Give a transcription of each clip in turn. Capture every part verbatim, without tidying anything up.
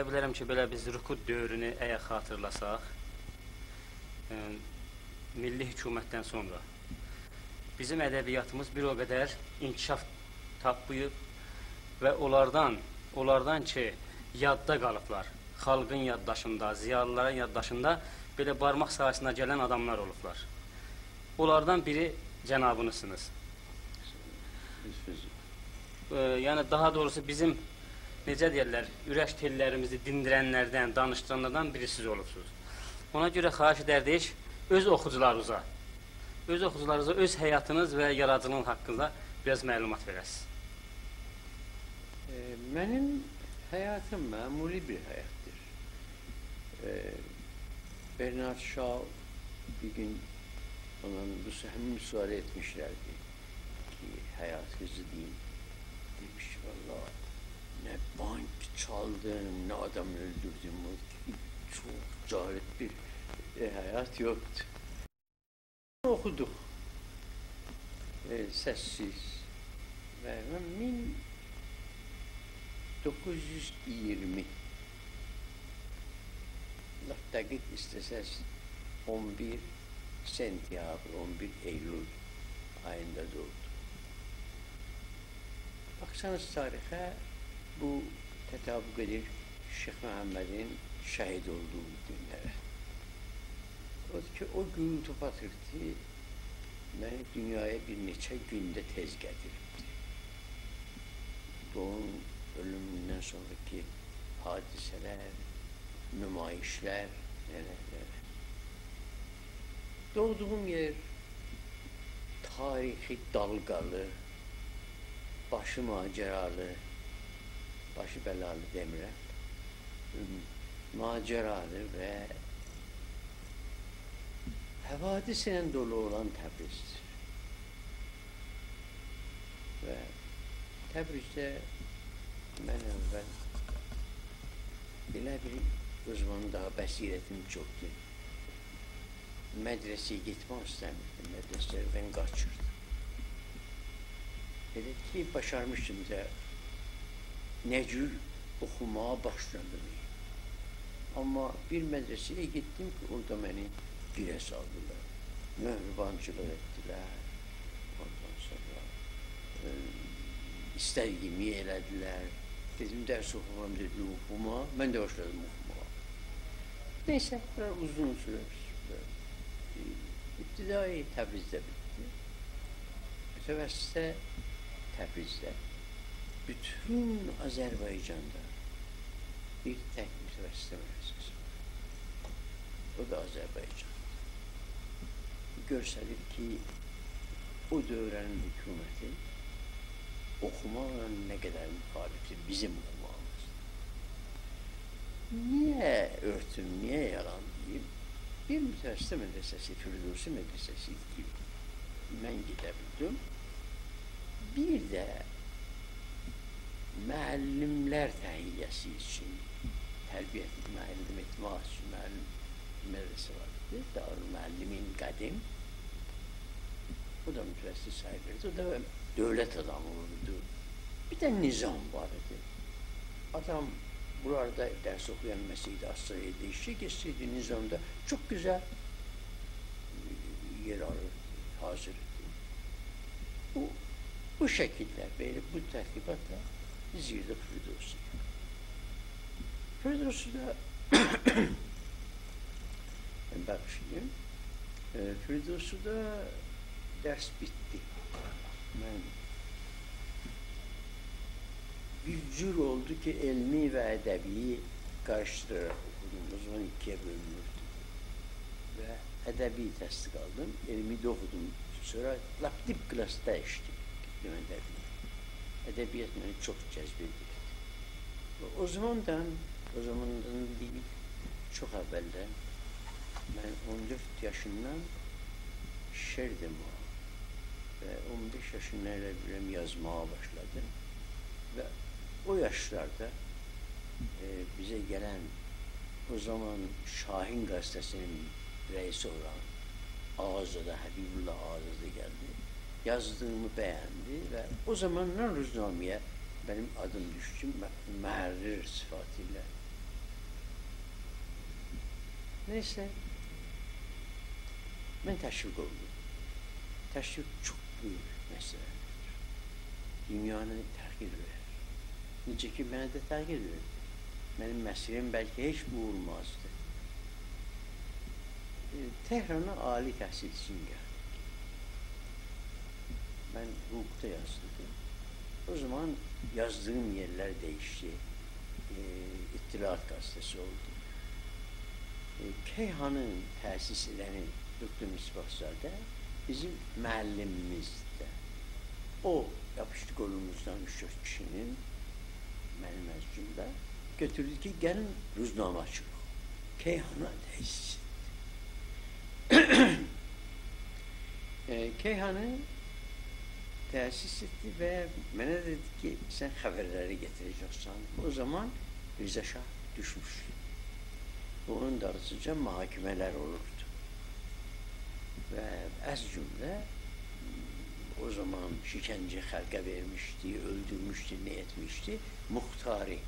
دئیه بیلرم کی، بئله بیز رکود دؤورونو اگر خاطیرلاساق، ائ، میللی حکومتدن سونرا بیزیم ادبیاتیمیز بیر او قدر انکشاف تاپماییب و اونلاردان، اونلاردان کی، یاددا قالیبلار، خالقین یادداشیندا، ضیالیلارین یادداشیندا بئله بارماق ساییسینا گلن آداملار اولوبلار. اونلاردان بیری جنابینیزسینیز. ائ، یعنی، داها دوغروسو، بیزیم، نئجه دئیرلر، اورک تئللریمیزی دیندیرنلردن، دانیشدیرانلاردان بیری سیز اولوبسونوز. اونا گؤره خواهش ائدردیک، اؤز اوخوجولارینیزا، اؤز اوخوجولارینیزا اؤز حیاتینیز و یارادیجیلیغینیز حاقیندا بیر آز معلومات وئره‌سینیز. ائ، منیم حیاتیم معمولی بیر حیاتدیر. ائ، برنارد شاو بیر گون اوندان بو سو-، همین سؤالی ائتمیشلردی کی، حیاتینیزی دئیین. دئمیش کی، والله، نه بانک چالدیم، نه آدام اؤلدوردوم. او کی، چوخ جالب بیر، ائ، حیات یوخدور. اوخودوق. ائ، سس‌سیز. و من مین دوققوز یوز اییرمی، لاپ دقیق ایسته‌سز، اون بیر سنتیابر، اون بیر ایلول آییندا دوغدوم. باخسانیز تاریخه، بو تطابق ائدیر شیخ محمدین شهید اولدوغو گونلره. اودور کی، او گول توپ آتیردی، منی دونیایا بیر نئچه گون ده تئز گتیریبدی. بو اونون اؤلوموندن سونراکی حادثه‌لر، نمایشلر، نه‌لر، نه‌لر. دوغدوغوم یئر تاریخی دالغالی، باشی ماجرالی، باشی بلالی دئمیرم، ماجرالی و حوادث ایله دولو اولان تبریزدیر. و تبریزده من اول ائله بیر، او زامان داها بصیرتیم چوخدور، مدرسه‌یه گئتمک ایسته‌میردیم، مدرسه‌لردن قاچیردیم. ائله کی، باشارمیشدیم دا نه جور اوخوماغا باشلادیم. آمما بیر مدرسه‌یه گئتدیم کی، اورادا منی بیره سالدیلار. مهربانچیلیق ائتدیلر. اوندان سونرا، ائ، ایسته‌دیگیمی ائله‌دیلر. دئدیم، درس اوخومورام، دئدیلر، اوخوما. من ده باشلادیم اوخوماغا. نئیسه، بونلار اوزون سورور. ابتدایی تبریزده بیتدی. متوسطه تبریزده. بوتون آذربایجاندا بیر تک متوسطه مدرسه‌سی وار. او دا آذربایجاندیر. گؤستریر کی، او دؤوره‌نین حکومتی اوخوماقلا نه قدر مخالفدیر بیزیم اوخوماغیمیز. نییه اؤرتوم، نییه یالان دئییم؟ بیر متوسطه مدرسه‌سی، فردوسی مدرسه‌سی ایدی کی، من گئده بیلدیم. بیر ده معلم‌لر تهیه‌سی اوچون، تربیت، معلم ائتمک اوچون معلم مدرسه وار ایدی. دارالمعلمین قدیم. او دا متوسطه ساییلیردی. او دا دؤولت آدامی اولوردو. بیر ده نظام وار ایدی. آدام بورالاردا درس اوخویا بیلمه‌سه‌یدی، آچسایدی ائشیگی، گئتسه‌یدی نظامدا چوخ گؤزل یئر آلیردی، حاضیر ایدی. بو، بو شکیلده، بئله بو ترتیباتلا بیز گیردیک فردوسی‌یه. فردوسی‌ده، باغیشلایین، ائ، فردوسی‌ده درس بیتدی. من بیر جور اولدو کی، علمی و ادبی قاریشدیراراق اوخودوم. او زامان ایکی‌یه بؤلونوردو. و ادبی تصدیق آلدیم، علمی ده اوخودوم. سونرا لاپ دیب کلاسدا ایشله‌ییردیم ادبی. ادبیات منی چوخ جذب ائدیردی. و او زاماندان، او زاماندان دئییل، چوخ اولدن، من اون دؤرد یاشیندان شعر دئمه‌یه و اون بئش یاشیندان ائله بیلم یازماغا باشلادیم. و او یاشلاردا، ائ، بیزه گلن، او زامان شاهین قزئته‌سی‌نین رئیسی اولان آغازاده، حبیب‌الله آغازاده گلدی. یازدیغیمی بَیندی و او زاماندان روزنامه‌یه منیم آدیم دوشدو، م-، محرر صفاتی ایله. نئیسه، من تشویق اولدوم. تشویق چوخ بؤیوک مسئله‌دیر. دونیانی تغییر وئرر. نئجه کی، منی ده تغییر وئردی. منیم مسیریم بلکه هئچ بو اولمازدی. ائ، تهرانا عالی تحصیل اوچون گلدیک. من حقوقدا یازیردیم. او زامان یازدیغیم یئرلر دییشدی. ائ، اطلاعات قزئته‌سی اولدو. ائ، کیهانین تأسیس ائدنی دوکتور مصباح‌زاده بیزیم معلمیمیزدی. او یاپیشدی قولوموزدان اوچ-دؤرد کیشی‌نین، منیم از جمله، گؤتوردو کی، گلین روزنامه‌چی اولاق. کیهانا تأسیس ائتدی. ائ، کیهانی تأسیس ائتدی و منه دئدی کی، سن خبرلری گتیره‌جکسن. او زامان رضا شاه دوشموشدو. اونون دالیسیجا محاکمه‌لر اولوردو. و از جمله او زامان شکنجه خلقه وئرمیشدی، اؤلدورموشدو، نه ائتمیشدی؟ مختاری،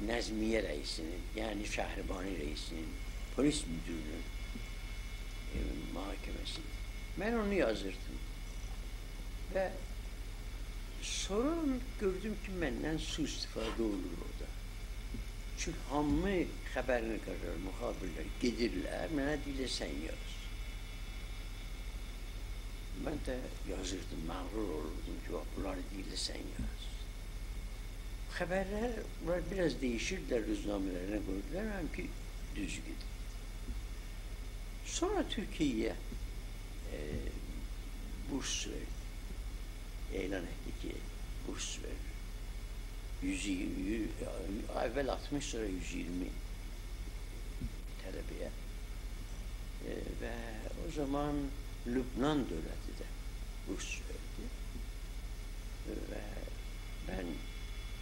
نظمیه رئیسی‌نین، یعنی شهربانی رئیسی‌نین، پلیس مدیرینین، ائ، محاکمه‌سی. من اونو یازیردیم. و سونرا گؤردوم کی، مندن سوءاستفاده اولونور اورادا. چونکی هامی خبرینی قازانیر، مخابیرلر گئدیرلر، منه دئییرلر، سن یاز. من ده یازیردیم، مغرور اولوردوم کی، باخ، بونلاری دئییرلر، سن یاز. خبرلر، بونلار بیر آز دییشیردیلر، روزنامه‌لرینه قویوردولار، منیم کی، دوز گئدیر. سونرا تورکیه، ائ، بورس وئردی. اعلان ائتدی کی، بورس وئریر. یوز ایگیرمی، اول آلتمیش، سونرا یوز ایگیرمی طلبه‌یه. ائ، و او زامان لبنان دؤولتی ده بورس وئردی. و من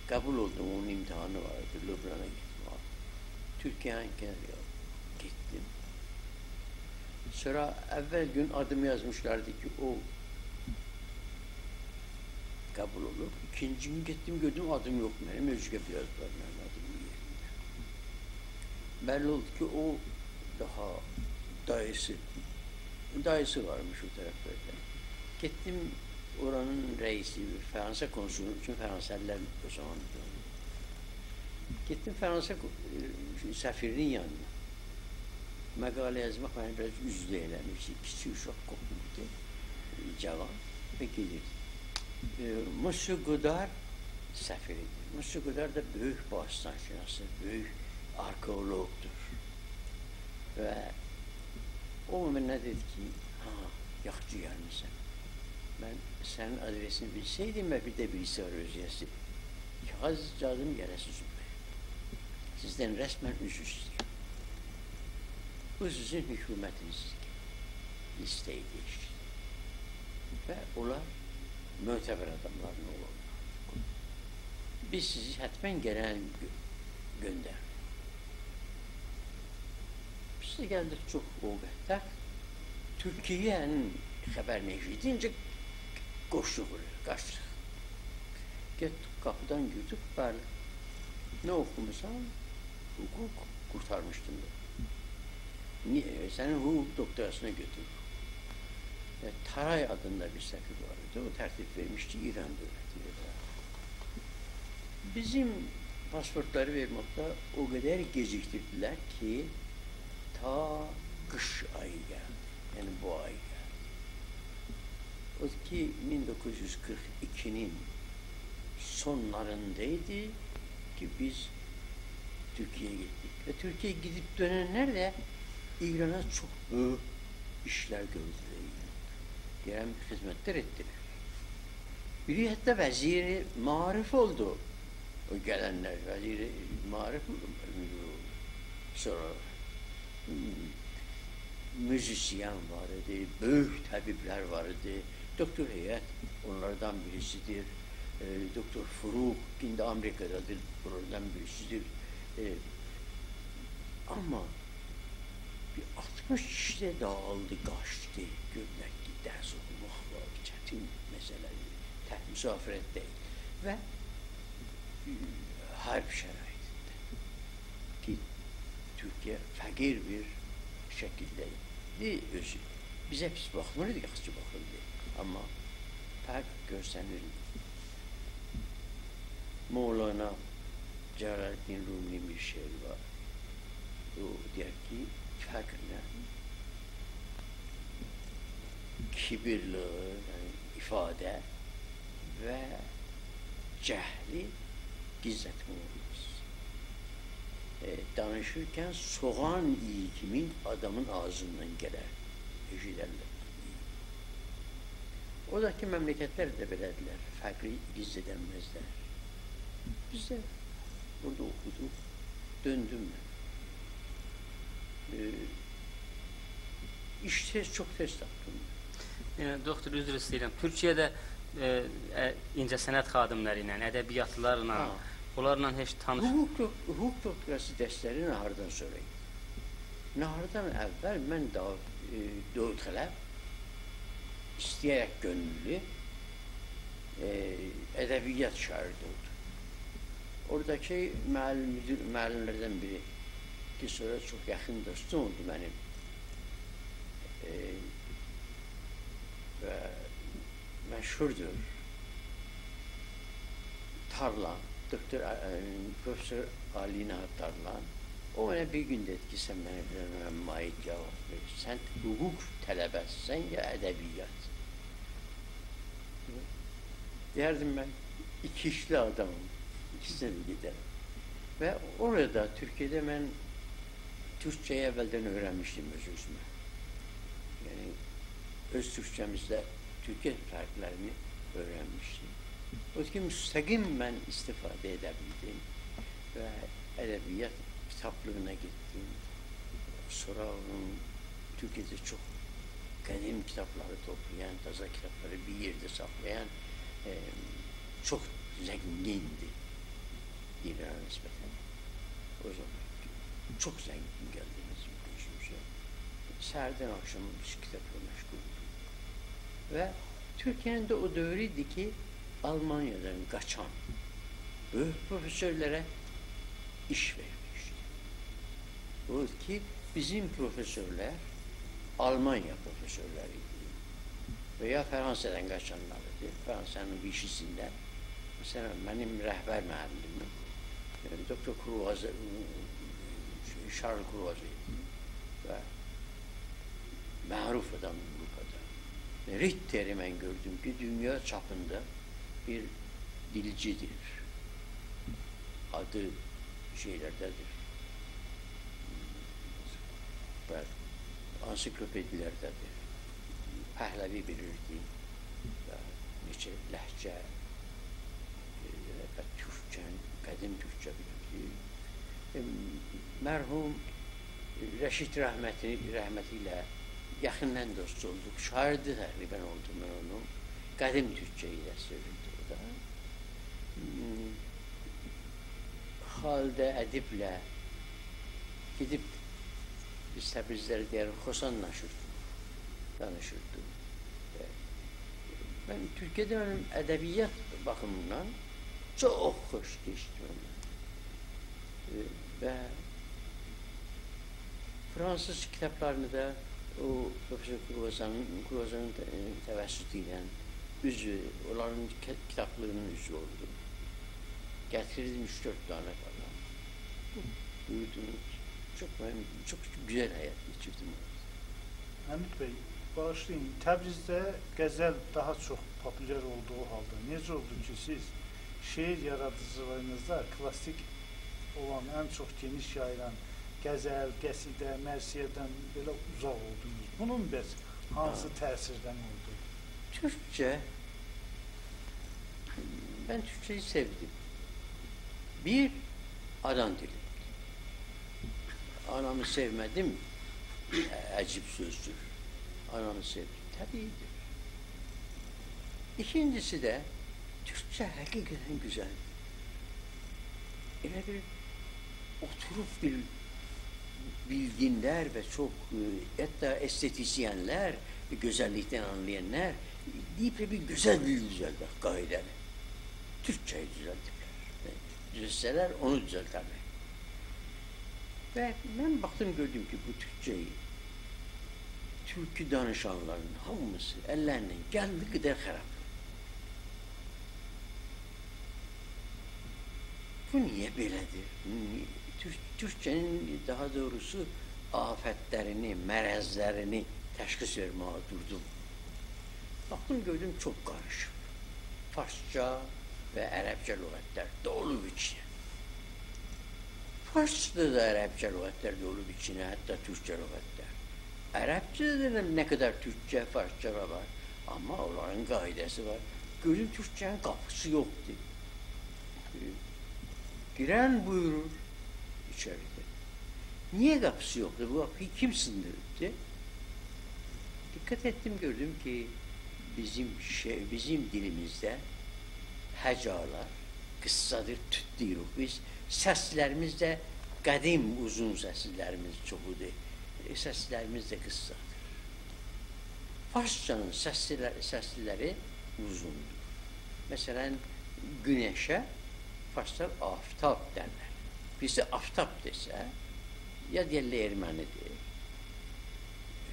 قبول اولدوم، اونون امتحانی واریدی، لبنانا گئتمه‌یه. تورکیه‌نین گئتدیم. سونرا اول گون آدیمی یازمیشلاردی کی، او قبول اولوب. ایکینجی گون گئتدیم، گؤردوم آدیم یوخ منیم، اؤزگه بیر آدیم وار منیم آدیمین یئرینده. بللی اولدو کی، او داها داییسی، داییسی وارمیش او طرفلرده. گئتدیم، اورانین رئیسی، فرانسا کونسولو، چونکی فرانسه‌لی‌لر او زامان دا اولور. گئتدیم فرانسا کو-، ائ، سفیرینین یانینا. مقاله یازماق منی بیر آز اوزدو ائله‌میشدی. کیچیک اوشاق قوپموشدو، جاوان، و گئدیردی. ائ، مسیو گودار سفیر ایدی. مسیو گودار دا بؤیوک باستان‌شناسی، بؤیوک آرخئولوقدور. و او منه دئدی کی، «ها، یاخشی گلمیسن. من سنین آدرسینی بیلسئیدیم و بیر ده بیریسی وار اؤزگه‌سی. کاغیذ جادیم گله‌سیز اوزومه. سیزدن رسماً عذر ایسته‌ییرم. بو سیزین حکومتینیزدیر.» لیسته‌یی دییشدی. و اونلار معتبر آداملارین اوغلانلاری. «بیز سیزی حتماً گلن گؤ-، گؤندرریک.» بیز ده گلدیک چوخ اوقتده. تورکیه‌نین خبرینی ائشیدینجه قوشدوق اورایا، قاچدیق. گئتدیک، قاپیدان گیردیک، بلی. «نه اوخوموسان؟» «حقوق»، قورتارمیشدیم دا. «نییه؟ سنین حقوق دوکتوراسینی گؤتوروروک.» ائ، تارای آدیندا بیر سفیر وار ایدی، او ترتیب وئرمیشدی ایران دؤولتی. بیزیم پاسپورتلاری وئرمکده او قدر گئجیکدیردیلر کی، تا قیش آیی گلدی، یعنی بو آی گلدی. او کی، مین دوققوز یوز قیرخ ایکی‌نین سونلاریندا ایدی کی، بیز تورکیه‌یه گئتدیک. و تورکیه‌یه گئدیب دؤننلر ده ایرانا چوخ بؤیوک ایشلر گؤردولر. دئییرم، خدمتلر ائتدیلر. بیری حتی وزیر معارف اولدو. او گلنلر، وزیر معارف مدیری اولدو. سونرا، هوم، موزیسین وار ایدی، بؤیوک طبیبلر وار ایدی. دوکتور هیئت اونلاردان بیریسیدیر. ائ، دوکتور فروغ، ایندی آمریکادادیر، اونلاردان بیریسیدیر. ائ، آمما بیر آلتمیش کیشی ده داغیلدی، قاچدی. گؤردولر کی، درس اوخوماق وار، چتین مسئله‌دیر. تک مسافرت دئییل. و، ائ، حرب شرایطینده کی، تورکیه فقیر بیر شکیلده ایدی اؤزو. بیزه پیس باخمیردی، یاخشی باخیردی. آمما فرق گؤرسنیردی. مولانا جلال‌الدین رومی‌نین بیر شعری وار. او دئیر کی، فقرله کیبیرلیغی، یعنی ایفاده و جهلی گیزلتمک اولماز. ائ، دانیشیرکن سوغان اییی کیمین آدامین آغزیندان گلر، ائشیدرلر. او دا کی، مملکتلر ده بئله‌دیرلر، فقری گیزلدنمزلر. بیز ده بورادا اوخودوق، دؤندوم من. ائ، ایش تئز، چوخ تئز تاپدیم. ائ، دوکتور، عذر ایسته‌ییرم. تورکیه‌ده، ائ، ائ، اینجه‌صنعت خادملری ایله، ادبیاتچیلارلا، ها. اونلارلا هئچ تانیش- حقوق دک-، حقوق دکتراسی درسلری ناهاردان سونرا ایدی. ناهاردان اول من داها، ائ، داوطلب، ایسته‌یه‌رک، کؤنوللو، ائ، ادبیات شاگیردی اولدوم. اوراداکی معلم، مدیر، معلملردن بیری کی، سونرا چوخ یاخین دوستوم اولدو منیم. ائ، و مشهوردور. تارلان، دوکتور، ائ، پروفسور عالی‌نیهاد تارلان. او منه بیر گون دئدی کی، سن منه بیر دنه مایل جاواب وئر. سن حقوق طلبه‌سی‌سن یا ادبیات؟ دئیردیم، من ایکی ایشلی آدامام، ایکیسینه ده گئدرم. و اورادا، تورکیه‌ده من تورکجه‌یی اولدن اؤیرنمیشدیم اؤز-اؤزومه. یعنی، اؤز تورکجه‌میزده تورکیه فرقلرینی اؤیرنمیشدیم. او کی، مستقیم من استفاده ائده بیلدیم و ادبیات کیتابلیغینا گئتدیم. سونرا اونون تورکیه‌ده چوخ قدیم کیتابلاری توپلایان، تازا کیتابلاری بیر یئرده ساخلایان، ائ، چوخ زنگیندی ایرانه نسبتاً. او زامان چوخ زنگین گلدی بیزیم گؤزوموزه. سحردن آخشاما بیز کیتابلا مشغول اولدوق. و تورکیه‌نین ده او دؤورو ایدی کی، آلمانیادان قاچان بؤیوک پروفسورلارا ایش وئرمیشدی. او کی، بیزیم پروفسورلار آلمانیا پروفسورلاری ایدی. و یا فرانسادان قاچانلار ایدی. فرانسانین ویشی‌سینده، مثلاً، منیم رهبر معلمیم، ائ، دوکتور کروازه، شارل کروازه ایدی و معروف آدام آوروپادا. ریتتری من گؤردوم کی، دونیا چاپیندا بیر دیلچی‌دیر. آدی شئیلرده‌دیر. و آنسیکلوپئدیلرده‌دیر. پهلوی بیلیردی. و نئچه لهجه، ائ، و تورکجه، قدیم تورکجه بیلیردی. ائ، مرحوم رشید رحمتی، رحمتی ایله یاخیندان دوست اولدوق. شاگیردی تقریباً اولدوم من اونون. قدیم تورکجه‌یی درس وئریردی اورادا. هوم، خالد ادیبله گئدیب، بیز تبریزلی‌لر دئیه‌ریک، خوسانلاشیردیق، دانیشیردیق. و من تورکیه‌ده منیم ادبیات باخیمیندان چوخ خوش کئچدی منه. ائ، و فرانسیز کیتابلارینی دا او پروفسور کروازانین، کروازانین ت-، ائ، توسطو ایله عضو، اونلارین کی-، کیتابلیغینین عضو اولدوم. گتیریردیم اوچ-دؤرد دنه فلان. بویوردوم. چوخ، من چوخ گؤزل حیات کئچیردیم اورادا. حمید بی، باغیشلایین، تبریزده غزل داها چوخ پوپولار اولدوغو حالدا نئجه اولدو کی، سیز شعر یارادیجیلیغینیزدا کلاسیک اولان، ان چوخ گئنیش یاییلان غزل، قصیده، مرثیه‌دن بئله اوزاق اولدونوز؟ بونون بس هانسی، هه، تأثیردن اولدو؟ تورکجه، من تورکجه‌یی سئودیم. بیر، آنام دیلی. آنامی سئومه‌دیم، عجیب سؤزدور. آنامی سئودیم، طبیعی‌دیر. ایکینجیسی ده، تورکجه حقیقتاً گؤزلدیر. ائله بیر اوتوروب بیر بیلگینلر و چوخ، ائ، حتی استتیسینلر، گؤزللیکدن آنلایانلار، دئییب کی، بیر گؤزل دیل دوزلدک، قاعده‌لی. تورکجه‌یی دوزلدیبلر. دوزلتسه‌لر، اونو دوزلدرلر. و من باخدیم، گؤردوم کی، بو تورکجه‌یی تورکی دانیشانلارین هامیسی اللریندن گلدیگی قدر خرابلار. بو نییه بئله‌دیر؟ نی-، تور-، تورکجه‌نین، داها دوغروسو، آفتلرینی، مرضلرینی تشخیص وئرمه‌یه دوردوم. باخدیم، گؤردوم، چوخ قاریشیب. فارسجا و عربجه لغتلر دولوب ایچینه. فارسجادا دا عربجه لغتلر دولوب ایچینه، حتی تورکجه لغتلر. عربجه‌ده ده نه قدر تورکجه، فارسجا وار، آمما اونلارین قاعده‌سی وار. گؤردوم، تورکجه‌نین قاپیسی یوخدور. گیرن بویورور ایچریده. نییه قاپیسی یوخدور؟ بو قاپینی کیم سیندیریبدی؟ دقت ائتدیم، گؤردوم کی، بیزیم شئی، بیزیم دیلیمیزده هجالار قیسسادیر، توت دئییریک بیز. سسلریمیز ده قدیم، اوزون سسلریمیز چوخودور. ائ، سسلریمیز ده قیسسادیر. فارسجانین سسلر-، سسلری اوزوندور. مثلا، گونشه فارسلار آفتاب دئرلر. بیریسی آفتاب دئسه، یا دئیرلر ارمنیدیر.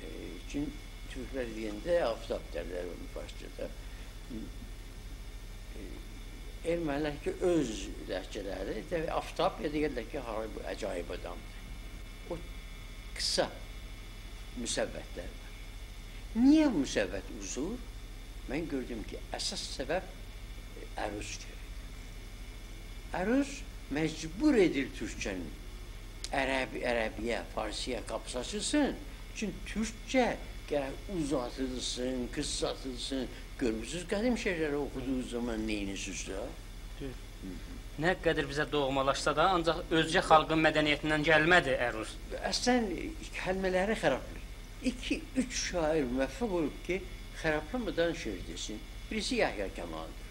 ائ، چون تورکلر دئینده آفتاب دئرلر اونو فارسجادا. ائ، ارمنیلر کی، اؤز لهجه‌لری، دئیرلر آفتاب، یا دئیرلر کی، هارای بو عجایب آدامدیر. او قیسا مصوتلر وار. نییه مصوت اوزور؟ من گؤردوم کی، اساس سبب، ائ، عروض گرک. عروض مجبور ائدیر تورکجه‌نی عرب-، عربی‌یه، فارسی‌یه قاپیسی آچیلسین. چونکی تورکجه گرک اوزاتیلسین، قیسساتیلسین. گؤرموسونوز، قدیم شعرلری اوخودوغونوز زامان نئینیرسینیز ده؟ دوز. نه قدر بیزه دوغمالاشسا دا، آنجاق اؤزگه خالقین مدنیتیندن گلمه‌دی عروض. اصلا، کلمه‌لری خرابلیر. ایکی، اوچ شاعیر موفق اولوب کی، خرابلامادان شعر دئسین. بیریسی یحیی کمالدیر.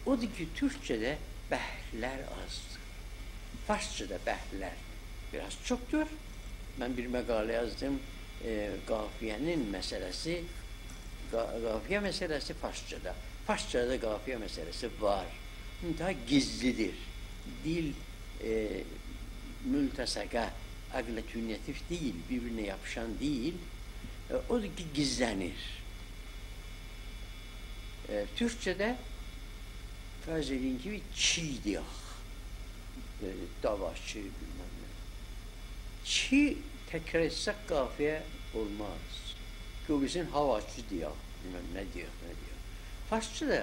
اودور کی، تورکجه‌ده بحرلر آزدیر. فارسجادا بحرلر بیر آز چوخدور. من بیر مقاله یازدیم، ائ، قافیه‌نین مسئله‌سی، قا-، قافیه مسئله‌سی فارسجادا. فارسجادا دا قافیه مسئله‌سی وار. منتها گیزلیدیر. دیل، ائ، ملتصقه، آگلوتیناتیو دئییل، بیر-بیرینه یاپیشان دئییل. ائ، اودور کی، گیزله‌نیر. ائ، تورکجه‌ده فرض ائدین کی، بیر چی دئیک. ائ، داواچی، بیلمم نه. چی تکرار ائتسک قافیه اولماز. کی، او بیریسین هاواچی دئیک، بیلمم نه دئیک، نه دئیک. فارسجادا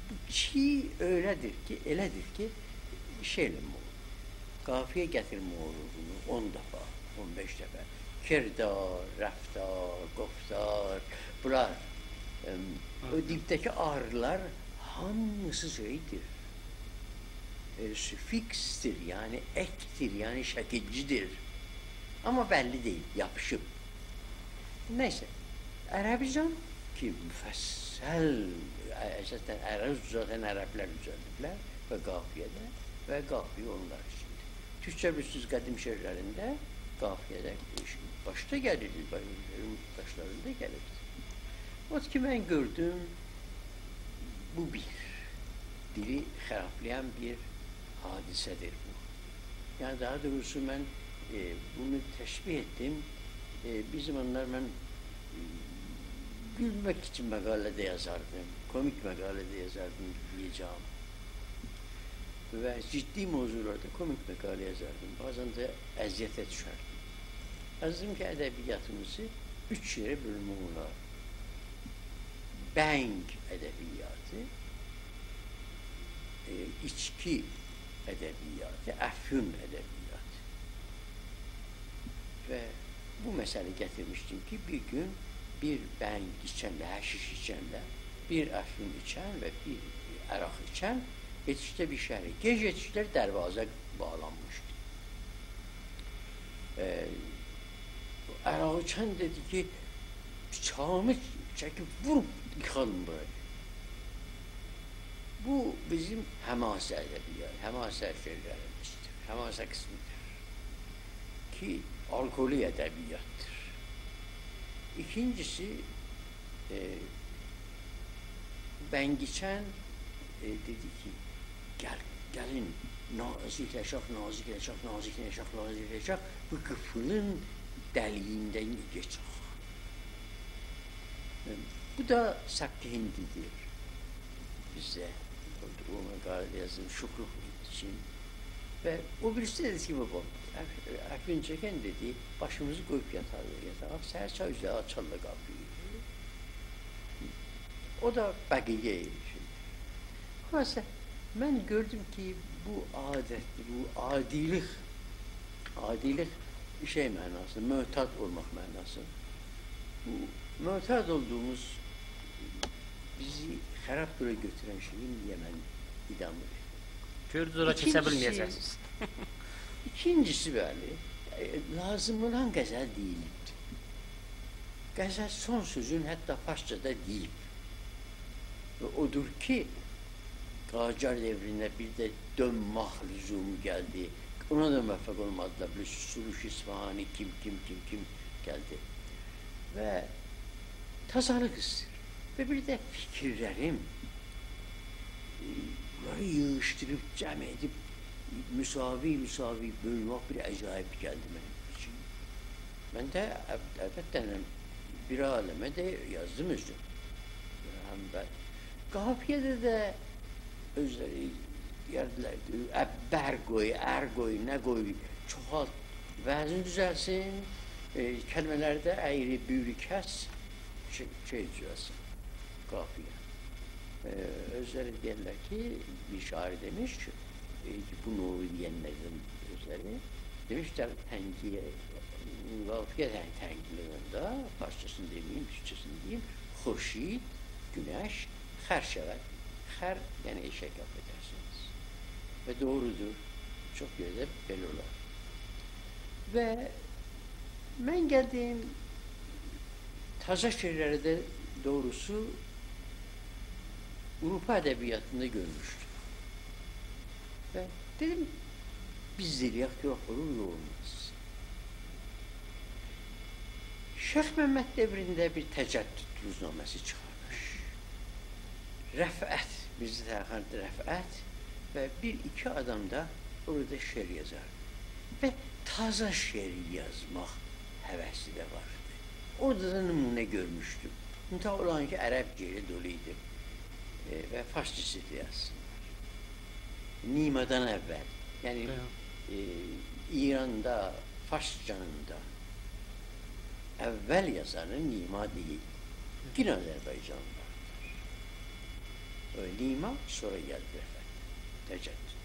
بو چی ائله‌دیر کی، ائله‌دیر کی، شئی ائله‌مک اولور. قافیه گتیرمک اولور بونو اون دفعه، اون بئش دفعه. کردار، رفتار، گفتار، بونلار، ائم، او، هی هی، دیبده‌کی آرلار هامیسی شئیدیر. ائ، سوفیکسدیر، یعنی اکدیر، یعنی شکیلجیدیر. آمما بللی دئییل، یاپیشیب. نه‌یسه، عربیجان کی، مفصل، ائ، اساساً عروض دوزلدن عربلر دوزلدیبلر و قافیه ده و قافیه اونلار اوچوندور. تورکجه بیلیرسینیز، قدیم شعرلرینده قافیه ده، ائ، باشدا گلیردی، با-، باشلاریندا گلیردی. اودور کی، من گؤردوم، بو بیر، دیلی خرابلایان بیر حادثه‌دیر بو. یعنی، داها دوغروسو، من، ائ، بونو تشبیه ائتدیم. ائ، بیر زامانلار من، ائ، گولمک اوچون مقاله ده یازاردیم، کومیک مقاله ده یازاردیم، دئیه‌جم. و جدی موضوعلاردا کومیک مقاله یازاردیم. بعضاً ده اذیته دوشردیم. یازدیم کی، ادبیاتیمیزی اوچ یئره بؤلمک اولار. بنگ ادبیاتی، ائ، ایچکی ادبیاتی، افیون ادبیاتی. و بو مسئله‌نی گتیرمیشدیم کی، بیر گون بیر بنگ ایچنله، حشیش ایچنله، بیر افیون ایچن و بیر عرق ایچن یئتیشدیلر بیر شهره. گئج یئتیشدیلر، دروازه باغلانمیشدی. ائ، عرق ایچن دئدی کی، بیچاغیمی چکیب ووروب ییخالیم بورایی. بو بیزیم حماسه ادبیاتی، حماسه شعرلریمیزدیر، حماسه قسمیدیر کی، آلکولی ادبیاتدیر. ایکینجیسی، ائ، بنگ ایچن، ائ، دئدی کی، گل، گلین، نازیکلشک، نازیکلشک، نازیکلشک، نازیکلشک، بو قیفیلین دلیگیندن گئچک. بو دا سبک هندی‌دیر. بیزده او مقاله یازدیم شکر اوچون. و او بیریسی دئدی کی، بابا، اف-، افیون چکن دئدی، باشیمیزی قویوب یاتاریق یاتاغا، سحر چای اوزره آچارلار قاپینی. او دا بقیه ایشی. خلاصه، من گؤردوم کی، بو عادت، بو عادیلیک، عادیلیک شئی معناسی، معتاد اولماق معناسی. بو معتاد اولدوغوموز بیزی خراب یولا گؤتورن شئیین یئمن ادامه وئریر. گؤردونوز، اورا کئچه ایکینجیسی، بیلمه‌یه‌جکسینیز. ایکینجیسی، بلی، ائ، لازیم اولان غزل دئییلیبدیر. غزل سون سؤزون حتی فارسجادا دئییب. و اودور کی، قاجار دؤورونده بیر ده دؤنمک لزومو گلدی. اونا دا موفق اولمادیلار. بیر سروش اصفهانی، کیم، کیم، کیم، کیم گلدی. و تازالیق ایسته‌ییر. و بیر ده فیکیرلریم، ائ، بونلاری ییغیشدیریب، جمع ائدیب، مساوی، مساوی بؤلمک بیر عجایب گلدی منیم اوچون. من ده ال-، البته، بیر عالمه ده یازدیم اؤزوم. هم و قافیه‌ده ده اؤزلری یئردیلر، ا، بر قوی، ار قوی، نه قوی، چوخالت، وزن دوزلسین، ائ، کلمه‌لرده اَیری بویرو کس، شئی، شئی دوزلسین، قافیه. ائ، اؤزلری دئییرلر کی، بیر شاعیر دئمیش کی، ائ، بو نوعو دئینلردن اؤزلری. دئمیشلر، تنقیه، قافیه تن-، تنقیه‌لرینده، فارسجاسینی دئمه‌ییم، تورکجه‌سینی دئییم، خورشید، گونش، خر شود. خر، یعنی ائشک، آفدرسینیز. و دوغرودور. چوخ یئرده بئله اولار. و من گلدیم، تازا شعرلری ده دوغروسو آوروپا ادبیاتیندا گؤرموشدوم. و دئدیم، بیز ده ائله‌یک، یوخ، اولور، اولماز. شیخ محمد دؤورونده بیر تجدد روزنامه‌سی چیخارمیش. رفعت، میرزه طاهر خان رفعت و بیر ایکی آدام دا اورادا شعر یازار. و تازا شعر یازماق هوسی ده وار ایدی. اورادا دا نمونه گؤرموشدوم. منتها اولارینکی عربجه ایله دولو ایدی. ائ، و فارسجاسی دا یازسینلار. نیمادان اول. یعنی، بلی. ائ، ایراندا، فارس جانیندا اول یازانی نیما دئییل. یئنه آذربایجانلی واردیر. ائ، نیما، سونرا گلدی رفعت، تجدد.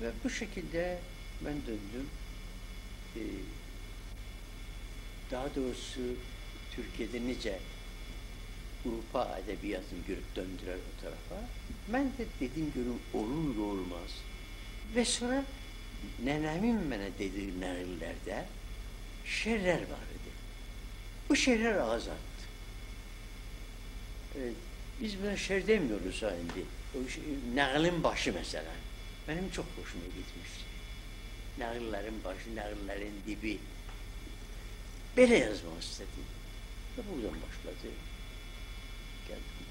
و بو شکیلده من دؤندوم. ائ، داها دوغروسو، تورکیه‌ده نئجه آوروپا ادبیاتینی گؤروب دؤندولر او طرفه، من ده دئدیم، گؤروم اولور یا اولماز. و سونرا ننه‌مین منه دئدیگی نقیللرده شعرلر وار ایدی. بو شعرلر آغا زاددیر. ائ، بیز بونا شعر دئمیریک ها ایندی. او شئی، نقلین باشی، مثلا. منیم چوخ خوشوما گئتمیشدی. نقللرین باشی، نقللرین دیبی. بئله یازماق ایسته‌دیم. و بورادان باشلادیم. گلدیم.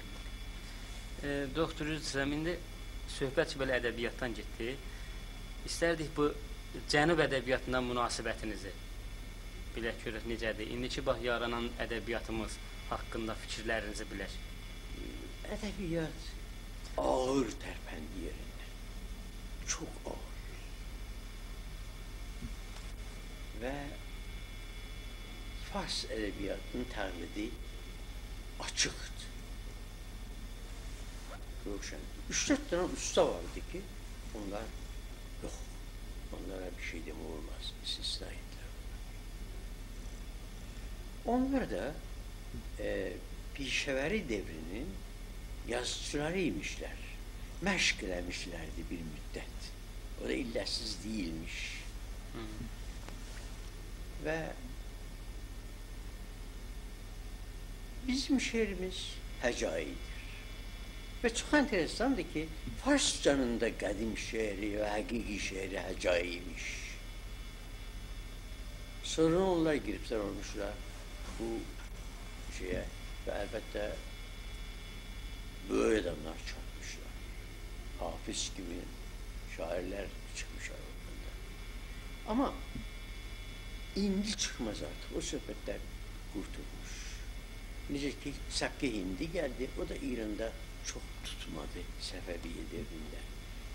ائ، دوکتور، عذر ایسته‌ییرم، ایندی صحبت کی بئله ادبیاتدان گئتدی. ایستردیک بو جنوب ادبیاتیندان مناسبتینیزی بیلک، گؤرک نئجه‌دیر. ایندیکی باخ، یارانان ادبیاتیمیز حاقیندا فیکیرلرینیزی بیلک. ادبیات آغیر ترپندی یئریندن. چوخ آغیر. و فارس ادبیاتینین تقلیدی آچیقدیر. روشن. اوچ-دؤرد دنه اوستا وار ایدی کی، اونلار یوخ. اونلارا بیر شئی دئمک اولماز. استثنا ایدیلر اونلار. اونلار دا، ائ، پیشه‌وری دؤورونون یازیچیلاری ایمیشلر. مشق ائله‌میشلردی بیر مدت. او دا علت‌سیز دئییلمیش. هی. و بیزیم شعریمیز هجایی‌دیر. و چوخ انترساندیر کی، فارس جانیندا قدیم شعری و حقیقی شعری هجایی ایمیش. سونرا اونلار گیریبلر، اولموشلار بو شئیه و البته بؤیوک آداملار چاتمیشلار. حافظ کیمی شاعیرلر چیخمیشلار اورادان دا. آمما ایندی چیخماز آرتیق، او صحبتلر قورتولموش. نئجه کی، سبک هندی گلدی، او دا ایراندا چوخ توتمادی صفویه دؤورونده.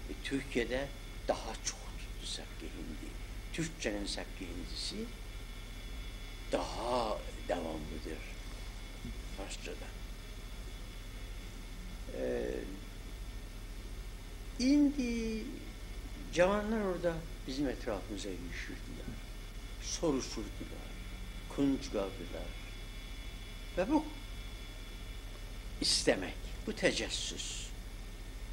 ائ، تورکیه‌ده داها چوخ توتدو سبک هندی. تورکجه‌نین سبک هندیسی داها داواملیدیر فارسجادان. ائ، ایندی جاوانلار اورادا بیزیم اطرافیمیزا ییغیشیردیلار، سوروشوردولار، کونج قاردیلار. و بو ایسته‌مک، بو تجسس،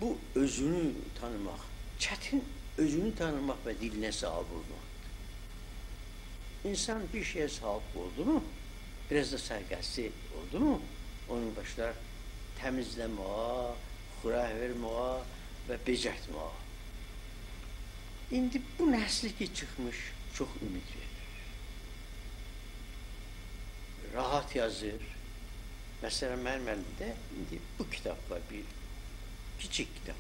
بو اؤزونو تانیماق، چتین اؤزونو تانیماق و دیلینه صاحیب اولماقدیر. اینسان بیر شئیه صاحیب اولدومو، بیر آز دا سرقصدی اولدومو، اونو باشلار تمیزله‌مه‌یه، خورا وئرمه‌یه و بئجرتمه‌یه. ایندی بو نسلی کی چیخمیش، چوخ امید وئریر. راحت یازیر. مثلا، منیم الیمده ایندی بو کیتاب وار، بیر کیچیک کیتاب.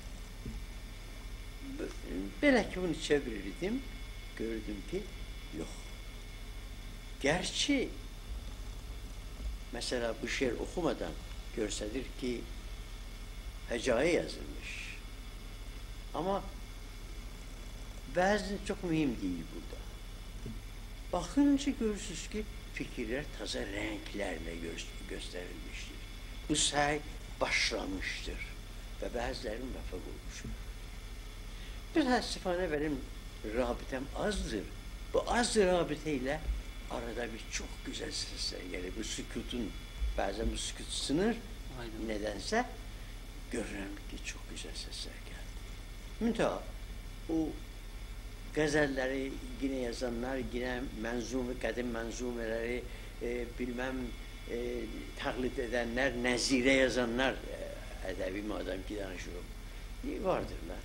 ب-، بئله کی بونو چئویریردیم، گؤردوم کی، یوخ. گرچی، مثلا، بو شعر اوخومادان گؤستریر کی، هجایی یازیلمیش. آمما وزن چوخ مهم دئییل بورادا. باخینجا گؤرورسونوز کی، فیکیرلر تازا رنگلرله گؤس-، گؤستریلمیشدیر. بو سعی باشلامیشدیر و بعضیلری موفق اولموشدور. متأسفانه منیم رابطه‌م آزدیر. بو آز رابطه ایله آرادا بیر چوخ گؤزل سسلر گلیر. بو سکوتون، بعضا بو سکوت سینیر. آیدین. نه‌دنسه گؤرورم کی، چوخ گؤزل سسلر گلدی. منتها او غزللری یئنه یازانلار، یئنه منظومه، قدیم منظومه‌لری، ائ، بیلمم، ائ، تقلید ائدنلر، نظیره یازانلار، ائ، ادبی مادام کی دانیشیریق، ائ، واردیرلار.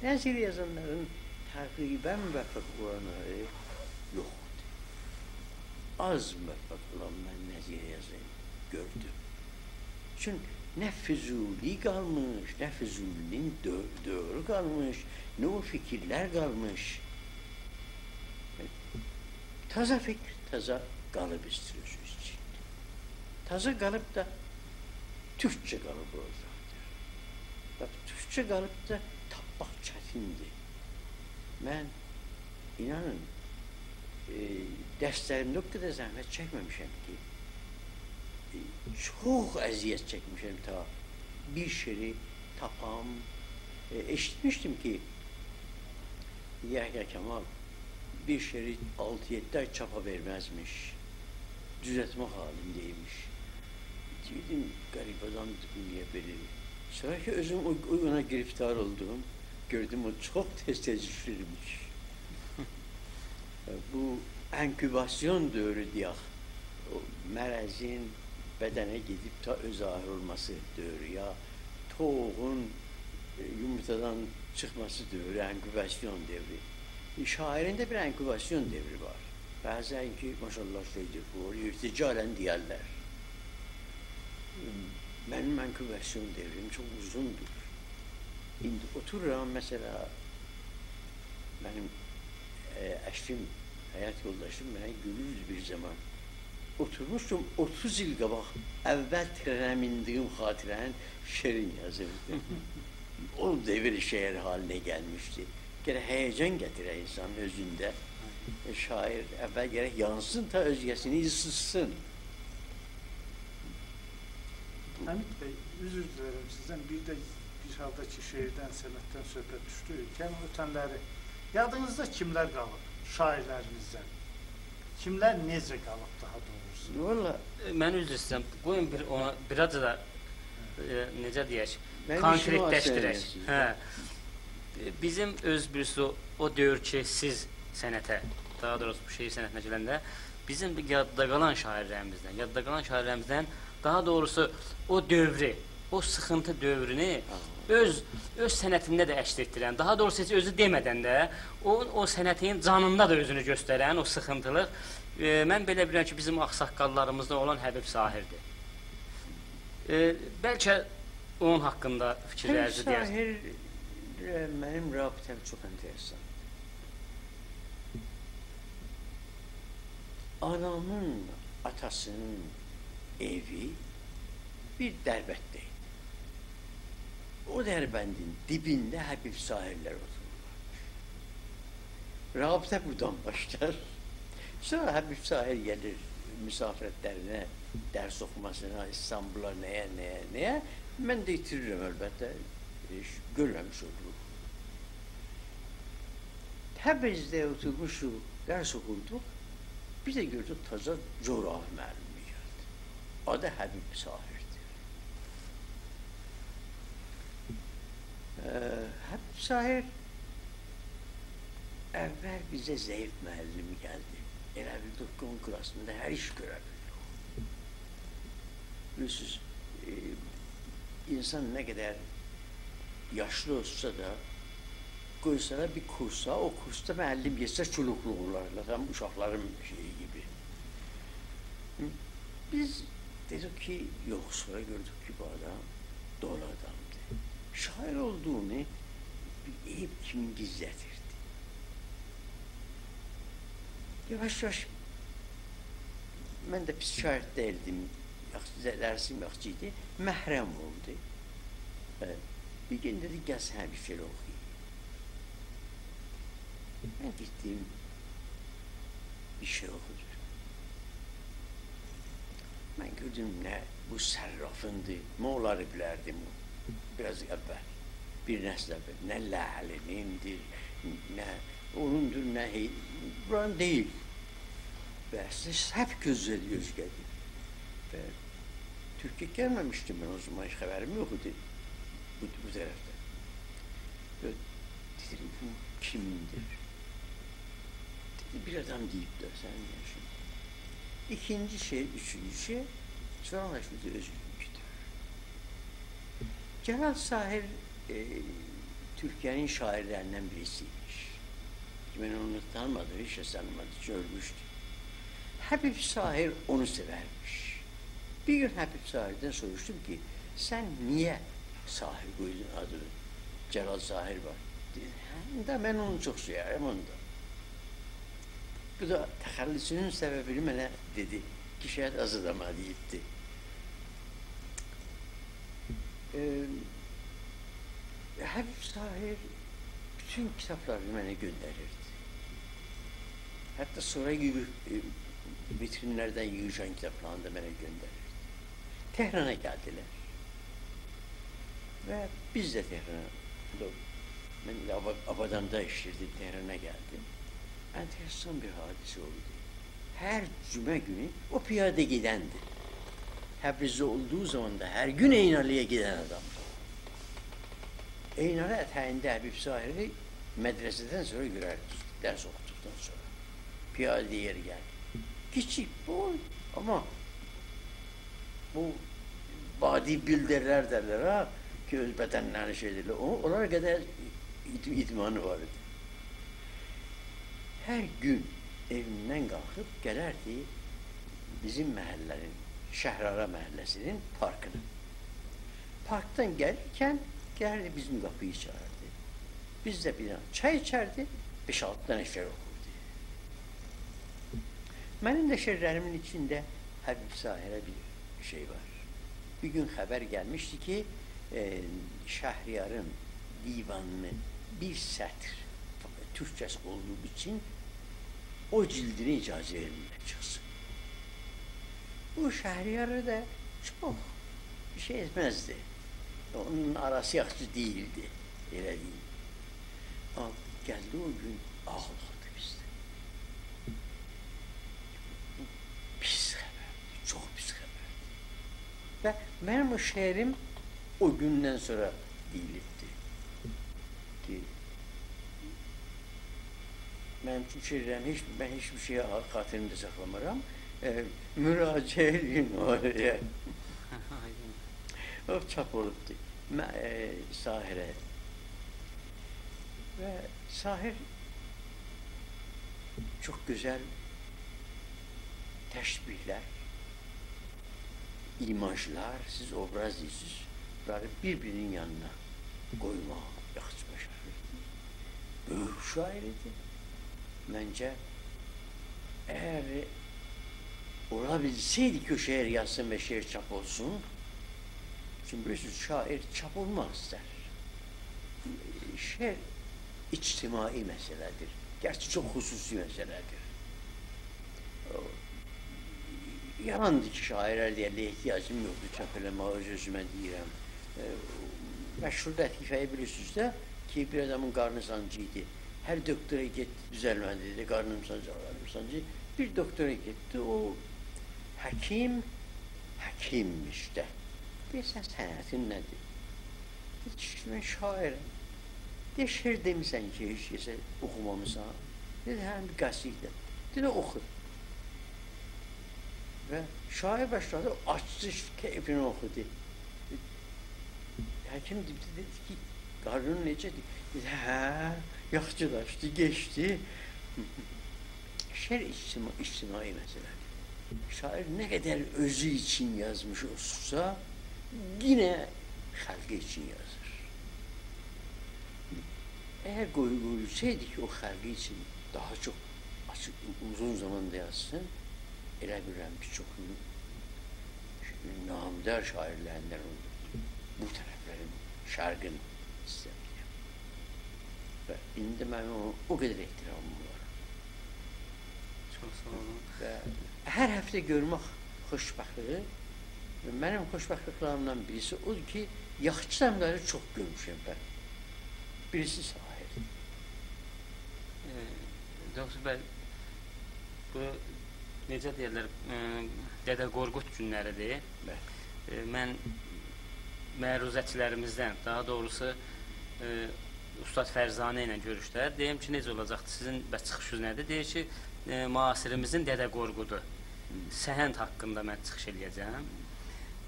نظیره یازانلارین تقریبا موفق اولانلاری یوخدور. آز موفق اولان من نظیره یازاییم گؤردوم. چون نه فضولی قالمیش، نه فضولی‌نین دؤ-، دؤورو قالمیش، نه او فیکیرلر قالمیش. تازا فیکیر، تازا قالیب ایسته‌ییر اؤزو اوچون. تازا قالیب دا تورکجه قالیب اولاجاقدیر. باخ، تورکجه قالیب دا تاپماق چتیندیر. من، اینانین، ائ، درسلریمده او قدر زحمت چکمه‌میشم کی، ائ، چوخ اذیت چکمیشم تا بیر شعری تاپام. ائ، ائشیتمیشدیم کی، یحیی کمال بیر شعری آلتی-یئددی آی چاپا وئرمزمیش. دوزلتمک حالیندایمیش. دئییردیم، غریب آدامدیر، بو نییه بئله‌دیر؟ سونرا کی، اؤزوم او، او اونا گرفتار اولدوم، گؤردوم، او چوخ تئز-تئز ایشله‌ییرمیش. بو اینکوباسیون دؤورو دئیک، او مرضین بدنه گئدیب تا اؤز ظاهر اولماسی دؤورو، یا تویوغون، ائ، یومورتادان چیخماسی دؤورو، اینکوباسیون دؤورو. شاعرین ده بیر اینکوباسیون دؤورو وار. بعضا کی، ماشاءالله شئیدیر، بو ارتجالاً دئیرلر. منیم اینکوباسیون دؤوروم چوخ اوزوندور. ایندی اوتورورام، مثلا، منیم، ائ، اشیم، حیات یولداشیم منه گولوردو بیر زامان. اوتورموشدوم اوتوز ایل قاباق، اول ترنه میندیییم خاطره‌نین شعرین یازیردی. او دؤور شعر حالینه گلمیشدی. گرک هیجان گتیره اینسانین اؤزونده. شاعر اول گرک یانسین، تا اؤزگه‌سینی ایسیتسین. حمید بی، عذر دیلرم سیزدن. بیر ده بیر حالدا کی، شعردن، صنعتدن صحبت دوشدو، کم اؤتنلری، یادینیزدا کیملر قالیب شاعرلریمیزدن؟ کیملر نئجه قالیب، داها دوغروسو؟ والله، ائ، من عذر ایسته‌ییرم. قویون بیر اونا، بیر آز دا، ائ، نئجه دئیک، من ایشیمی کونکرئتلشدیرک. آسان ائله‌سین. هه. ائ، بیزیم اؤز بیریسی او، او دؤور کی، سیز صنعته، داها دوغروسو بو شعر صنعتینه گلنده، بیزیم یاددا قالان شاعرلریمیزدن، یاددا قالان شاعرلریمیزدن، داها دوغروسو او دؤورو، او سیخینتی دؤورونو، آها، اؤز، اؤز صنعتینده ده عکس ائتدیرن، داها دوغروسو هئچ اؤزو دئمه‌دن ده او، او صنعتین جانیندا دا اؤزونو گؤسترن او سیخینتیلیق، ائ، من بئله بیلیرم کی، بیزیم آغ‌ساققاللاریمیزدان اولان حبیب ساحردیر. ائ، بلکه اونون حاقیندا فیکیرلرینیزی دئیرسینیز. حبیب ساحر، ائ، منیم رابطه‌م چوخ انترسان. آنامین، آتاسینین ائوی بیر دربندده ایدی. او دربندین دیبینده حبیب ساحرلر اوتورورلار. رابطه بورادان باشلار. سونرا حبیب ساحر گلیر مسافرتلرینه، درس اوخوماسینا، ایستانبولا، نه‌یه، نه‌یه، نه‌یه. من ده ایتیریرم البته. هئچ گؤرمه‌میش اولوروق. تبریزده اوتورموشوق، درس اوخوردوق. بیر ده گؤردوک تازا جغرافیا معلمی گلدی. آدی حبیب ساحردیر. ائ، حبیب ساحر اول بیزه ضعیف معلم گلدی. ائله بیلدیک کی، اونون کلاسیندا هر ایش گؤره بیلیر. بیلیرسینیز، ائ، اینسان نه قدر یاشلی اولسا دا، قویسالار بیر کورسا، او کورسدا معلم گئتسه، کولوقلو اولارلار. تام اوشاقلارین شئیی کیمی. بیز دئدیک کی، یوخ، سونرا گؤردوک کی، بو آدام دولو آدامدیر. شاعر اولدوغونو بیر عیب کیمی گیزلدیردی. یاواش-یاواش، من ده پیس شاعر دئییلدیم، یاخشی، درسیم یاخشی ایدی، محرم اولدو. هه، بیر گون دئدی: «گل، سنه بیر شعر اوخویوم.» من گئتدیم، بیر شعر اوخودو. من گؤردوم، نه بو صرافیندیر، من اونلاری بیلردیم بیر آز اول، بیر نسیل اول. نه لعلینیندیر، نه اونوندور، نه هئی-، بورانین دئییل. و اصلینده سبک اؤزگه‌دیر، اؤزگه‌دیر. و تورکیه گلمه‌میشدیم من او زامان، هئچ خبریم یوخ ایدی بو، بو طرفده. و دئدیم: «بو کیمدیر؟» دئدی: «بیر آدام دئییب ده سنین یاشین.» ایکینجی شعر، اوچونجو شعر، سونرا آنلاشیلدی کی، اؤزونونکودور. جلال ساحر، ائ، تورکیه‌نین شاعرلریندن بیریسی ایمیش. من اونو تانیمادیم، هئچ کس تانیمادی کی، اؤلموشدو. حبیب ساحر اونو سئورمیش. بیر گون حبیب ساحردن سوروشدوم کی، سن نییه ساحر قویدون آدینی؟ جلال ساحر وار. دئدی: «هه، اوندا من اونو چوخ سئورم اوندا.» بو دا تخلصونون سببینی منه دئدی کی، شاید آز آداما دئییبدی. ائ، حبیب ساحر بوتون کیتابلارینی منه گؤندریردی. حتی سونرا ییغی-، ائ، ویترینلردن ییغیشان کیتابلارینی دا منه گؤندریردی. تهرانا گلدیلر. و بیز ده تهرانا، من ده آبا-، آباداندا ایشله‌ییردیم، تهرانا گلدیم. انتریسان بیر حادثه اولدو. هر جمعه گونو او پیاده گئدندی. تبریزده اولدوغو زامان دا هر گون عینالی‌یا گئدن آدامدی. عینالی اتگینده حبیب ساحری مدرسه‌دن سونرا گؤرردیک، درس اوخودوقدان سونرا. پیاده یئری گلدی. کیچیک بوی، آمما بو بادی بیلدرلر دئرلر ها، کی، اؤز بدنلرینی شئی ائدیرلر. او، اونلار قدر اد-، ادمانی وار ایدی. هر گون ائویندن قالخیب گلردی بیزیم محله‌نین، شهرآرا محله‌سینین پارکینا. پارکدان گلیرکن گلردی بیزیم قاپینی چالیردی. بیز ده بیر دنه چای ایچردی، بئش-آلتی دنه شعر اوخوردو. منیم ده شعرلریمین ایچینده حبیب ساحره بیر شئی وار. بیر گون خبر گلمیشدی کی، ائ، شهریارین دیوانینی بیر سطر تورکجه‌سی اولدوغو اوچون او جلدینی اجازه وئرمیرلر چیخسین. بو شهریاری دا چوخ بیر شئی ائتمزدی. اونون آراسی یاخشی دئییلدی، ائله دئییم. آمما گلدی او گون، آغلادی بیزده. بو پیس خبردیر، چوخ پیس خبردیر. و منیم او شعریم او گوندن سونرا دئییلیبدیر. کی، منیم اوچون شعرلریم هئچ، من هئچ بیر شئیی خاطیریمده ساخلامارام. ائ، مراجعه ائله‌یین اورایا. آیدین. او چاپ اولوبدور. م-، ائ، ساحره. و ساحر چوخ گؤزل تشبیه‌لر، ایماژلار، سیز اوبراز دئییرسینیز، بونلاری بیر-بیرینین یانینا قویماغی یاخشی باشاریردی. بؤیوک شاعر ایدی. منجه، اگر اولا بیلسه‌یدی کی، او شعر یازسین و شعر چاپ اولسون. چونکی بیلیرسینیز، شاعر چاپ اولماق ایستر. شعر اجتماعی مسئله‌دیر. گرچی چوخ خصوصی مسئله‌دیر. او، یالاندیر کی، شاعرلر دئیرلر، احتیاجیم یوخدور چاپ ائله‌مه‌یه، اؤز-اؤزومه دئییرم. ائ، مشهور لطیفه‌یی بیلیرسینیز ده کی، بیر آدامین قارنی سانجی ایدی. هر دکتره گئتدی، دوزلمه‌دی، دئدی، «قارنیم سانجی، قارنیم سانجی.» بیر دکتره گئتدی، او حکیم، حکیممیش ده. دئییر، «سن صنعتین نه‌دیر؟» دئدی کی، «من شاعرم.» دئییر، «شعر دئمیسن کی، هئچ کسه اوخومامیسان؟» دئدی، «هه، بیر قصیده.» دئدی، «اوخو.» و شاعر باشلادی، آچدی، کئفینه اوخودو. حکیم دئدی، دئدی کی، «قارنین نئجه‌دیر؟» دئدی، «هه، یاخشی داشدی، گئچدی.» شعر اجتما-، اجتماعی مسئله‌دیر. شاعر نه قدر اؤزو اوچون یازمیش اولسا، یئنه خلقی اوچون یازیر. اگر قوی-، قویولسایدی کی، او خلقی اوچون داها چوخ آچیق، اوزون زاماندا یازسین، ائله بیلیرم کی، چوخ نامدار شاعرلریندن اولدو. بو طرفلرین، شرقین ایسته‌میرم. و ایندی منیم اونا او قدر احترامیم وار. چوخ ساغ اولون. و هر هفته گؤرمک خوشبختلیگی، منیم خوشبختلیکلریمدن بیریسی اودور کی، یاخشی آداملاری چوخ گؤرموشم من. بیریسی شاعردیر. ائ، دوکتور بی، بو، نئجه دئیرلر، ائ، دده قورقود گونلریدیر. بلی. ائ، من معروضه‌چیلریمیزدن، داها دوغروسو، ائ، اوستاد فرزانه ایله گؤروشده دئدیم کی، نئجه اولاجاقدیر، سیزین بس چیخیشینیز نه‌دیر؟ دئییر کی، ائ، معاصریمیزین دده قورقودو. هی. سهند حاقیندا من چیخیش ائله‌یه‌جم.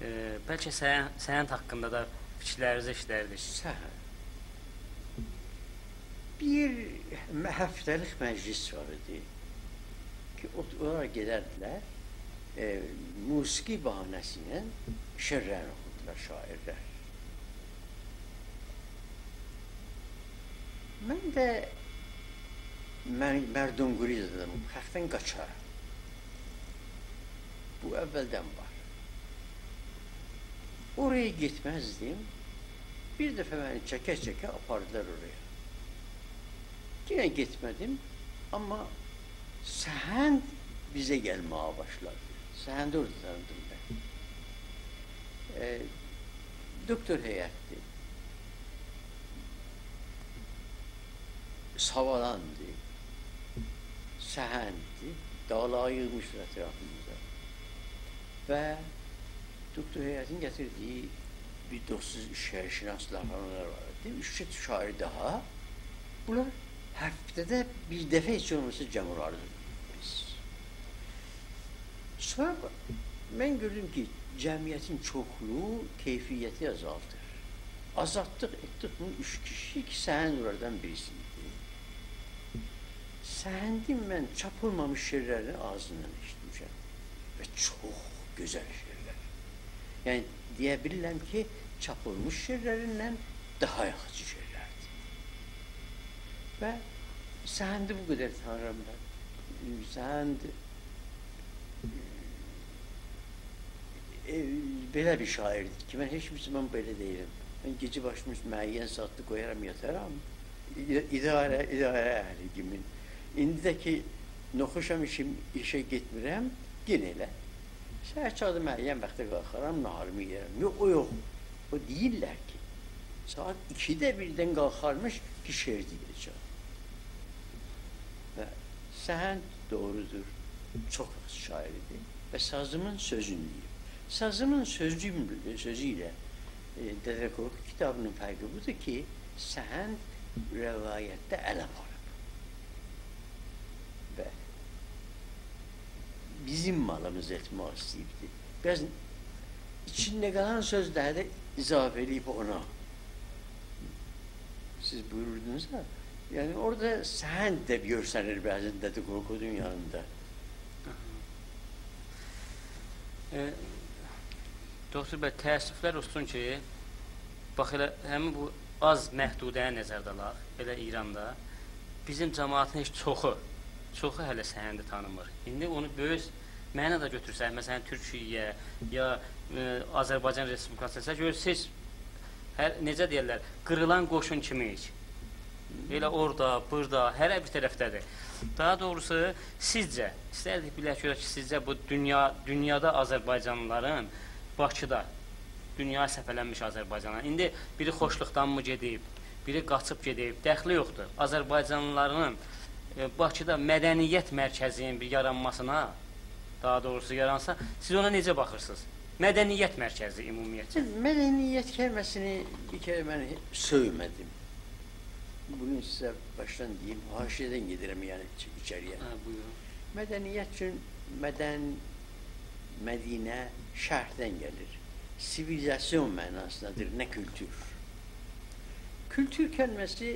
ائ، بلکه سه-، سهند حاقیندا دا فیکیرلرینیزی ائشیدردیک. سهند. بیر م-، هفته‌لیک مجلس وار ایدی کی، او-، اونلار گئدردیلر، ائ، موسیقی بهانه‌سی ایله شعرلرینی اوخوردولار شاعرلر. من ده مر-، مردم‌گریز آدامام، خلقدن قاچارام. بو اوّلدن وار. اورایا گئتمزدیم. بیر دفعه منی چکه-چکه آپاردیلار اورایا. یئنه گئتمه‌دیم، آمما سهند بیزه گلمه‌یه باشلادی. سهندی اورادا تانیدیم من. ائ، دکتر هیئتدیر. ساوالاندی، سهنددی، داغلاری ییغمیشدیلار اطرافیمیزا. و دکتر هیئتین گتیردیگی بیر دوستسوز شعرشناسلار فلانلار وار ایدی. اوچ-دؤرد شاعر داها. بونلار هفته‌ده بیر دفعه هئچ اولماسا جمع اولاردیق بیز. سونرا من گؤردوم کی، جمعیتین چوخلوغو کیفیتی آزالدیر. آزالتدیق، ائتدیک بونو اوچ کیشی کی، سهند اونلاردان بیریسی ایدی. سهندین من چاپ اولمامیش شعرلرینی آغزیندان ائشیتمیشم. و چوخ گؤزل شعرلر. یعنی، دئیه بیلیرم کی، چاپ اولموش شعرلریندن داها یاخشی شعرلردیر. و سهندی بو قدر تانیرام من. سهند، ائ، بئله بیر شاعردیر کی، من هئچ بیر زامان بئله دئییلم. من گئجه باشیمی معین ساعاتدا قویارام، یاتارام. اداره، اداره اهلی کیمی. ایندی ده کی، ناخوشام، ایشیم، ایشه گئتمیرم، یئنه ائله. سحر چاغدا معین واختا قالخارام، ناهاریمی یئیرم. یوخ، او یوخ. او دئییرلر کی، ساعات ایکیده بیردن قالخارمیش کی، شعر دئیه‌جک. و سهند دوغرودور، چوخ یاخشی شاعر ایدی. و سازیمین سؤزونو دئییر. سازیمین سؤزو، سؤزو ایله، ائ، دده قورقود کیتابی‌نین فرقی بودور کی، سهند روایتده ال آپاریب. و بیزیم مالیمیز ائتمک ایسته‌ییبدی. بیر آز ایچینده قالان سؤزلری ده اضافه ائله‌ییب اونا. سیز بویوردونوز دا، یعنی اورادا سهند ده گؤرسنیر بعضاً دده قورقودون یانیندا. آها. ائ، دوکتور بی، تأسفلر اولسون کی، باخ، ائله همین بو آز محدوده‌نی نظرده آلاق، ائله ایراندا بیزیم جماعتین هئچ چوخو، چوخو هله سهندی تانیمیر. ایندی اونو بؤیوک منی ده گؤتورسن، مثلا، تورکیه، یا، ائ، آذربایجان رسپوبلیکاسینا، گؤرورسوز، هر، نئجه دئیرلر، قیریلان قوشون کیمی‌ییک. ائله اورادا، بورادا، هره بیر طرفده‌دیر. داها دوغروسو، سیزجه، ایستردیک بیلک، گؤرک کی، سیزجه بو دونیا، دونیادا آذربایجانلیلارین، باکیدا، دونیایا صفحه‌لنمیش آذربایجانلیلار. ایندی بیری خوشلوقدانمی گئدیب، بیری قاچیب گئدیب، دخلی یوخدور. آذربایجانلیلارین، ائ، باکیدا مدنیت مرکزی‌نین بیر یارانماسینا، داها دوغروسو یارانسا، سیز اونا نئجه باخیرسینیز؟ مدنیت مرکزی عمومیتله. مدنیت کلمه‌سینی بیر کره من سؤیمه‌دیم. بونو سیزه باشدان دئییم، حاشیه‌دن گئدیرم، یعنی، ایچ-، ایچری‌یه. هه، بویورون. مدنیت اوچون مدن، مدینه، شهردن گلیر. سیویلیزاسیون معناسیندادیر، نه کولتور. کولتور کلمه‌سی،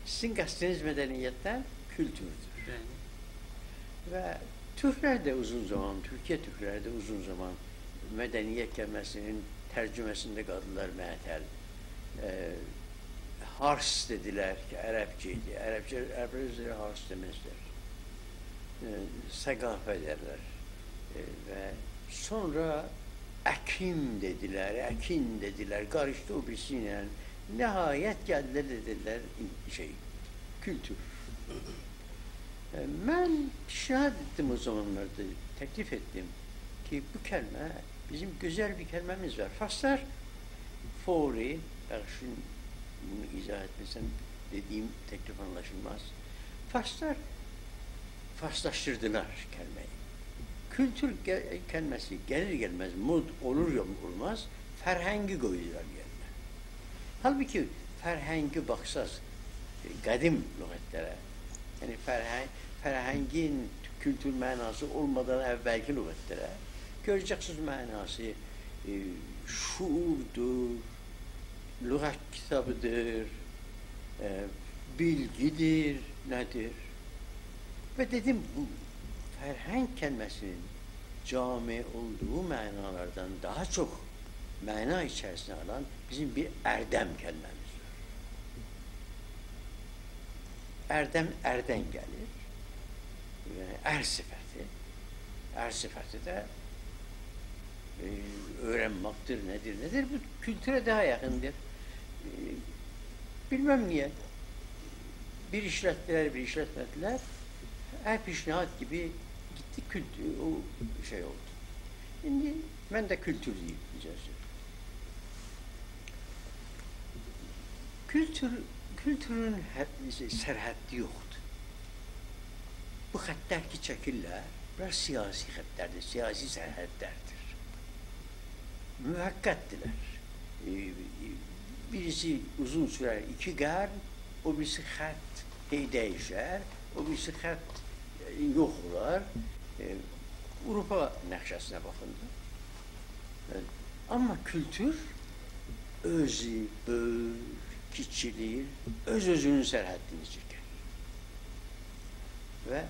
سیزین قصدینیز مدنیتدن کولتوردور. بلی. و تورکلر ده اوزون زامان، تورکیه تورکلری ده اوزون زامان مدنیت کلمه‌سینین ترجمه‌سینده قالدیلار معطل. ائ، هارس دئدیلر کی، عربجه ایدی. عربجه، عربلر اؤزلری هارس دئمزلر. ائ، ثقافه دئیرلر. ائ، و سونرا اکیم دئدیلر، اکین دئدیلر، قاریشدی او بیریسی ایله. نهایت گلدیلر، دئدیلر، این-، شئی، کولتور. ائ، من پیشنهاد ائتدیم او زامانلاردا، تکلیف ائتدیم کی، بو کلمه، بیزیم گؤزل بیر کلمه‌میز وار. فارسلار فوری، باخین، بونو ایضاح ائتمه‌سم، دئدیگیم تکلیف آنلاشیلماز. فارسلار فارسلاشدیردیلار کلمه‌یی. کولتور گ-، کلمه‌سی گلیر گلمز، مود اولور یوخ اولماز، فرهنگی قویدولار یئرینه. حالبوکی فرهنگی باخساز، ائ، قدیم لغتلره، یعنی فرهنگ، فرهنگین کولتور معناسی اولمادان اولکی لغتلره، گؤره‌جکسینیز معناسی، ائ، شعوردور، لغت کیتابیدیر، ائ، بیلگیدیر، نه‌دیر؟ و دئدیم، بو فرهنگ کلمه‌سینین جامع اولدوغو معنالاردان داها چوخ معنا ایچریسینه آلان بیزیم بیر اردم کلمه‌میز وار. اردم اردن گلیر. یعنی ار صفتی. ار صفتی ده، ائ، اؤیرنمکدیر، نه‌دیر، نه‌دیر؟ بو کولتوره داها یاخیندیر. ائ، بیلمم نییه. بیر ایشلتدیلر، بیر ایشلتمه‌دیلر. هر پیشنهاد کیمی گئتدی، کولتور، او شئی اولدو. ایندی من ده کولتور دئییم، نئجه سؤز. کولتور، کولتورون حد-، سرحدی یوخدور. بو خطلر کی چکیرلر، بونلار سیاسی خطلردیر، سیاسی سرحدلردیر. موقتدیرلر. ائ، ائ، بیریسی اوزون سورر، ایکی قرن، او بیریسی خط هئی دییشر، او بیریسی خط، ائ، یوخ اولار. ائ، آوروپا نقشه‌سینه باخین دا. ائ، آمما کولتور اؤزو بؤیور، کیچیلیر، اؤز-اؤزونون سرحدینی چکر. و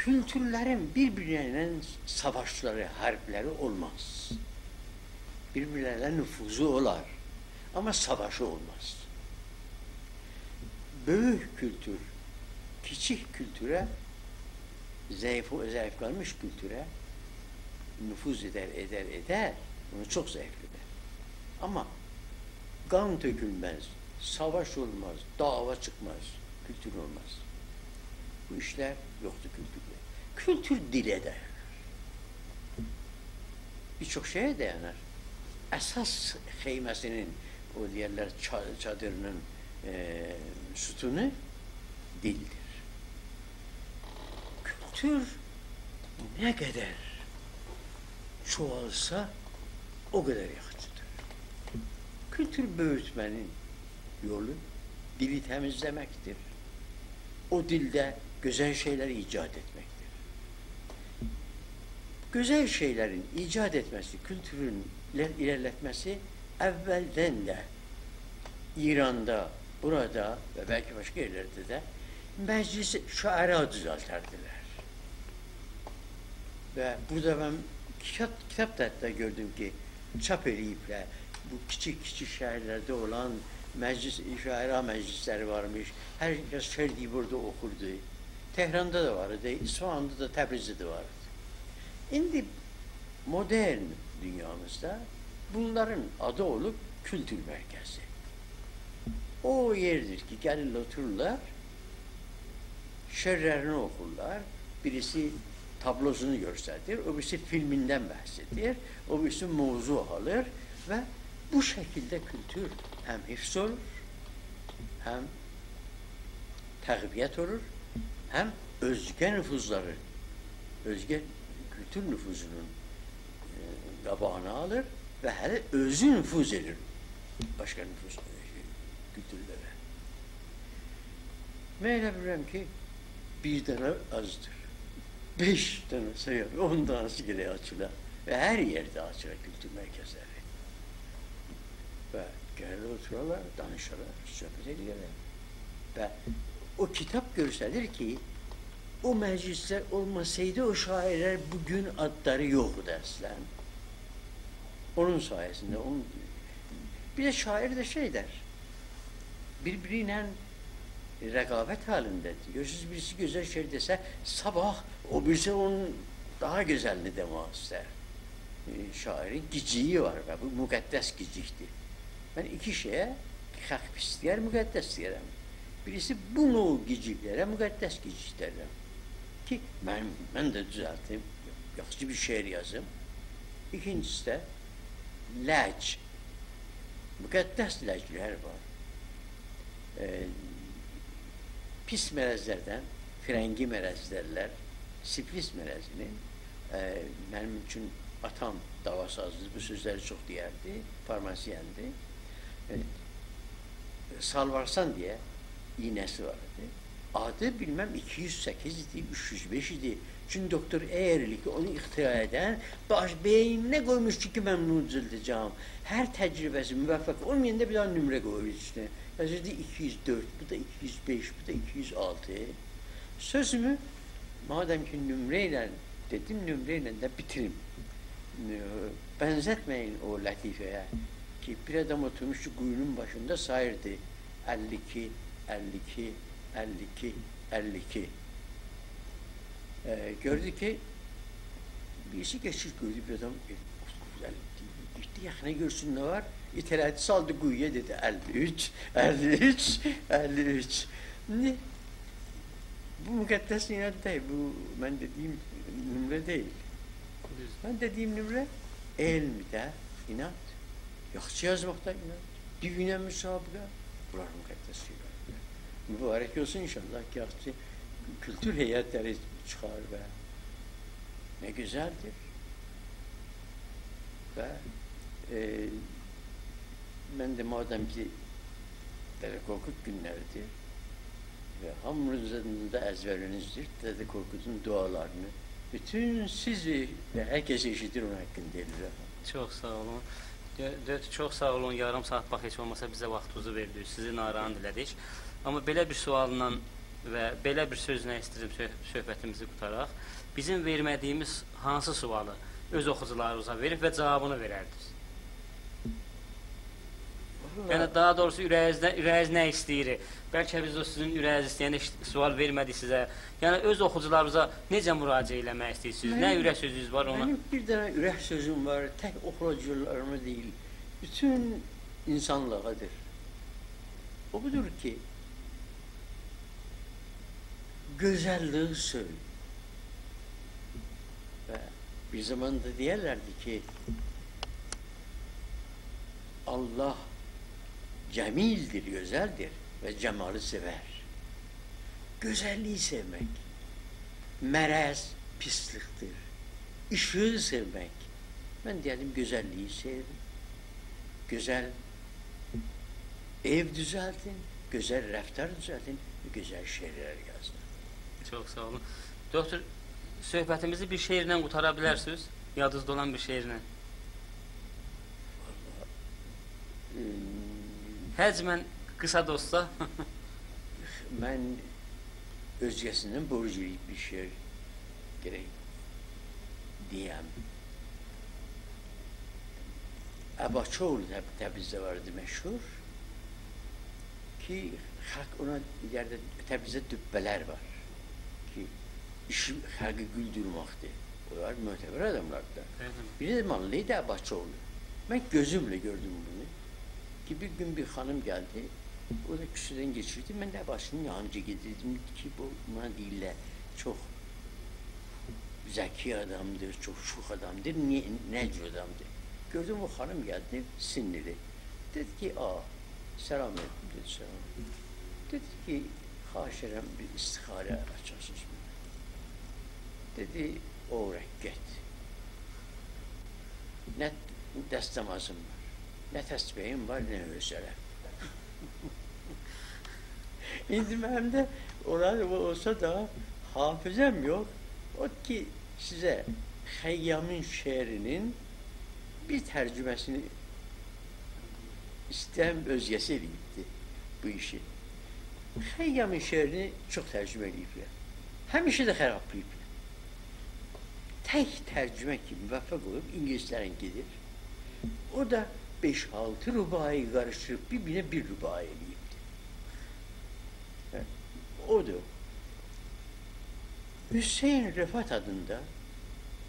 کولتورلرین بیر-بیرلرینن ساواشلاری، حربلری اولماز. بیر-بیرلرینه نفوذو اولار، آمما ساواشی اولماز. بؤیوک کولتور کیچیک کولتوره، ضعیف، ضعیف قالمیش کولتوره نفوذ ائدر، ائدر، ائدر، اونو چوخ ضعیفله‌در. آمما قان تؤکولمز، ساواش اولماز، دعوا چیخماز، کولتور اولماز. بو ایشلر یوخدور کولتورده. کولتور دیله دایانیر. بیر چوخ شئیه دایانیر. اساس خیمه‌سینین، او دئیرلر، چا-، چادیرینین، ائ، ستونو دیلدیر. کولتور نه قدر چوخالسا، او قدر یاخشیدیر. کولتور بؤیوتمه‌نین یولو دیلی تمیزله‌مکدیر. او دیلده گؤزل شئیلر ایجاد ائتمکدیر. گؤزل شئیلرین ایجاد ائتمه‌سی، کولتورون ایله-، ایره‌لیلتمه‌سی اولدن ده ایراندا، بورادا و بلکه باشقا یئرلرده ده مجلس شعرا دوزلدردیلر. و بورادا من کیتاب، کیتاب دا حتی گؤردوم کی، چاپ ائله‌ییبلر. بو کیچیک-کیچیک شهرلرده اولان مجلس، شعرا مجلسلری وارمیش. هر کس شعر دئییب اورادا اوخوردو. تهراندا دا وار ایدی، اصفهاندا دا، تبریزده ده وار ایدی. ایندی مدرن دونیامیزدا بونلارین آدی اولوب کولتور مرکزی. او یئردیر کی، گلیرلر، اوتورورلار، شعرلرینی اوخورلار، بیریسی تابلوسونو گؤستریر، او بیریسی فیلمیندن بحث ائدیر، او بیریسی موضوع آلیر و بو شکیلده کولتور هم حفظ اولور، هم تقویت اولور، هم اؤزگه نفوذلری، اؤزگه کولتور نفوذونون، ائ، قاباغینی آلیر و هله اؤزو نفوذ ائدیر باشقا نفوذ، ائ، کولتورلره. من ائله بیلیرم کی، بیر دنه آزدیر. بئش دنه سایاق، اون دنه‌سی گرک آچیلا. و هر یئرده آچیلا کولتور مرکزلری. و گلیرلر، اوتورارلار، دانیشارلار، صحبت ائدیرلر. و او کیتاب گؤستریر کی، او مجلسلر اولماسایدی، او شاعرلر بو گون آدلاری یوخ ایدی اصلاً. اونون سایه‌سینده، اونون، بیر ده شاعر ده شئی ائدر، بیر-بیری ایله رقابت حالیندادیر. گؤرورسونوز، بیریسی گؤزل شعر دئسه، صاباح او بیریسی اونون داها گؤزلینی دئمک ایستر. ائ، شاعرین گیجیگی وار و بو مقدس گیجیکدیر. من ایکی شئیه، حاق پیس دئیر، مقدس دئیرم. بیریسی بو نوع گیجیکلره مقدس گیجیک دئییرم. کی، من، من ده دوزلتدیم، یاخشی بیر شعر یازیم. ایکینجیسی ده لج. مقدس لجلر وار. ائ، پیس مرضلردن، فرنگی مرض دئیرلر، سیفلیس مرضینی، ائ، منیم اوچون آتام داواسازدیر، بو سؤزلری چوخ دئیردی، فارماسیان‌دیر. ائ، سالوارسان دئیه ایینه‌سی وار ایدی. آدی، بیلمم، ایکی یوز سککیز ایدی، اوچ یوز بئش ایدی. چونکی دوکتور ائیرلی کی، اونو اختراع ائدن، باش بئینینه قویموشدو کی، من بونو دوزلده‌جم. هر تجربه‌سی موفق اولمایاندا بیر دنه نمره قویور اوستونه. یازیردی ایکی یوز دؤرد، بو دا ایکی یوز بئش، بو دا ایکی یوز آلتی. سؤزومو، مادام کی، نمره ایله دئدیم، نمره ایله ده بیتیریم. ائ، بنزتمه‌یین او لطیفه‌یه کی، بیر آدام اوتورموشدو قویونون باشیندا ساییردی. اللی ایکی، اللی ایکی، اللی ایکی، اللی ایکی. ائ، گؤردو کی، بیریسی کئچیر، گؤردو بیر آدام، ائ، گئتدی یاخینا گؤرسون نه وار. ایته‌له‌دی، سالدی قویویا، دئدی: «اللی اوچ، اللی اوچ، اللی اوچ.» ایندی بو مقدس عناد دئییل، بو من دئدیگیم نمره دئییل. دوز. من دئدیگیم نمره علمده عناد. یاخشی یازماقدا عناد. دیبینه مسابقه. بونلار مقدس شئیلردیر. مبارک اولسون ان‌شاءالله کی، یاخشی کولتور هیئتلری چیخار و نه گؤزلدیر. و، ائ، من ده مادام کی، دده کورکود گونلریدیر و هامینیزین دا ازبرینیزدیر، دده کورکودون دعالارینی بوتون سیزی و هر کسی ائشیدیر، اونون حاققیندا ائله‌ییرم. چوخ ساغ اولون. دؤ-، دؤ-، چوخ ساغ اولون، یاریم ساعات باخ، هئچ اولماسا بیزه واختینیزی وئردینیز، سیزی ناراحت ائله‌دیک. آمما بئله بیر سؤاللا و بئله بیر سؤزله ایسته‌ییرم سؤ-، صحبتیمیزی قوتاراق. بیزیم وئرمه‌دیگیمیز هانسی سؤالی اؤز اوخوجولاریمیزا وئریب و جاوابینی وئرردینیز؟ والله یعنی، داها دوغروسو، اوره‌یینیزده، اوره‌یینیز نه ایسته‌ییر؟ بلکه بیز او سیزین اوره‌یینیز ایسته‌ین ایش-، سؤال وئرمه‌دیک سیزه. یعنی، اؤز اوخوجولاریمیزا نئجه مراجعه ائله‌مک ایسته‌ییرسینیز؟ نه منیم، اورک سؤزونوز وار، اونا؟ منیم بیر دنه اورک سؤزوم وار، تک اوخوجولاریما دئییل، بوتون اینسانلیغادیر. او بودور کی، گؤزللیگی سئوین. و بیر زاماندا دئیرلردی کی، الله جمیلدیر، گؤزلدیر و جمالی سئور. گؤزللیگی سئومک، مرض، پیسلیکدیر. ایشیغی سئومک. من دئیردیم، گؤزللیگی سئوین. گؤزل ائو دوزلدین، گؤزل رفتار دوزلدین، گؤزل شعرلر یازین. چوخ ساغ اولون. دوکتور، صحبتیمیزی بیر شعرله قوتارا بیلرسینیز؟ یادینیزدا اولان بیر شعرله. والله، ام، حجماً قیسا دا اولسا. من اؤزگه‌سیندن بورج یئییب بیر شعر گرک دئیم. اباچی اوغلو تب-، تبریزده وار ایدی مشهور کی، خالق اونا دئیردی، تبریزده دوبه‌لر وار کی، ایشی خالقی گولدورمکدیر. اونلار معتبر آداملاردی دا. بلی. بیری ده ماللی ایدی، عباسچی اوغلو. من گؤزومله گؤردوم بونو. کی، بیر گون بیر خانیم گلدی، او دا کوچه‌دن کئچیردی، من ده عباسچی‌نین یانینجا گئدیردیم کی، بو، بونا دئییرلر، چوخ ذکی آدامدیر، چوخ شوخ آدامدیر، نه، نه جور آدامدیر؟ گؤردوم او خانیم گلدی، سینلی‌دیر. دئدی کی، «آ، سلام علیکم.» دئدی، «سلام.» دئدی کی، «خواهش ائدیرم، بیر استخاره آچاسینیز منه.» دئدی، «اوغلان، گئت. نه دستمازین وار، نه تسبیحین وار، نه حوصله‌ن.» ایندی منیم ده اولار اولسا دا حافظه‌م یوخ. او کی، سیزه خیامین شعرینین بیر ترجمه‌سینی ایسته‌ین اؤزگه‌سی ائله‌ییبدی بو ایشی. خیامین شعرینی چوخ ترجمه ائله‌ییبلر. همیشه ده خرابلاییبلار. تک ترجمه کی، موفق اولوب، اینگیلیسلرینکی‌دیر. او دا بئش-آلتی رباعی قاریشدیریب، بیر-بیرینه بیر رباعی ائله‌ییبدی. هه، اودور. حسین رفعت آدیندا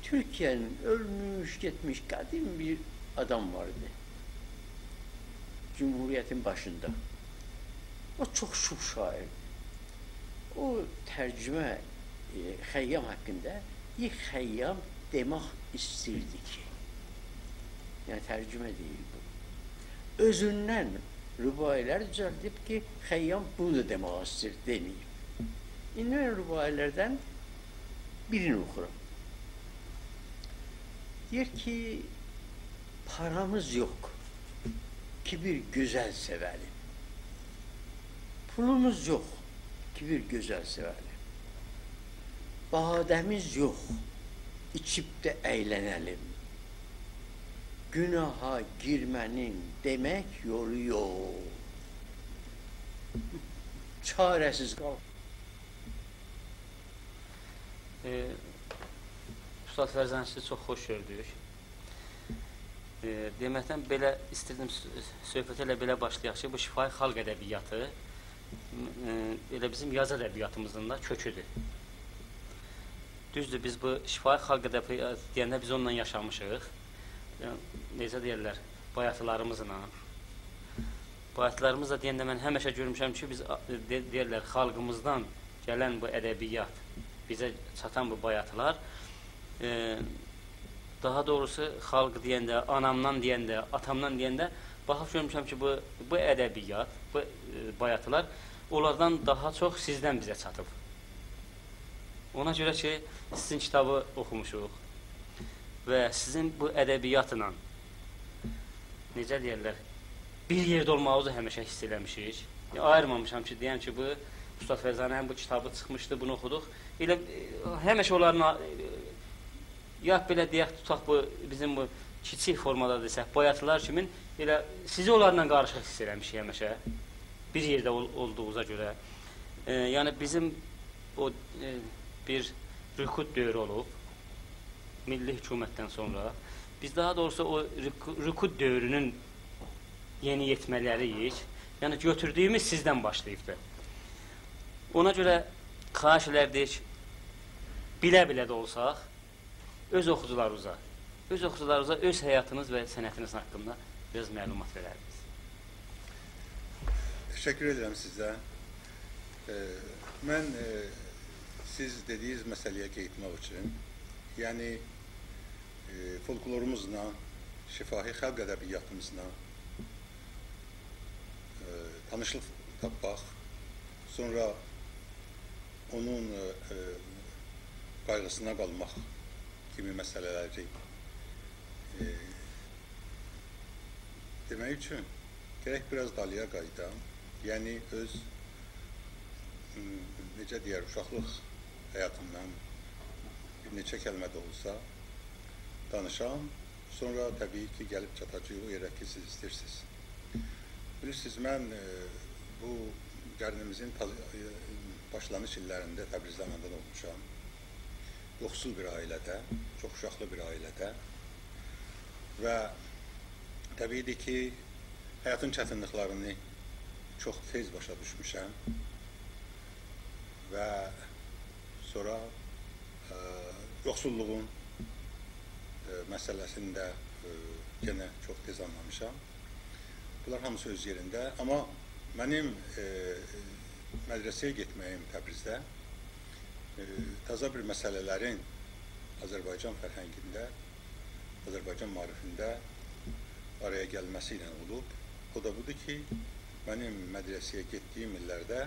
تورکیه‌نین اؤلموش، گئتمیش، قدیم بیر آدام واردی. جمهوریتین باشیندا. او چوخ شوخ شاعیردی. او ترجمه، ائ، خیام حاقیندا، ائ، خیام دئمک ایستیردی کی، یعنی ترجمه دئییل بو. اؤزوندن رباعی‌لر دوزلدیب کی، خیام بونو دا دئمک ایستیر، دئمه‌ییب. ایندی من رباعی‌لردن بیرینی اوخورام. دئییر کی، پارامیز یوخ کی، بیر گؤزل سئوه‌لیم. پولوموز یوخ کی، بیر گؤزل سئوه‌لیم. باده‌میز یوخ، ایچیب ده اَیلنه‌لیم. گوناها گیرمه‌نین دئمک یولو یوخ. چاره‌سیز قال. ائ، اوستاد فرزند، سیزی چوخ خوش گؤردوک. ائ، دئمکدن بئله ایستیردیم، س-، صحبته ائله بئله باشلایاق کی، بو شفاهی خالق ادبیاتی، ائ، ائله بیزیم یازی ادبیاتیمیزین دا کؤکودور. دوزدور، بیز بو شفاهی خالق ادبیاتی دئینده بیز اونونلا یاشامیشیق. ائ، نئجه دئیرلر، بایاتیلاریمیزلا. بایاتیلاریمیز دا دئینده من همیشه گؤرموشم کی، بیز، آ، دئ-، دئیرلر، خالقیمیزدان گلن بو ادبیات، بیزه چاتان بو بایاتیلار، ائ، داها دوغروسو خالق دئینده، آنامدان دئینده، آتامدان دئینده باخیب گؤرموشم کی، بو، بو ادبیات، بو، ائ، بایاتیلار اونلاردان داها چوخ سیزدن بیزه چاتیب. اونا گؤره کی، سیزین کیتابی اوخوموشوق و سیزین بو ادبیاتلا، نئجه دئیرلر، بیر یئرده اولماغینیزی همیشه حیس ائله‌میشیک. آییرمامیشام کی، دئیم کی، بو اوستاد فرزانه‌نین بو کیتابی چیخمیشدی، بونو اوخودوق. ائله، ائ، همیشه اونلارین، ائ، یا بئله دئیک، توتاق بو، بیزیم بو کیچیک فورمادا دئسک، بایاتیلار کیمین، ائله سیزی اونلارلا قاریشیق حیس ائله‌میشیک همیشه. بیر یئرده اول-، اولدوغونوزا گؤره. ائ، یعنی بیزیم او، ائ، بیر رکود دؤورو اولوب. میللی حکومتدن سونرا. بیز داها دوغروسو او رکو-، رکود دؤورونون یئنی‌یئتمه‌لری‌ییک. یعنی گؤتوردویوموز سیزدن باشلاییبدی. اونا گؤره خواهش ائلردیک، بیله-بیله ده اولساق، اؤز اوخوجولاریمیزا، اؤز اوخوجولاریمیزا اؤز حیاتینیز و صنعتینیز حاقیندا بیر آز معلومات وئرردینیز. تشکر ائدیرم سیزه. ائ، من، ائ، سیز دئدیگینیز مسئله‌یه قئییتمک اوچون، یعنی، ائ، فولکلوروموزلا، شفاهی خالق ادبیاتیمیزلا، ائ، تانیشلیق تاپماق، سونرا اونون، ائ، ائ، قایغیسینا قالماق کیمی مسئله‌لری، ائ، دئمک اوچون گرک بیر آز دالییا قاییدام. یعنی اؤز، م، نئجه دئیر، اوشاقلیق حیاتیمدان بیر نئچه کلمه ده اولسا دانیشام. سونرا طبیعی کی، گلیب چاتاجاغیق او یئره کی، سیز ایسته‌ییرسینیز. بیلیرسینیز، من، ائ، بو قرنیمیزین تاز-، ائ، باشلانیش ایللرینده تبریزده آنادان اولموشام. یوخسول بیر عائله‌ده، چوخ اوشاقلی بیر عائله‌ده و طبیعی‌دیر کی، حیاتین چتینلیکلرینی چوخ تئز باشا دوشموشم و سونرا، ائ، یوخسوللوغون ائ، مسئله‌سینی ده، ائ، یئنه چوخ تئز آنلامیشام. بونلار هامیسی اؤز یئرینده. آمما منیم، ائ، مدرسه‌یه گئتمه‌ییم تبریزده، ائ، تازا بیر مسئله‌لرین آذربایجان فرهنگینده، آذربایجان معاریفینده آرایا گلمه‌سی ایله اولوب. او دا بودور کی، منیم مدرسه‌یه گئتدیگیم ایللرده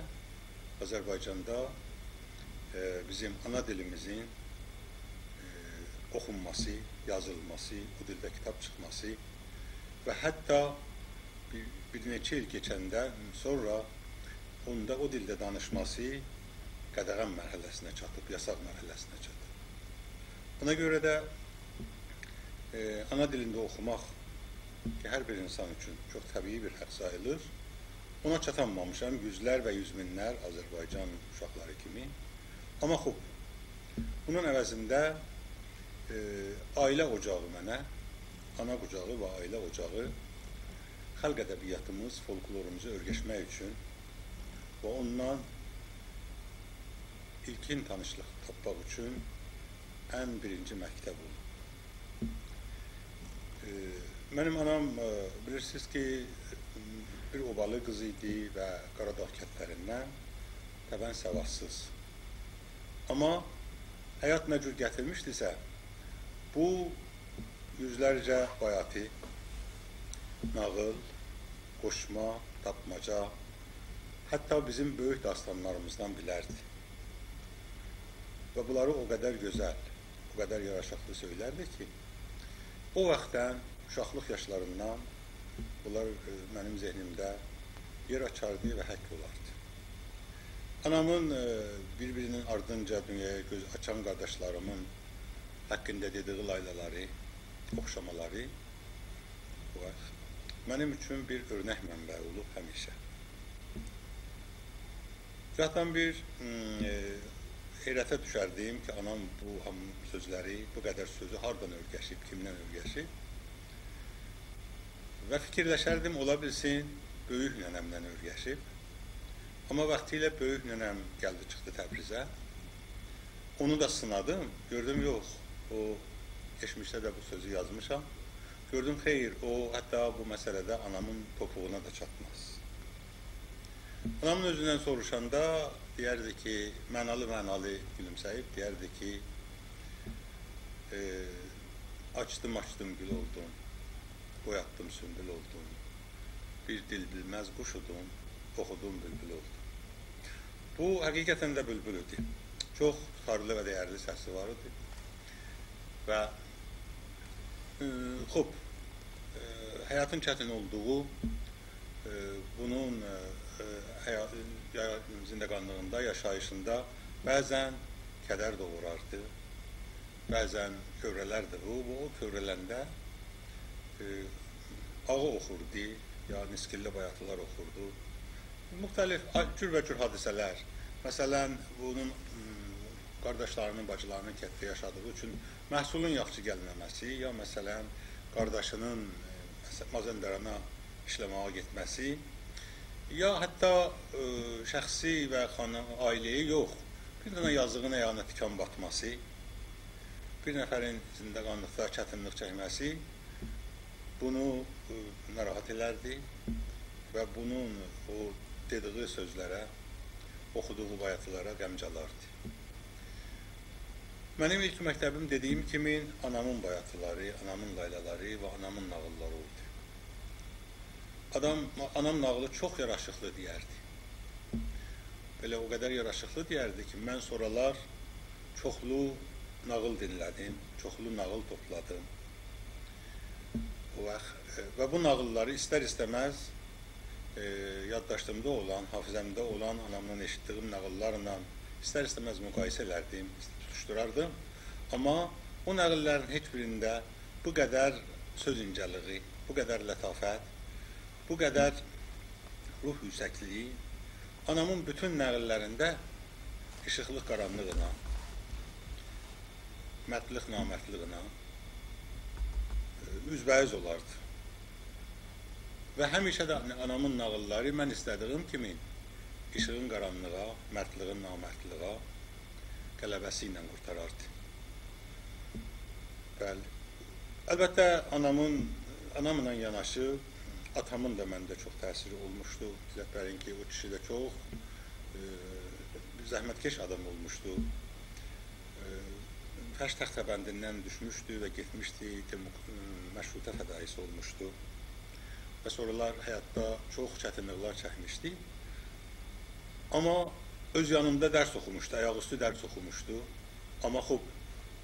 آذربایجاندا، ائ، بیزیم آنا دیلیمیزین، ائ، اوخونماسی، یازیلماسی، او دیلده کیتاب چیخماسی و حتی بیر، بیر نئچه ایل کئچندن سونرا اوندا او دیلده دانیشماسی قدغن مرحله‌سینه چاتیب، یاساق مرحله‌سینه چاتیب. بونا گؤره ده، ائ، آنا دیلینده اوخوماق کی، هر بیر اینسان اوچون چوخ طبیعی بیر حاق ساییلیر، اونا چاتانمامیشام، یوزلر و یوز مینلر آذربایجان اوشاقلاری کیمی. آمما خوب، بونون عوضینده، ائ، عائله اوجاغی منه، آنا قوجاغی و عائله اوجاغی خالق ادبیاتیمیز، فولکلوروموزو اؤرگشمک اوچون و اوندان ایلکین تانیشلیق تاپماق اوچون ان بیرینجی مکتب اولدو. ائ، منیم آنام، ائ، بیلیرسینیز کی، بیر اوبالی قیز ایدی و قاراداغ کندلریندن، طبعاً سوادسیز. آمما حیات نه جور گتیرمیشدیسه، بو یوزلرجه بایاتی، ناغیل، قوشما، تاپماجا، حتی بیزیم بؤیوک داستانلاریمیزدان بیلردی. و بونلاری او قدر گؤزل، او قدر یاراشیقلی سؤیلردی کی، او واختدان، اوشاقلیق یاشلاریندان بونلار، ائ، منیم ذهنیمده یئر آچاردی و حاق اولاردی. آنامین، ائ، بیر-بیرینین آردینجا دونیایا گؤز آچان قارداشلاریمین حاقیندا دئدیگی لایلالاری، اوخشامالاری، باخ، منیم اوچون بیر اؤرنک منبعی اولوب همیشه. گاهدان بیر، م، ائ، حیرته دوشردیم کی، آنام بو هامی سؤزلری، بو قدر سؤزو هاردان اؤرگشیب، کیمدن اؤرگشیب؟ و فیکیرلشردیم، اولا بیلسین، بؤیوک ننه‌مدن اؤرگشیب. آمما واختیله بؤیوک ننه‌م گلدی، چیخدی تبریزه. اونو دا سینادیم. گؤردوم، یوخ، او کئچمیشده ده بو سؤزو یازمیشام. گؤردوم، خیر، او حتی بو مسئله‌ده آنامین توپوغونا دا چاتماز. آنامین اؤزوندن سوروشاندا دئیردی کی، معنالی-معنالی گولومسه‌ییب، دئیردی کی، ائ، «آچدیم، آچدیم، گول اولدوم، بویاتدیم، سونبول اولدوم، بیر دیل بیلمز قوشودوم، اوخودوم، بولبول اولدوم.» بو، حقیقتاً ده بولبول ایدی. چوخ توتارلی و دَیرلی سسی وار ایدی. و، ائ، خوب، ائ، حیاتین چتین اولدوغو، ائ، بونون، ائ، ائ، حیا-، یا-، زندگانلیغیندا، یاشاییشیندا بعضاً کدر دوغوراردی، بعضاً کؤوره‌لردی بو. بو، او کؤوره‌لنده، ائ، آغی اوخوردو، یا نیسگیللی بایاتیلار اوخوردو. مختلف، آ-، جوربه‌جور حادثه‌لر. مثلاً، بونون، م، قارداشلاری‌نین، باجیلاری‌نین کندده یاشادیغی اوچون محصولون یاخشی گلمه‌مه‌سی، یا مثلاً، قارداشی‌نین، ائ، مث-، مازندرانا ایشله‌مه‌یه گئتمه‌سی، یا حتی، ائ، شخصی و خانه-، عائله‌یی یوخ، بیر دنه یازیغین آیاغینا تیکان باتماسی، بیر نفرین زندگانلیقدا چتینلیک چکمه‌سی بونو، ائ، ناراحت ائلردی و بونون او دئدیگی سؤزلره، اوخودوغو بایاتیلارا غم گلردی. منیم ایلک مکتبیم، دئدیگیم کیمی، آنامین بایاتیلاری، آنامین لایلالاری و آنامین ناغیللاری اولدو. آدام، آنام ناغیلی چوخ یاراشیقلی دئیردی. بئله او قدر یاراشیقلی دئیردی کی، من سونرالار چوخلو ناغیل دینله‌دیم، چوخلو ناغیل توپلادیم. او واخت، ائ، و بو ناغیللاری ایستر-ایسته‌مز، ائ، یادداشتیمدا اولان، حافظه‌مده اولان، آنامدان ائشیتدیگیم ناغیللارلا ایستر-ایسته‌مز مقایسه ائلردیم، توتوشدوراردیم. آمما او ناغیللارین هئچ بیرینده بو قدر سؤز اینجه‌لیگی، بو قدر لطافت، بو قدر روح یوکسکلیگی، آنامین بوتون ناغیللاریندا ایشیقلیق قارانلیغینا، مردلیق نامردلیغینا، ائ، اوزبه‌اوز اولاردی. و همیشه ده آنامین ناغیللاری من ایسته‌دیگیم کیمی ایشیغین قارانلیغا، مردلیغین نامردلیغا غلبه‌سی ایله قورتاراردی. بلی. البته، آنامین، آناملا یاناشی آتامین دا منده چوخ تأثیری اولموشدو. علت بر این کی، او کیشی ده چوخ، ائ، زحمتکش آدام اولموشدو. ائ، فرش تخته‌بندیندن دوشموشدو و گئتمیشدی، دموک-، مشروطه فدایی‌سی اولموشدو. و سونرالار حیاتدا چوخ چتینلیکلر چکمیشدی. آمما اؤز یانیندا درس اوخوموشدو، آیاق اوستو درس اوخوموشدو. آمما خوب،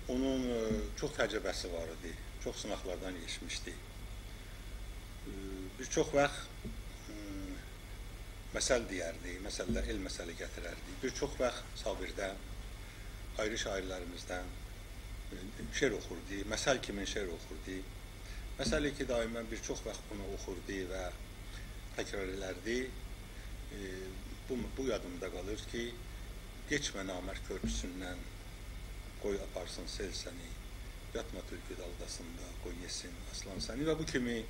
اونون، ائ، چوخ تجربه‌سی وار ایدی، چوخ سیناقلاردان کئچمیشدی. ائ، بیر چوخ واخت، م، مثل دئیردی، مثل‌لر، ائل مثلی گتیرردی. بیر چوخ واخت صابردن، آیری شاعیرلریمیزدن، ائ، شعر اوخوردو، مثل کیمی شعر اوخوردو. مثلی کی، دائماً بیر چوخ واخت بونو اوخوردو و تکرار ائلردی. ائ، بو، بو یادیمدا قالیر کی، «گئچمه نامرد کؤرپوسوندن، قوی آپارسین سئل سنی، یاتما تولکو دالداسیندا، قوی یئسین آسلان سنی» و بو کیمی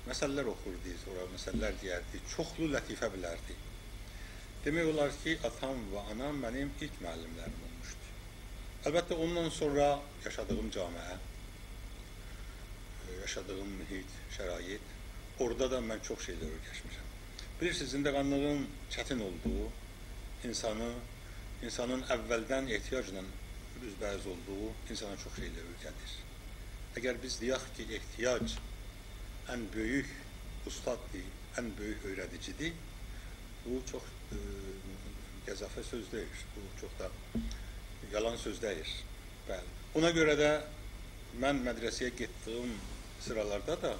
مثل‌لر اوخوردو، سونرا مثل‌لر دئیردی، چوخلو لطیفه بیلردی. دئمک اولار کی، آتام و آنام منیم ایلک معلم‌لریم اولموشدو. البته، اوندان سونرا یاشادیغیم جامعه، ائ، یاشادیغیم محیط، شرایط، اورادا دا من چوخ شئیلر اؤیرشمیشم. بیلیرسینیز، زندگانلیغین چتین اولدوغو، اینسانی، اینسانین اولدن احتیاجلا اوزبه‌اوز اولدوغو اینسانا چوخ شئیلر اؤیره‌دیر. اگر بیز دئیک کی، احتیاج ان بؤیوک اوستاددیر، ان بؤیوک اؤیره‌دیجی‌دیر، بو چوخ، ائ، گزافه سؤز دئییل، بو چوخ دا یالان سؤز دئییل. بلی. اونا گؤره ده من مدرسه‌یه گئتدیگیم سیرالاردا دا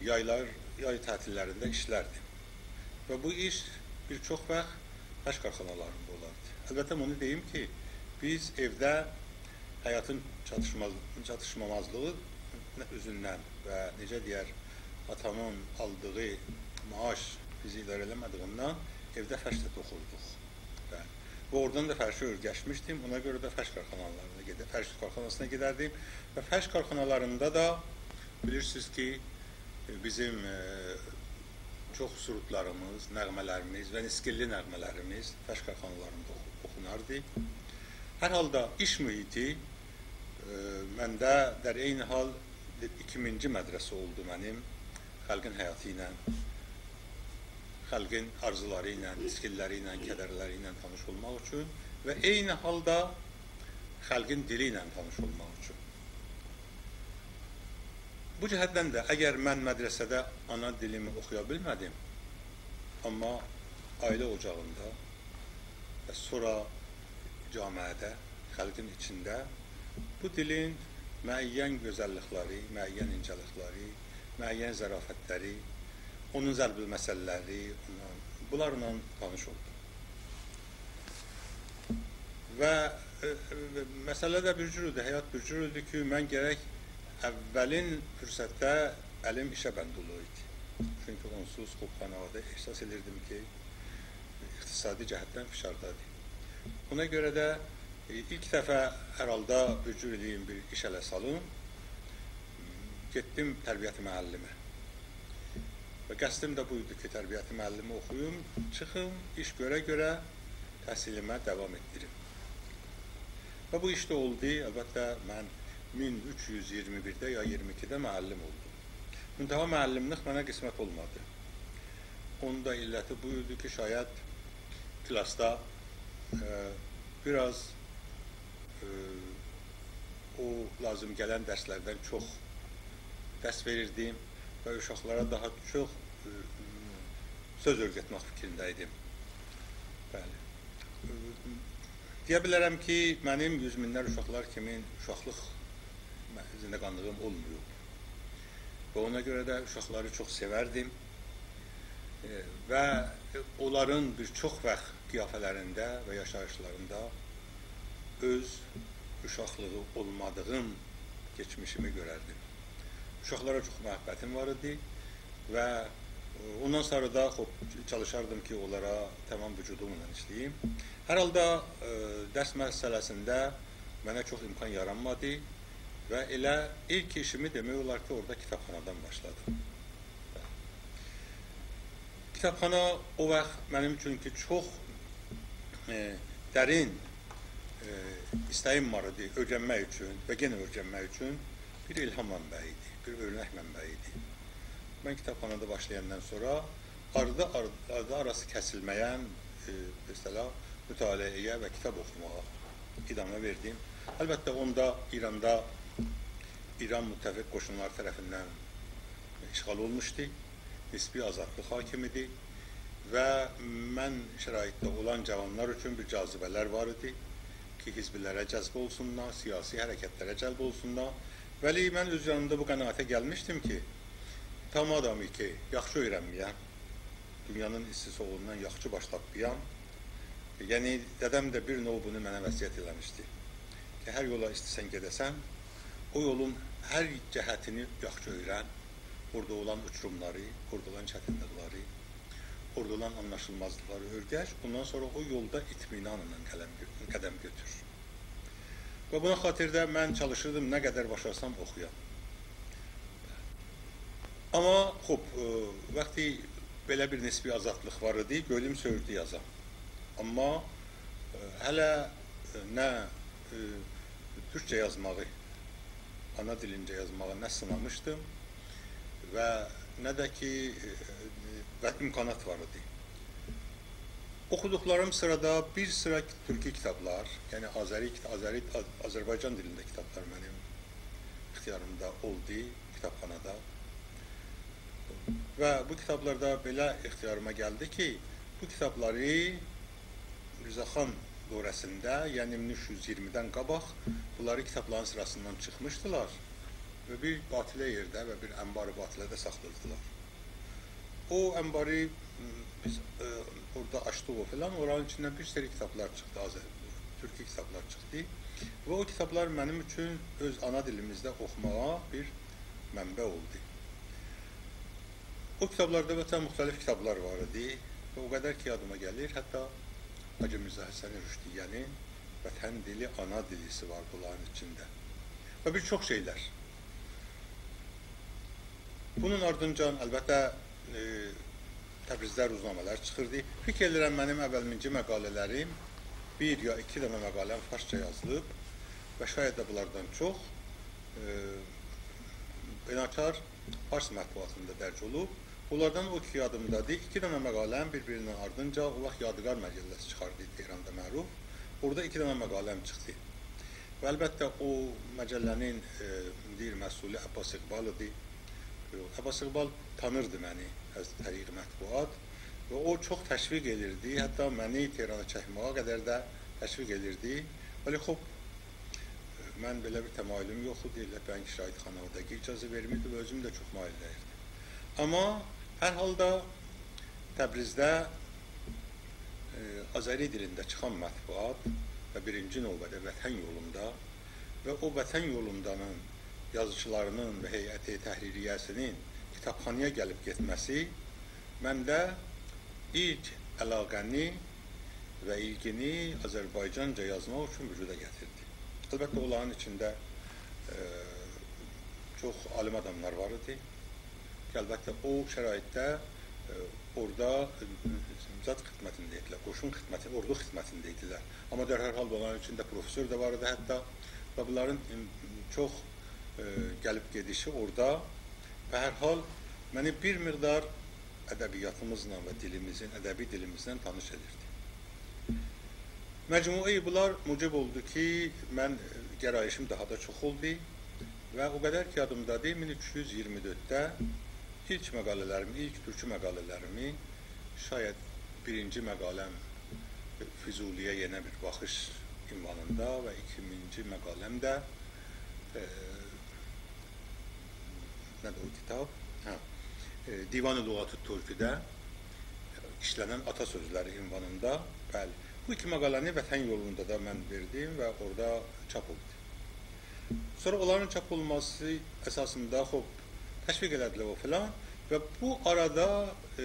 یایلار، یای تعطیل‌لرینده ایشلردیم. و بو ایش بیر چوخ واخت فرش کارخانالاریندا اولاردی. البته، بونو دئییم کی، بیز ائوده حیاتین چاتیشماز-، چاتیشمامازلیغی اوزوندن و نئجه دئیر، آتامین آلدیغی معاش بیزی اداره ائله‌مه‌دیگیندن ائوده فرش ده توخوردوق. بلی. و اورادان دا فرشی اؤیرشمیشدیم. اونا گؤره ده فرش کارخانالاریندا گئده-، فرش کارخاناسینا گئدردیم. و فرش کارخانالاریندا دا بیلیرسینیز کی، بیزیم، ائ، چوخ سرودلاریمیز، نغمه‌لریمیز و نیسگیللی نغمه‌لریمیز فرش کارخانالاریندا اوخو-، اوخوناردی. هر حالدا ایش محیطی، ائ، منده در عین حال ایکیمینجی مدرسه اولدو منیم خالقین حیاتی ایله، خالقین آرزولاری ایله، نیسگیللری ایله، کدرلری ایله تانیش اولماق اوچون و عین حالدا خالقین دیلی ایله تانیش اولماق اوچون. بو جهتدن ده، اگر من مدرسه‌ده آنا دیلیمی اوخویا بیلمه‌دیم، آمما عائله اوجاغیندا و سونرا جامعه‌ده، خالقین ایچینده بو دیلین معین گؤزللیک‌لری، معین اینجه‌لیک‌لری، معین ظرافت‌لری، اونون ضرب‌المثل‌لری، اونون، بونلارلا تانیش اولدوم. و، ائ، ائ، مسئله ده بیر جور ایدی، حیات بیر جور ایدی کی، من گرک اولین فرصتده الیم ایشه بند اولایدی. چونکی اونسوز خوب خانواده احساس ائدیردیم کی، اقتصادی جهتدن فشاردادیر. اونا گؤره ده، ائ، ایلک دفعه هر حالدا بیر جور ائله‌ییم بیر ایش اله سالیم. گئتدیم تربیت معلمه. و قصدیم ده بو ایدی کی، تربیت معلمی اوخویوم، چیخیم، ایش گؤره-گؤره تحصیلیمه داوام ائتدیریم. و بو ایش ده اولدو. البته، من مین اوچ یوز اییرمی بیرده یا اییرمی ایکیده معلم اولدوم. منتها معلم‌لیک منه قسمت اولمادی. اونون دا علتی بو ایدی کی، شاید کلاسدا، ائ، بیر آز، ائ، او لازیم گلن درس‌لردن چوخ درس وئریردیم و اوشاقلارا داها چوخ، ائ، سؤز اؤیرتمک فیکرینده ایدیم. بلی. ائ، دئیه بیلرم کی، منیم یوز مینلر اوشاقلار کیمین اوشاقلیق زندگانلیغیم اولماییب. و اونا گؤره ده اوشاقلاری چوخ سئوردیم. ائ، و اونلارین بیر چوخ واخت قیافه‌لرینده و یاشاییشلاریندا اؤز اوشاقلیغی اولمادیغیم کئچمیشیمی گؤرردیم. اوشاقلارا چوخ محبتیم وار ایدی و، ائ، اوندان سونرا دا، خوب، چالیشاردیم کی، اونلارا تمام وجودوملا ایشله‌ییم. هر حالدا، ائ، درس مسئله‌سینده منه چوخ امکان یارانمادی و ائله ایلک ایشیمی دئمک اولار کی، اورادا کیتابخانادان باشلادیم. کیتابخانا او واخت منیم اوچون کی، چوخ، ائ، درین، ائ، ایسته‌ییم وار ایدی اؤیرنمک اوچون و یئنه اؤیرنمک اوچون. بیر الهام منبعی ایدی، بیر اؤرنک منبعی ایدی. من کیتابخانادا باشلایاندان سونرا آردا، آر-، آردا آراسی کسیلمه‌ین، ائ، مثلا، مطالعه‌یه و کیتاب اوخوماغا ادامه وئردیم. البته، اوندا ایراندا ایران متفق قوشونلار طرفیندن اشغال اولموشدو. نسبی آزادلیق حاکم ایدی و من شرایطده اولان جاوانلار اوچون بیر جاذبه‌لر وار ایدی کی، حزبلره جذب اولسونلار، سیاسی حرکتلره جلب اولسونلار. ولی من اؤز جانیمدا بو قناعته گلمیشدیم کی، تام آدامی کی، یاخشی اؤیرنمیه‌م، دونیانین ایستی سوغوغوندان یاخشی باش تاپمایام. یعنی، دده‌م ده بیر نوع بونو منه وصیت ائله‌میشدی کی، هر یولا ایسته‌سن گئده‌سن، او یولون هر جهتینی یاخشی اؤیرن، اورادا اولان اوچوروملاری، اورادا اولان چتینلیکلری، اورادا اولان آنلاشیلمازلیقلاری اؤرگش، اوندان سونرا او یولدا اطمینانلا قلم گؤ-، قدم گؤتور. و بونا خاطیر ده من چالیشیردیم، نه قدر باشارسام اوخویام. آمما، خوب، ائ، وقتی بئله بیر نسبی آزادلیق وار ایدی، گؤیلوم سئویردی یازام. آمما، ائ، هله، ائ، نه، ائ، تورکجه یازماغی، آنا دیلینجه یازماغی نه سینامیشدیم و نه ده کی، ائ، و امکانات وار ایدی. اوخودوقلاریم سیرادا بیر سیرا تورکی کیتابلار، یعنی آذری کیت-، آذری، آذ-، آذربایجان دیلینده کیتابلار منیم اختیاریمدا اولدو کیتابخانادا. و بو کیتابلار دا بئله اختیاریما گلدی کی، بو کیتابلاری رضا خان دوره‌سینده، یعنی مین اوچ یوز اییرمیدن قاباق بونلاری کیتابلارین سیراسیندان چیخمیشدیلار و بیر باطله یئرده و بیر انبار باطله‌ده ساخلاییردیلار. او انباری، م، بیز، ائ، اورادا آچدیق او فلان، اورانین ایچیندن بیر سری کیتابلار چیخدی، آذر-، تورکی کیتابلار چیخدی. و او کیتابلار منیم اوچون اؤز آنا دیلیمیزده اوخوماغا بیر منبع اولدو. او کیتابلاردا، مثلا، مختلف کیتابلار وار ایدی و او قدر کی، یادیما گلیر، حتی حاجی میرزا حسن رشدیه‌نین وطن دیلی، آنا دیلی‌سی وار بونلارین ایچینده. و بیر چوخ شئیلر. بونون آردینجان، البته، ائ، تبریزده روزنامه‌لر چیخیردی. فیکیر ائدیرم، منیم اولینجی مقاله‌لریم، بیر یا ایکی دنه مقاله‌م فارسجا یازیلیب و شاید ده بونلاردان چوخ، ائ، بناکار فارس مطبوعاتیندا درج اولوب. بونلاردان او کی یادیمدادیر، ایکی دنه مقاله‌م بیر-بیری‌نین آردینجا، او واخت یادگار مجله‌سی چیخاردی تهراندا معروف. اورادا ایکی دنه مقاله‌م چیخدی. و البته، او مجله‌نین، ائ، مدیر مسئولو عباس اقبال ایدی. عباس اقبال تانیردی منی از طریق مطبوعات و او چوخ تشویق ائدیردی، حتی منی تهرانا چکمه‌یه قدر ده تشویق ائدیردی. ولی خوب، من بئله بیر تمایلوم یوخ ایدی، ائله بنک شرایط خانوادگی اجازه وئرمیردی و اؤزوم ده چوخ مایل دئییلدیم. آمما هر حالدا تبریزده، ائ، آذری دیلینده چیخان مطبوعات و بیرینجی نوبه‌ده وطن یولوندا و او وطن یولوندانین یازیچیلارینین و هیئت تحریریه‌سینین کیتابخانایا گلیب گئتمه‌سی منده ایلک علاقه‌نی و ایلگینی آذربایجانجا یازماق اوچون وجودا گتیردی. البته، اونلارین ایچینده، ائ، چوخ عالیم آداملار وار ایدی کی، البته، او شرایطده، ائ، اورادا، ائ، زاد خدمتینده ایدیلر، قوشون خدمتی، اوردو خدمتینده ایدیلر. آمما در هر حال اونلارین ایچینده پروفسور دا وار ایدی حتی. و بونلارین، ائ، چوخ، ائ، گلیب گئدیشی اورادا، به هر حال، منی بیر مقدار ادبیاتیمیزلا و دیلیمیزین، ادبی دیلیمیزله تانیش ائدیردی. مجموعه‌ی بونلار موجب اولدو کی، من، ائ، گرایشیم داها دا چوخ اولدو و او قدر کی یادیمدادیر، مین اوچ یوز اییرمی دؤردده ایلک مقاله‌لریمی، ایلک تورکی مقاله‌لریمی، شاید بیرینجی مقاله‌م فضولی‌یه یئنه بیر باخیش عنوانیندا و ایکینجی مقاله‌م ده، ائ، نه‌دیر او کیتاب؟ هه. ائ، دیوان لغات ترکی‌ده ایشله‌نن آتا سؤزلری عنوانیندا. بلی. بو ایکی مقاله‌نی وطن یولوندا دا من وئردیم و اورادا چاپ اولدو. سونرا اونلارین چاپ اولماسی اساسیندا، خوب، تشویق ائله‌دیلر او فلان و بو آرادا، ائ،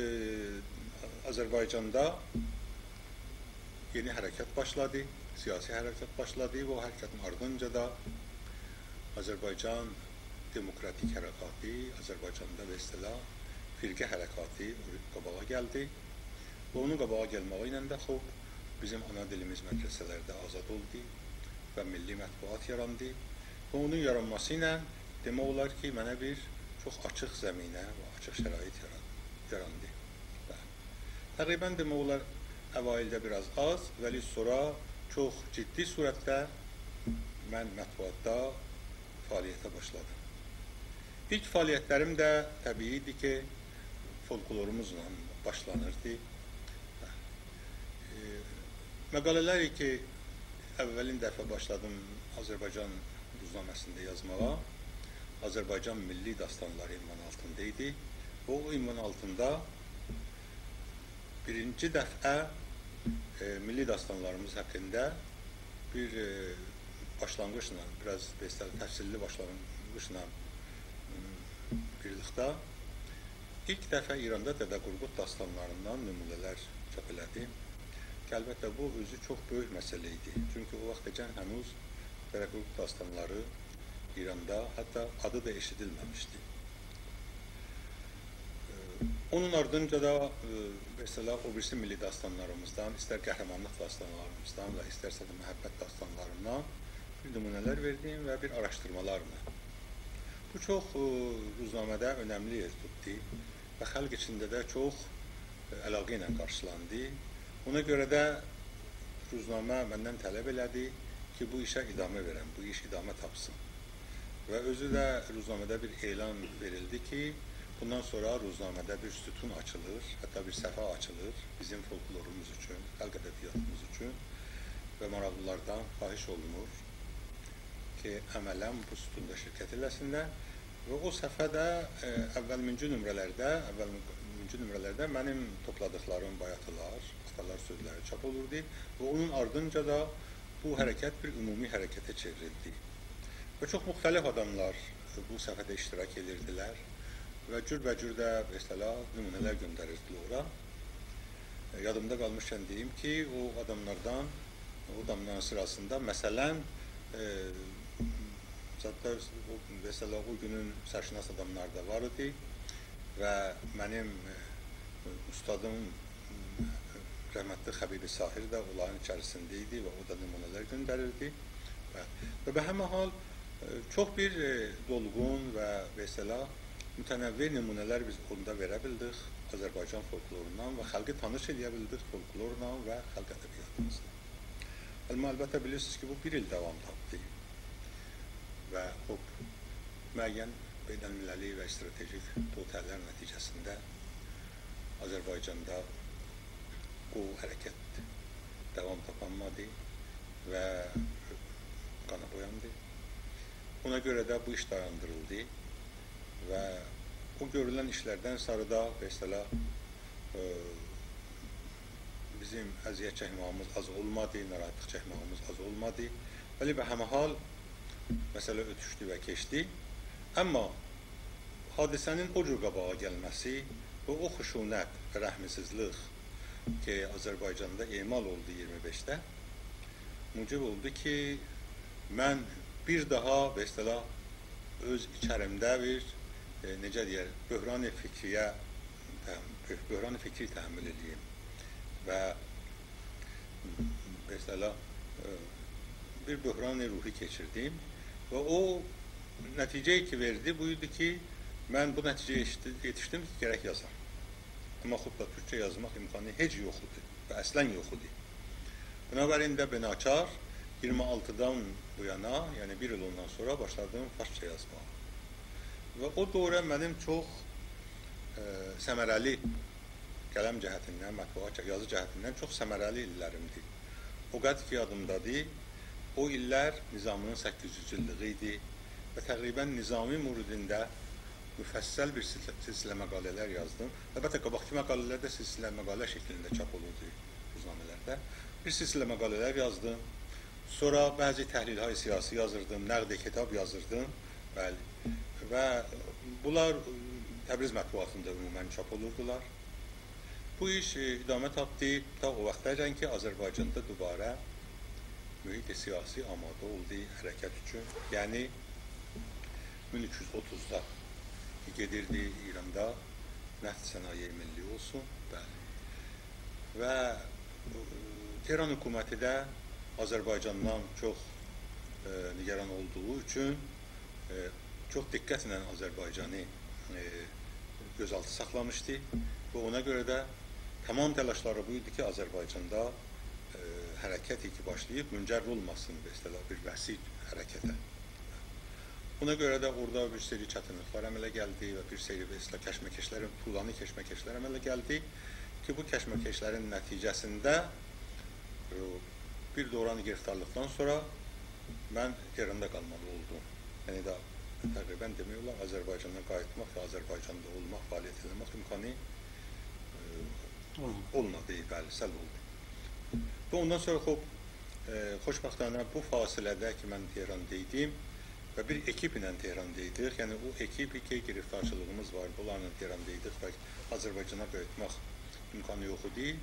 آذربایجاندا یئنی حرکت باشلادی، سیاسی حرکت باشلادی و او حرکتین آردینجا دا آذربایجان دموکراتیک حرکاتی، آذربایجاندا به اصطلاح فرقه حرکاتی قاباغا گلدی. و اونون قاباغا گلمه‌یی ایله ده، خوب، بیزیم آنا دیلیمیز مدرسه‌لرده آزاد اولدو و میللی مطبوعات یاراندی. و اونون یارانماسی ایله دئمک اولار کی، منه بیر چوخ آچیق زمینه و آچیق شرایط یاراد-، یاراندی. و تقریباً دئمک اولار، اوایلده بیر آز آز، ولی سونرا چوخ جدی صورتده من مطبوعاتدا فعالیته باشلادیم. ایلک فعالیتلریم ده طبیعی ایدی کی، فولکلوروموزلا باشلانیردی. ائ، مقاله‌لری کی، اولین دفعه باشلادیم آذربایجان روزنامه‌سینده یازماغا، آذربایجان میللی داستانلاری عنوان آلتیندا ایدی. و او عنوان آلتیندا بیرینجی دفعه، ائ، میللی داستانلاریمیز حاقیندا بیر، ائ، باشلانغیجلا، بیر آز، مثلا، تفصیللی باشلانغیجلا، م، بیرلیکده ایلک دفعه ایراندا دده قورقود داستانلاریندان نمونه‌لر چاپ ائله‌دی. کی، البته، بو اؤزو چوخ بؤیوک مسئله ایدی. چونکی او واختاجان هنوز دده قورقود داستانلاری ایراندا حتی آدی دا ائشیدیلمه‌میشدی. ائ، اونون آردینجا دا، ائ، مثلا، او بیریسی میللی داستانلاریمیزدان، ایستر قهرمانلیق داستانلاریمیزدان و ایسترسه ده محبت داستانلاریندان بیر نمونه‌لر وئردیم و بیر آراشدیرمالارلا. بو چوخ، ائ، روزنامه‌ده اؤنملی یئر توتدو و خالق ایچینده ده چوخ، ائ، علاقه ایله قارشیلاندی. اونا گؤره ده روزنامه مندن طلب ائله‌دی کی، بو ایشه ادامه وئرم، بو ایش ادامه تاپسین. و اؤزو ده روزنامه‌ده بیر اعلان وئریلدی کی، بوندان سونرا روزنامه‌ده بیر ستون آچیلیر، حتی بیر صفحه آچیلیر بیزیم فولکلوروموز اوچون، خالق ادبیاتیمیز اوچون و ماراقلیلاردان خواهش اولونور کی، عملاً بو ستوندا شرکت ائله‌سینلر. و او صفحه ده، ائ، اولینجی نمره‌لرده، اولینجی نمره‌لرده منیم توپلادیقلاریم بایاتیلار، آتالار سؤزلری چاپ اولوردو. و اونون آردینجا دا بو حرکت بیر عمومی حرکته چئوریلدی. و چوخ مختلف آداملار بو صفحه‌ده اشتراک ائدیردیلر و جوربه‌جور ده، مثلا، نمونه‌لر گؤندریردیلر اورا. ائ، یادیمدا قالمیشکن دئییم کی، او آداملاردان، او آداملارین سیراسیندا، مثلا، ائ، زادلار، او، مثلا، او گونون سرشناس آداملاری دا وار ایدی و منیم، ائ، اوستادیم، رحمتلی خبیب ساحر ده اونلارین ایچریسینده ایدی و او دا نمونه‌لر گؤندریردی. و، و به همه حال، ائ، چوخ بیر، ائ، دولغون و، مثلا، متنوع نمونه‌لر بیز اوندا وئره بیلدیک آذربایجان فولکلوروندان و خالقی تانیش ائله‌یه بیلدیک فولکلورلا و خالق ادبیاتیمیزلا. اما البته بیلیرسینیز کی، بو بیر ایل داوام تاپدی. و خوب، معین بین‌المللی و استراتژیک توطئه‌لر نتیجه‌سینده آذربایجاندا بو حرکت داوام تاپانمادی و قانا بویاندی. اونا گؤره ده بو ایش دایاندیریلدی و او گؤرولن ایشلردن سونرا دا، مثلا، ائ، بیزیم اذیت چکمه‌ییمیز آز اولمادی، ناراحتلیق چکمه‌ییمیز آز اولمادی. ولی به همه حال، مسئله اؤتوشدو و کئچدی. اما حادثه‌نین او جور قاباغا گلمه‌سی و او خشونت و رحمسیزلیک کی، آذربایجاندا اعمال اولدو ایگیرمی بئشده، موجب اولدو کی، من بیر داها، به اصطلاح، اؤز ایچریمده بیر، ائ، نئجه دئیر، بحران فکری‌یه، تحم-، بحران فکری تحمل ائله‌ییم و، به اصطلاح، ائ، بیر بحران روحی کئچیردیم و او نتیجه‌یی کی وئردی، بو ایدی کی، من بو نتیجه‌یه یئتیشدی-، یئتیشدیم کی، گرک یازام. اما خوب دا تورکجه یازماق امکانی هئچ یوخ ایدی و اصلا یوخ ایدی. بنابراین ده به ناچار ایگیرمی آلتیدان بو یانا، یعنی بیر ایل اوندان سونرا باشلادیم فارسجا یازماغا. و او دوره منیم چوخ، ائ، ثمره‌لی، قلم جهتیندن، مطبوعات، یازی جهتیندن چوخ ثمره‌لی ایللریمدی. او قدر کی یادیمدادی، او ایللر نظامی‌نین سککیز یوز ایللیگی ایدی و تقریبا نظامی موردینده مفصل بیر سلسله، سلسله مقاله‌لر یازدیم. البته، قاباقکی مقاله‌لر ده سلسله مقاله شکلینده چاپ اولوردو روزنامه‌لرده. بیر سلسله مقاله‌لر یازدیم. سونرا بعضی تحلیل‌های سیاسی یازیردیم، نقد کتاب یازیردیم. بلی. و بونلار تبریز مطبوعاتیندا عموما چاپ اولوردولار. بو ایش، ائ، ادامه تاپدی تا او واختاجان کی، آذربایجاندا دوباره محیط سیاسی آماده اولدو حرکت اوچون. یعنی، مین اوچ یوز اوتوزدا کی گئدیردی ایراندا نفت صنایع ملی اولسون. بلی. و، ائ، تهران حکومتی ده آذربایجاندان چوخ، ائ، نگران اولدوغو اوچون، ائ، چوخ دقتله آذربایجانی، ائ، گؤزآلتی ساخلامیشدی و اونا گؤره ده تمام تلاشلاری بو ایدی کی، آذربایجاندا، ائ، حرکتی کی باشلاییب، منجر اولماسین، به اصطلاح، بیر وسیع حرکته. اونا گؤره ده اورادا بیر سری چتینلیکلر عمله گلدی و بیر سری، به اصطلاح، کشمکشلر، طولانی کشمکشلر عمله گلدی کی، بو کشمکشلرین نتیجه‌سینده، ائ، بیر دوران گرفتارلیقدان سونرا من تهراندا قالمالی اولدوم. یعنی، دا تقریباً دئمک اولار، آذربایجانا قاییتماق و آذربایجاندا اولماق، فعالیت ائله‌مک امکانی، ائ، اولمادی. اولمادی، بلی، سلب اولدو. و اوندان سونرا، خوب، ائ، خوشبختانه بو فاصله‌ده کی، من تهراندا ایدیم و بیر اکیب ایله تهراندا ایدیک، یعنی او اکیبی کی، گرفتارچیلیغیمیز واردی، اونلارلا تهراندا ایدیک و آذربایجانا قاییتماق امکانی یوخ ایدی.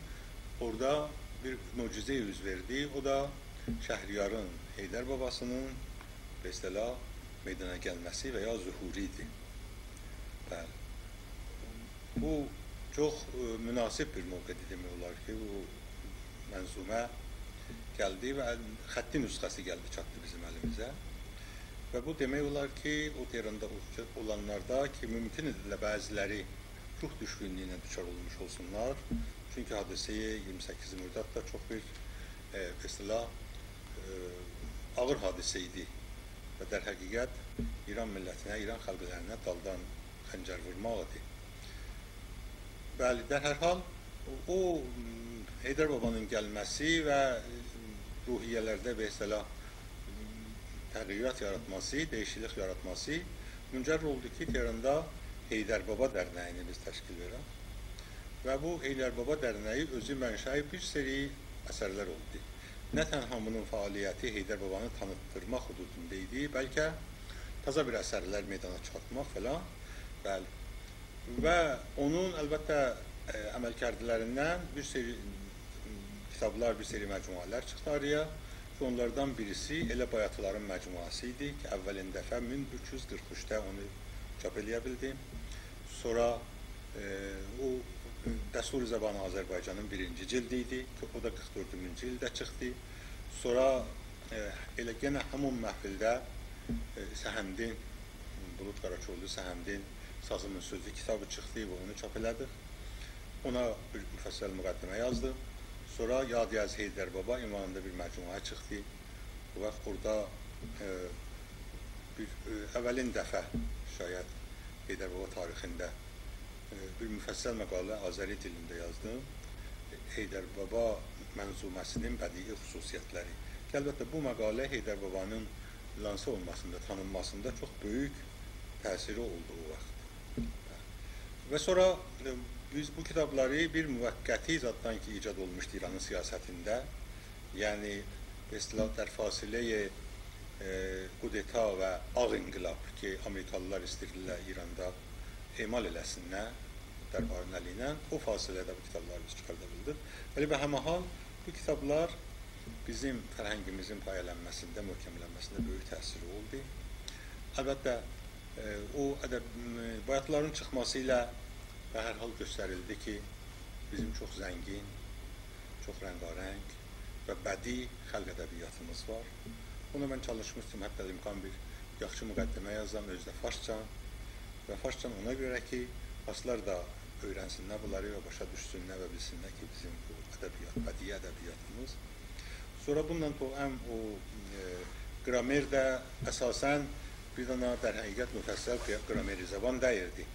اورادا بیر معجزه اوز وئردی، او دا شهریارین، حیدر باباسینین، به اصطلاح، میدانا گلمه‌سی و یا ظهورو ایدی. بلی. بو چوخ، ائ، مناسب بیر موقعدیر دئمک اولار کی، بو منظومه گلدی و خطی نسخه‌سی گلدی، چاتدی بیزیم الیمیزه. و بو دئمک اولار کی، او تهراندا او-، اولانلاردا کی، مومکون ایدی ائله بعضی‌لری روح دوشکونلویونه دچار اولموش اولسونلار. چونکی حادثه‌ی ایگیرمی سککیز مرداد دا چوخ بیر، ائ، به اصطلاح، ائ، آغیر حادثه ایدی. و در حقیقت ایران میللتینه، ایران خلقلرینه دالدان خنجر وورماق ایدی. بلی، در هر حال، او، م، حیدر بابانین گلمه‌سی و، م، روحیه‌لرده، به اصطلاح، م، تغییرات یاراتماسی، دییشیکلیک یاراتماسی منجر اولدو کی، تهراندا حیدر بابا درنه‌یینی بیز تشکیل وئرک. و بو حیدر بابا درنه‌یی اؤزو منشأ بیر سری اثرلر اولدو. نه تنها بونون فعالیتی حیدر بابانی تانیتدیرماق حدودوندا ایدی، بلکه تازا بیر اثرلر میدانا چیخارتماق فلان. بلی. و اونون، البته، ائ، عملکردلریندن بیر سری، م، کیتابلار، بیر سری مجموعه‌لر چیخدی آرایا کی، اونلاردان بیریسی ائله بایاتیلارین مجموعه‌سی ایدی کی، اولین دفعه مین اوچ یوز قیرخ اوچده اونو چاپ ائله‌یه بیلدیم. سونرا، ائ، او دستور زبان آذربایجانین بیرینجی جلدی ایدی کی، او دا قیرخ دؤردونجو ایلده چیخدی. سونرا، ائ، ائله یئنه همین محفلده، ائ، سهندین، بولود قاراکوللو سهندین سازیمین سؤزو کیتابی چیخدی و اونو چاپ ائله‌دیک. اونا بیر مفصل مقدمه یازدیم. سونرا یادی از حیدر بابا عنوانیندا بیر مجموعه چیخدی. او واخت اورادا، ائ، بیر، ائ، اولین دفعه شاید حیدر بابا تاریخینده، ائ، بیر مفصل مقاله آذری دیلینده یازدیم. حیدر بابا منظومه‌سینین بدیعی خصوصیتلری. کی، البته، بو مقاله حیدر بابانین لانسه اولماسیندا، تانینماسیندا چوخ بؤیوک تأثیری اولدو او واخت. و سونرا، ائ، بیز بو کیتابلاری بیر موقتی زاددان کی، ایجاد اولموشدو ایرانین سیاستینده، یعنی، به اصطلاح، در فاصله‌ی، ائ، کودتا و آغ انقلاب کی، آمریکالیلار ایسته‌ییردیلر ایراندا اعمال ائله‌سینلر دربارین الی ایله، او فاصله‌ده بو کیتابلاری بیز چیخاردا بیلدیک. ولی به همه حال، بو کیتابلار بیزیم فرهنگیمیزین پایه‌لنمه‌سینده، محکملنمه‌سینده بؤیوک تأثیری اولدو. البته، ائ، او ادب-، م، بایاتیلارین چیخماسی ایله به هر حال گؤستریلدی کی، بیزیم چوخ زنگین، چوخ رنگارنگ و بدیع خلق ادبیاتیمیز وار. بونا من چالیشمیشدیم، حتی امکان بیر یاخشی مقدمه یازام، اؤزو ده فارسجا. و فارسجا اونا گؤره کی، فارسلار دا اؤیرنسینلر بونلاری و باشا دوشسونلر و بیلسینلر کی، بیزیم بو ادبیات، بدیع ادبیاتیمیز. سونرا بوندان توهم او، ائ، گرامر ده اساساً بیر دنه، در حقیقت، مفصل گرا-، گرامر زبان دئییلدی.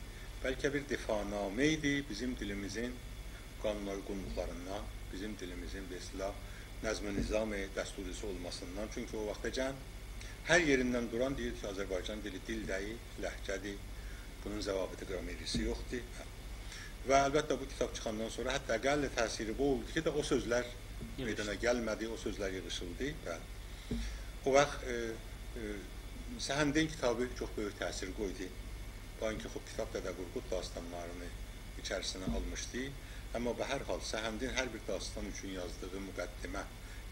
بلکه بیر دفاعنامه ایدی بیزیم دیلیمیزین قانون اویغونلوقلاریندان، بیزیم دیلیمیزین، به اصطلاح، نظم و نظام دستوری‌سی اولماسیندان. چونکی او واختاجان هر یئریندن دوران دئییر کی، آذربایجان دیلی دیل دئییل، لهجه‌دیر. بونون ضوابط گرامری‌سی یوخدور. و البته، بو کیتاب چیخاندان سونرا حتی اقل تأثیری بو اولدو کی، ده او سؤزلر ییغیشدی. میدانا گلمه‌دی، او سؤزلر ییغیشیلدی. بلی. او واخت، ائ، ائ، سهندین کیتابی چوخ بؤیوک تأثیر قویدو. با اینکه، خوب، کیتاب دده قورقود داستانلارینی ایچریسینه آلمیشدی. اما به هر حال، سهندین هر بیر داستان اوچون یازدیغی مقدمه،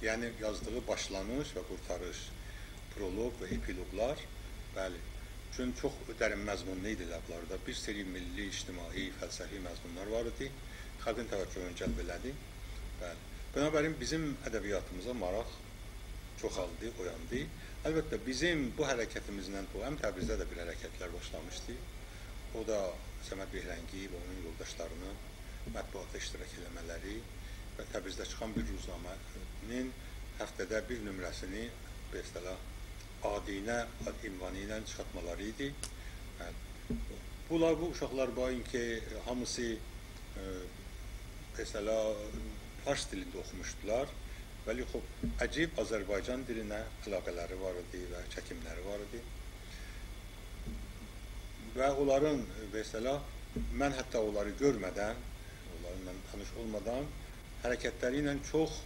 یعنی یازدیغی باشلانیش و قورتاریش، پرولوق و اپیلوقلار، بلی، چون چوخ درین مضمونلو ایدیلر بونلاردا. بیر سری میللی، اجتماعی، فلسفی مضمونلار وار ایدی. خالقین توجهونو جلب ائله‌دی. بلی. بنابراین، بیزیم ادبیاتیمیزا ماراق چوخالدی، اویاندی. البته، بیزیم بو حرکتیمیزله، بو هم تبریزده ده بیر حرکتلر باشلامیشدی. او دا صمد بهرنگی و اونون یولداشلاری‌نین مطبوعاتدا اشتراک ائله‌مه‌لری و تبریزده چیخان بیر روزنامه‌نین هفته‌ده بیر نمره‌سینی، به اصطلاح، آدینه آد عنوانی ایله چیخارتمالاری ایدی. هه، بونلار، بو اوشاقلار، باخین کی، هامیسی، ائ، به اصطلاح، فارس دیلینده اوخوموشدولار. ولی، خوب، عجیب آذربایجان دیلینه علاقه‌لری وار ایدی و چکیملری وار ایدی. و اونلارین، به اصطلاح، من حتی اونلاری گؤرمه‌دن، اونلارینلا تانیش اولمادان حرکتلری ایله چوخ، ائ،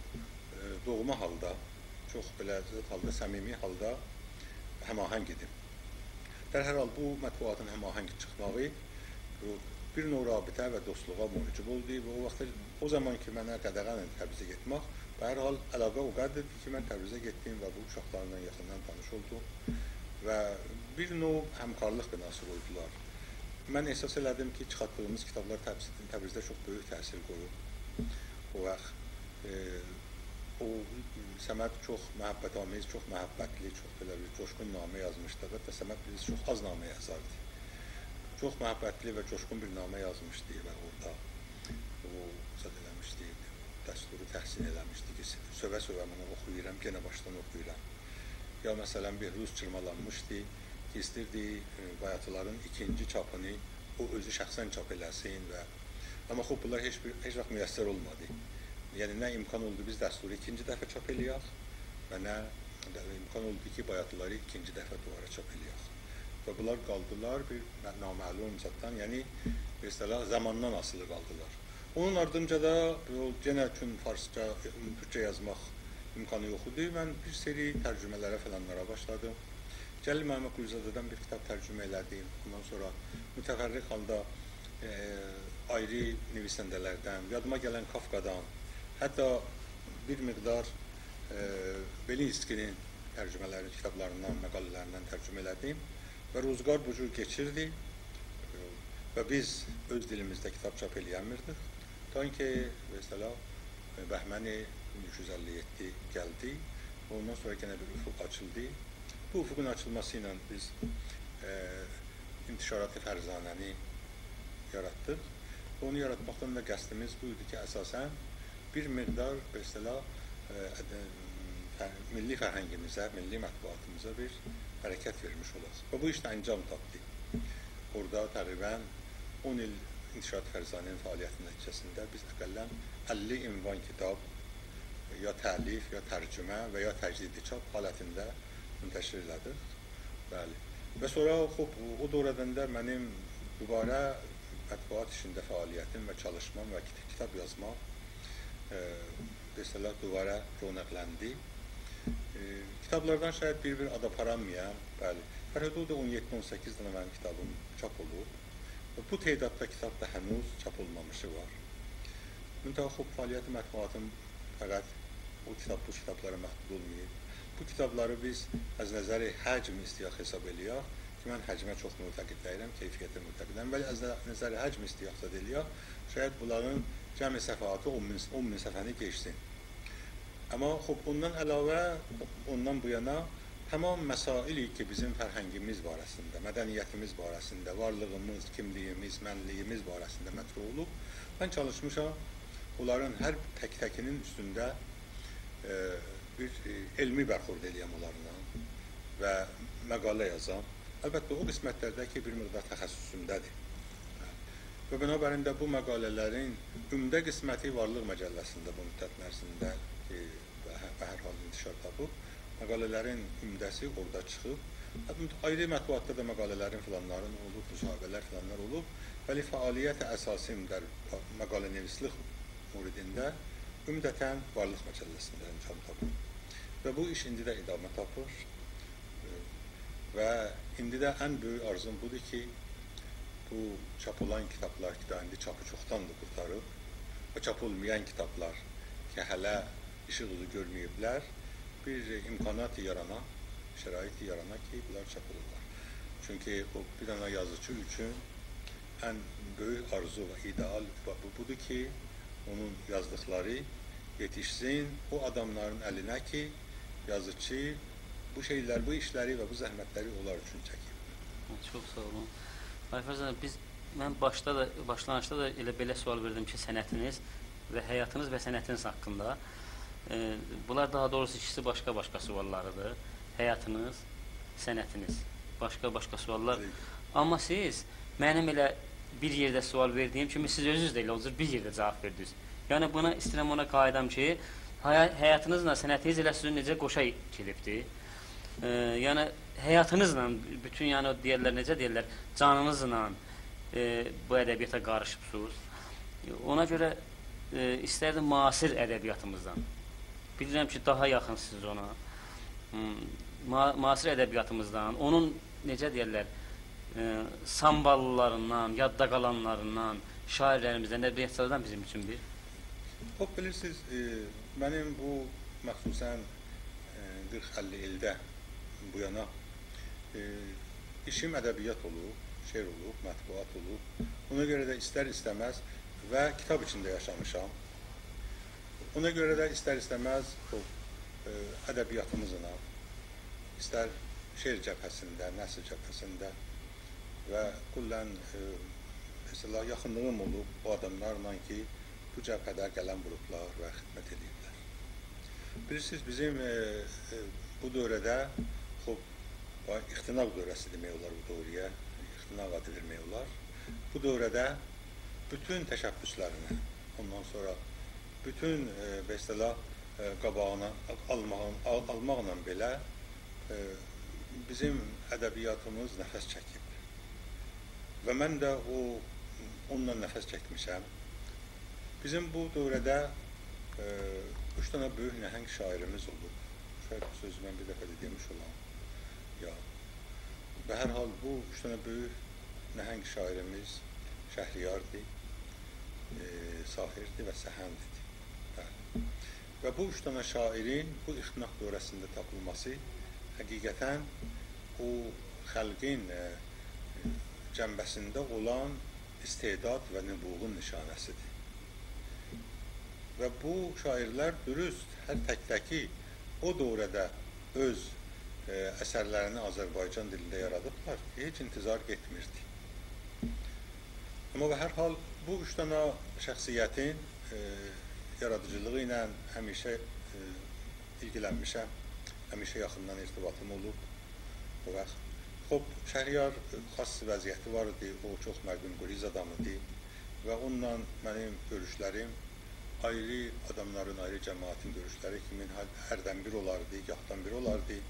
دوغما حالدا، چوخ بئله زاد حالدا، صمیمی حالدا هماهنگ ایدیم. در هر حال، بو مطبوعاتین هماهنگ چیخماغی بو بیر نوع رابطه و دوستلوغا موجب اولدو. و او واخت، او زامان کی منه قدغن ایدی تبریزه گئتمک، به هر حال علاقه او قدردیر کی من تبریزه گئتدیم و بو اوشاقلارلا یاخیندان تانیش اولدوم و بیر نوع همکارلیق بناسی قویدولار. من احساس ائله‌دیم کی چیخارتدیغیمیز کیتابلار تبریز-، تبریزده چوخ بؤیوک تأثیر قویوب. او واخت، ائ، او، صمد چوخ محبت‌آمیز، چوخ محبتلی، چوخ بئله بیر جوشقون نامه یازمیشدی. البته، صمد بیز چوخ آز نامه یازاردی. چوخ محبتلی و جوشقون بیر نامه یازمیشدی و اورادا او زاد ائله‌میشدی، دستوری تحسین ائله‌میشدی کی، سؤوه-سؤوه بونو اوخویورام، یئنه باشدان اوخویورام. یا، مثلا، بهروز چیرمالانمیشدی کی ایستیردی، ائ، بایاتیلارین ایکینجی چاپینی او اؤزو شخصا چاپ ائله‌سین و، آمما، خوب، بونلار هئچ بیر، هئچ واخت میسر اولمادی. یعنی، نه امکان اولدو بیز دستوری ایکینجی دفعه چاپ ائله‌یک و نه ده امکان اولدو کی بایاتیلاری ایکینجی دفعه دوباره چاپ ائله‌یک. و بونلار قالدیلار بیر نا-، نامعلوم زاددان، یعنی، به اصطلاح، زاماندان آسیلی قالدیلار. اونون آردینجا دا، او، یئنه چون فارسجا، تورکجه یازماق امکانی یوخ ایدی، من بیر سری ترجمه‌لره فلانلارا باشلادیم. جلیل محمدقلی‌زاده‌دن بیر کیتاب ترجمه ائله‌دیم. اوندان سونرا متفرق حالدا، ائ، آیری نویسنده‌لردن، یادیما گلن کافکادان، حتی بیر مقدار، ائ، بئلینسکی‌نین ترجمه‌لری، کیتابلاریندان، مقاله‌لریندن ترجمه ائله‌دیم. و روزگار بو جور کئچیردی. و بیز اؤز دیلیمیزده کیتاب چاپ ائله‌یه‌میردیک. تا اینکه، مثلا، بهمن مین اوچ یوز اللی یئددی گلدی. اوندان سونرا یئنه بیر افق آچیلدی. بو افقون آچیلماسی ایله بیز، ائ، انتشارات فرزانه‌نی یاراتدیق. اونو یاراتماقدان دا قصدیمیز بو ایدی کی اساسا بیر مقدار، به اصطلاح، ائ، اد-، فر-، میللی فرهنگیمیزه، میللی مطبوعاتیمیزا بیر حرکت وئرمیش اولاق. و بو ایش ده انجام تاپدی. اورادا تقریبا اون ایل انتشارات فرزانه‌نین فعالیتی نتیجه‌سینده بیز اقلا اللی عنوان کیتاب یا تألیف، یا ترجمه و یا تجدید چاپ حالتینده منتشر ائله‌دیک. بلی. و سونرا، خوب، او دوره‌دن ده منیم دوباره مطبوعات ایشینده فعالیتیم و چالیشمام و کیت-، کیتاب یازمام، ائ، به اصطلاح، دوباره رونقلندی. ائ، کیتابلاردان شاید بیر-بیر آد آپارامایام، بلی. در حدود اون یئددی، اون سککیز دنه منیم کیتابیم چاپ اولوب. و بو تعداددا کیتاب دا هنوز چاپ اولمامیشی وار. منتها، خوب، فعالیت مطبوعاتیم فقط او کیتاب، بو کیتابلارا محدود اولماییب. بو کیتابلاری بیز از نظر حجم ایسته‌یک حساب ائله‌یک کی، من حجمه چوخ معتقد دئییلم، کیفیته معتقدم. ولی از نظر حجم ایسته‌یک حساب ائله‌یک، شاید بونلارین جمع صفحاتی اون مین، اون مین صفحه‌نی کئچسین. آمما، خوب، اوندان علاوه، اوندان بو یانا تمام مسائلی کی، بیزیم فرهنگیمیز باره‌سینده، مدنیتیمیز باره‌سینده، وارلیغیمیز، کیملیگیمیز، منلیگیمیز باره‌سینده مطرح اولوب. من چالیشمیشام اونلارین هر تک‌تکی‌نین اوستونده، ائ، بیر، ائ، علمی برخورد ائله‌یم اونلارلا و مقاله یازام. البته، او قسمتلرده کی، بیر مقدار تخصصومده‌دیر. و بنابراین ده بو مقاله‌لرین عمده قسمتی وارلیق مجله‌سینده بو مدت عرضینده کی، به هر، به هر حال انتشار تاپیب. مقاله‌لرین عمده‌سی اورادا چیخیب. آیری مطبوعاتدا دا مقاله‌لرین فلانلارین اولوب، مصاحبه‌لر فلانلار اولوب. ولی فعالیت اساسیم در مقاله‌نویسلیک موردینده عمدتاً وارلیق مجله‌سینده انجام تاپیب. و بو ایش ایندی ده ادامه تاپیر. و ایندی ده ان بؤیوک آرزوم بودور کی، بو چاپ اولان کیتابلار کی، دا ایندی چاپی چوخداندیر قورتاریب، و چاپ اولمایان کیتابلار کی، هله ایشیق اوزو گؤرمه‌ییبلر، بیر امکانات یارانا، شرایط یارانا کی، بونلار چاپ اولورلار. چونکی او بیر دنه یازیچی اوچون ان بؤیوک آرزو و ایده‌آل بو، بو، بودور کی، اونون یازدیقلاری یئتیشسین او آداملارین الینه کی، یازیچی بو شئیلر، بو ایشلری و بو زحمتلری اونلار اوچون چکیب. چوخ ساغ اولون. آقای فرزند، بیز، من باشدا دا، باشلانغیجدا دا ائله بئله سؤال وئردیم کی، صنعتینیز و حیاتینیز و صنعتینیز حاقیندا. ائ، بونلار، داها دوغروسو، ایکیسی باشقا-باشقا سؤاللاریدیر. حیاتینیز، صنعتینیز. باشقا-باشقا سؤاللار. بلی. آمما سیز منیم ائله بیر یئرده سؤال وئردیگیم کیمی سیز اؤزونوز ده ائله او جور بیر یئرده جاواب وئردینیز. یعنی بونا ایسته‌ییرم اونا قاییدام کی، حیا-، حیاتینیزلا صنعتینیز ائله سیزین نئجه قوشا گئدیبدی. ائ، یعنی حیاتینیزلا، بوتون، یعنی او دئیرلر، نئجه دئیرلر، جانینیزلا، ائ، بو ادبیاتا قاریشیبسینیز. اونا گؤره، ائ، ایستردیم معاصر ادبیاتیمیزدان. بیلیرم کی، داها یاخینسینیز اونا. هوم، ما-، معاصر ادبیاتیمیزدان، اونون، نئجه دئیرلر، ائ، سامباللیلاریندان، یاددا قالانلاریندان، شاعیرلریمیزدن، ادبیاتچیلاردان بیزیم اوچون بیر. خوب، بیلیرسینیز، ائ، منیم بو مخصوصاً، ائ، قیرخ اللی ایلده بو یانا، ائ، ایشیم ادبیات اولوب، شعر اولوب، مطبوعات اولوب. اونا گؤره ده ایستر-ایسته‌مز و کیتاب ایچینده یاشامیشام. اونا گؤره ده ایستر-ایسته‌مز بو، ائ، ادبیاتیمیزلا، ایستر شعر جبهه‌سینده، نثر جبهه‌سینده و کلاً، ائ، مثلا، یاخینلیغیم اولوب او آداملارلا کی، بو جبهه‌ده قلم ووروبلار و خدمت ائدیبلر. بیلیرسینیز، بیزیم، ائ، ائ، بو دؤوره‌ده، خوب، اختناق دؤوره‌سی دئمک اولار بو دؤوره، اختناق آدی وئرمک اولار. بو دؤوره‌ده بوتون تشبثلرینه، اوندان سونرا بوتون، ائ، به اصطلاح، ائ، قاباغینا آلماغین-، آل-، آلماقلا بئله، ائ، بیزیم ادبیاتیمیز نفس چکیب. و من ده او، اونونلا نفس چکمیشم. بیزیم بو دؤوره‌ده، ائ، اوچ دنه بؤیوک نهنگ شاعیریمیز اولوب. شاید بو سؤزو من بیر دفعه ده دئمیش اولام. یا، به هر حال، بو اوچ دنه بؤیوک نهنگ شاعیریمیز شهریاردیر، ائ، ساحردیر و سهنددیر. بلی. و بو اوچ دنه شاعیرین بو اختناق دؤوره‌سینده تاپیلماسی حقیقتاً او خالقین، ائ، جنبه‌سینده اولان استعداد و نبوغون نشانه‌سیدیر. و بو شاعیرلر درست هر تک‌تکی او دؤوره‌ده اؤز، ائ، اثرلرینی آذربایجان دیلینده یارادیبلار کی، هئچ انتظار گئتمیردی. آمما به هر حال، بو اوچ دنه شخصیتین، ائ، یارادیجیلیغی ایله همیشه، ائ، ایلگیلنمیشم. همیشه یاخیندان ارتباطیم اولوب او واخت. خوب، شهریار خاص وضعیتی وار ایدی، او چوخ مردم‌گریز آدام ایدی و اونونلا منیم گؤروشلریم آیری آداملارین، آیری جماعتین گؤروشلری کیمی هر-، هردن بیر اولاردی، گاهدان بیر اولاردی.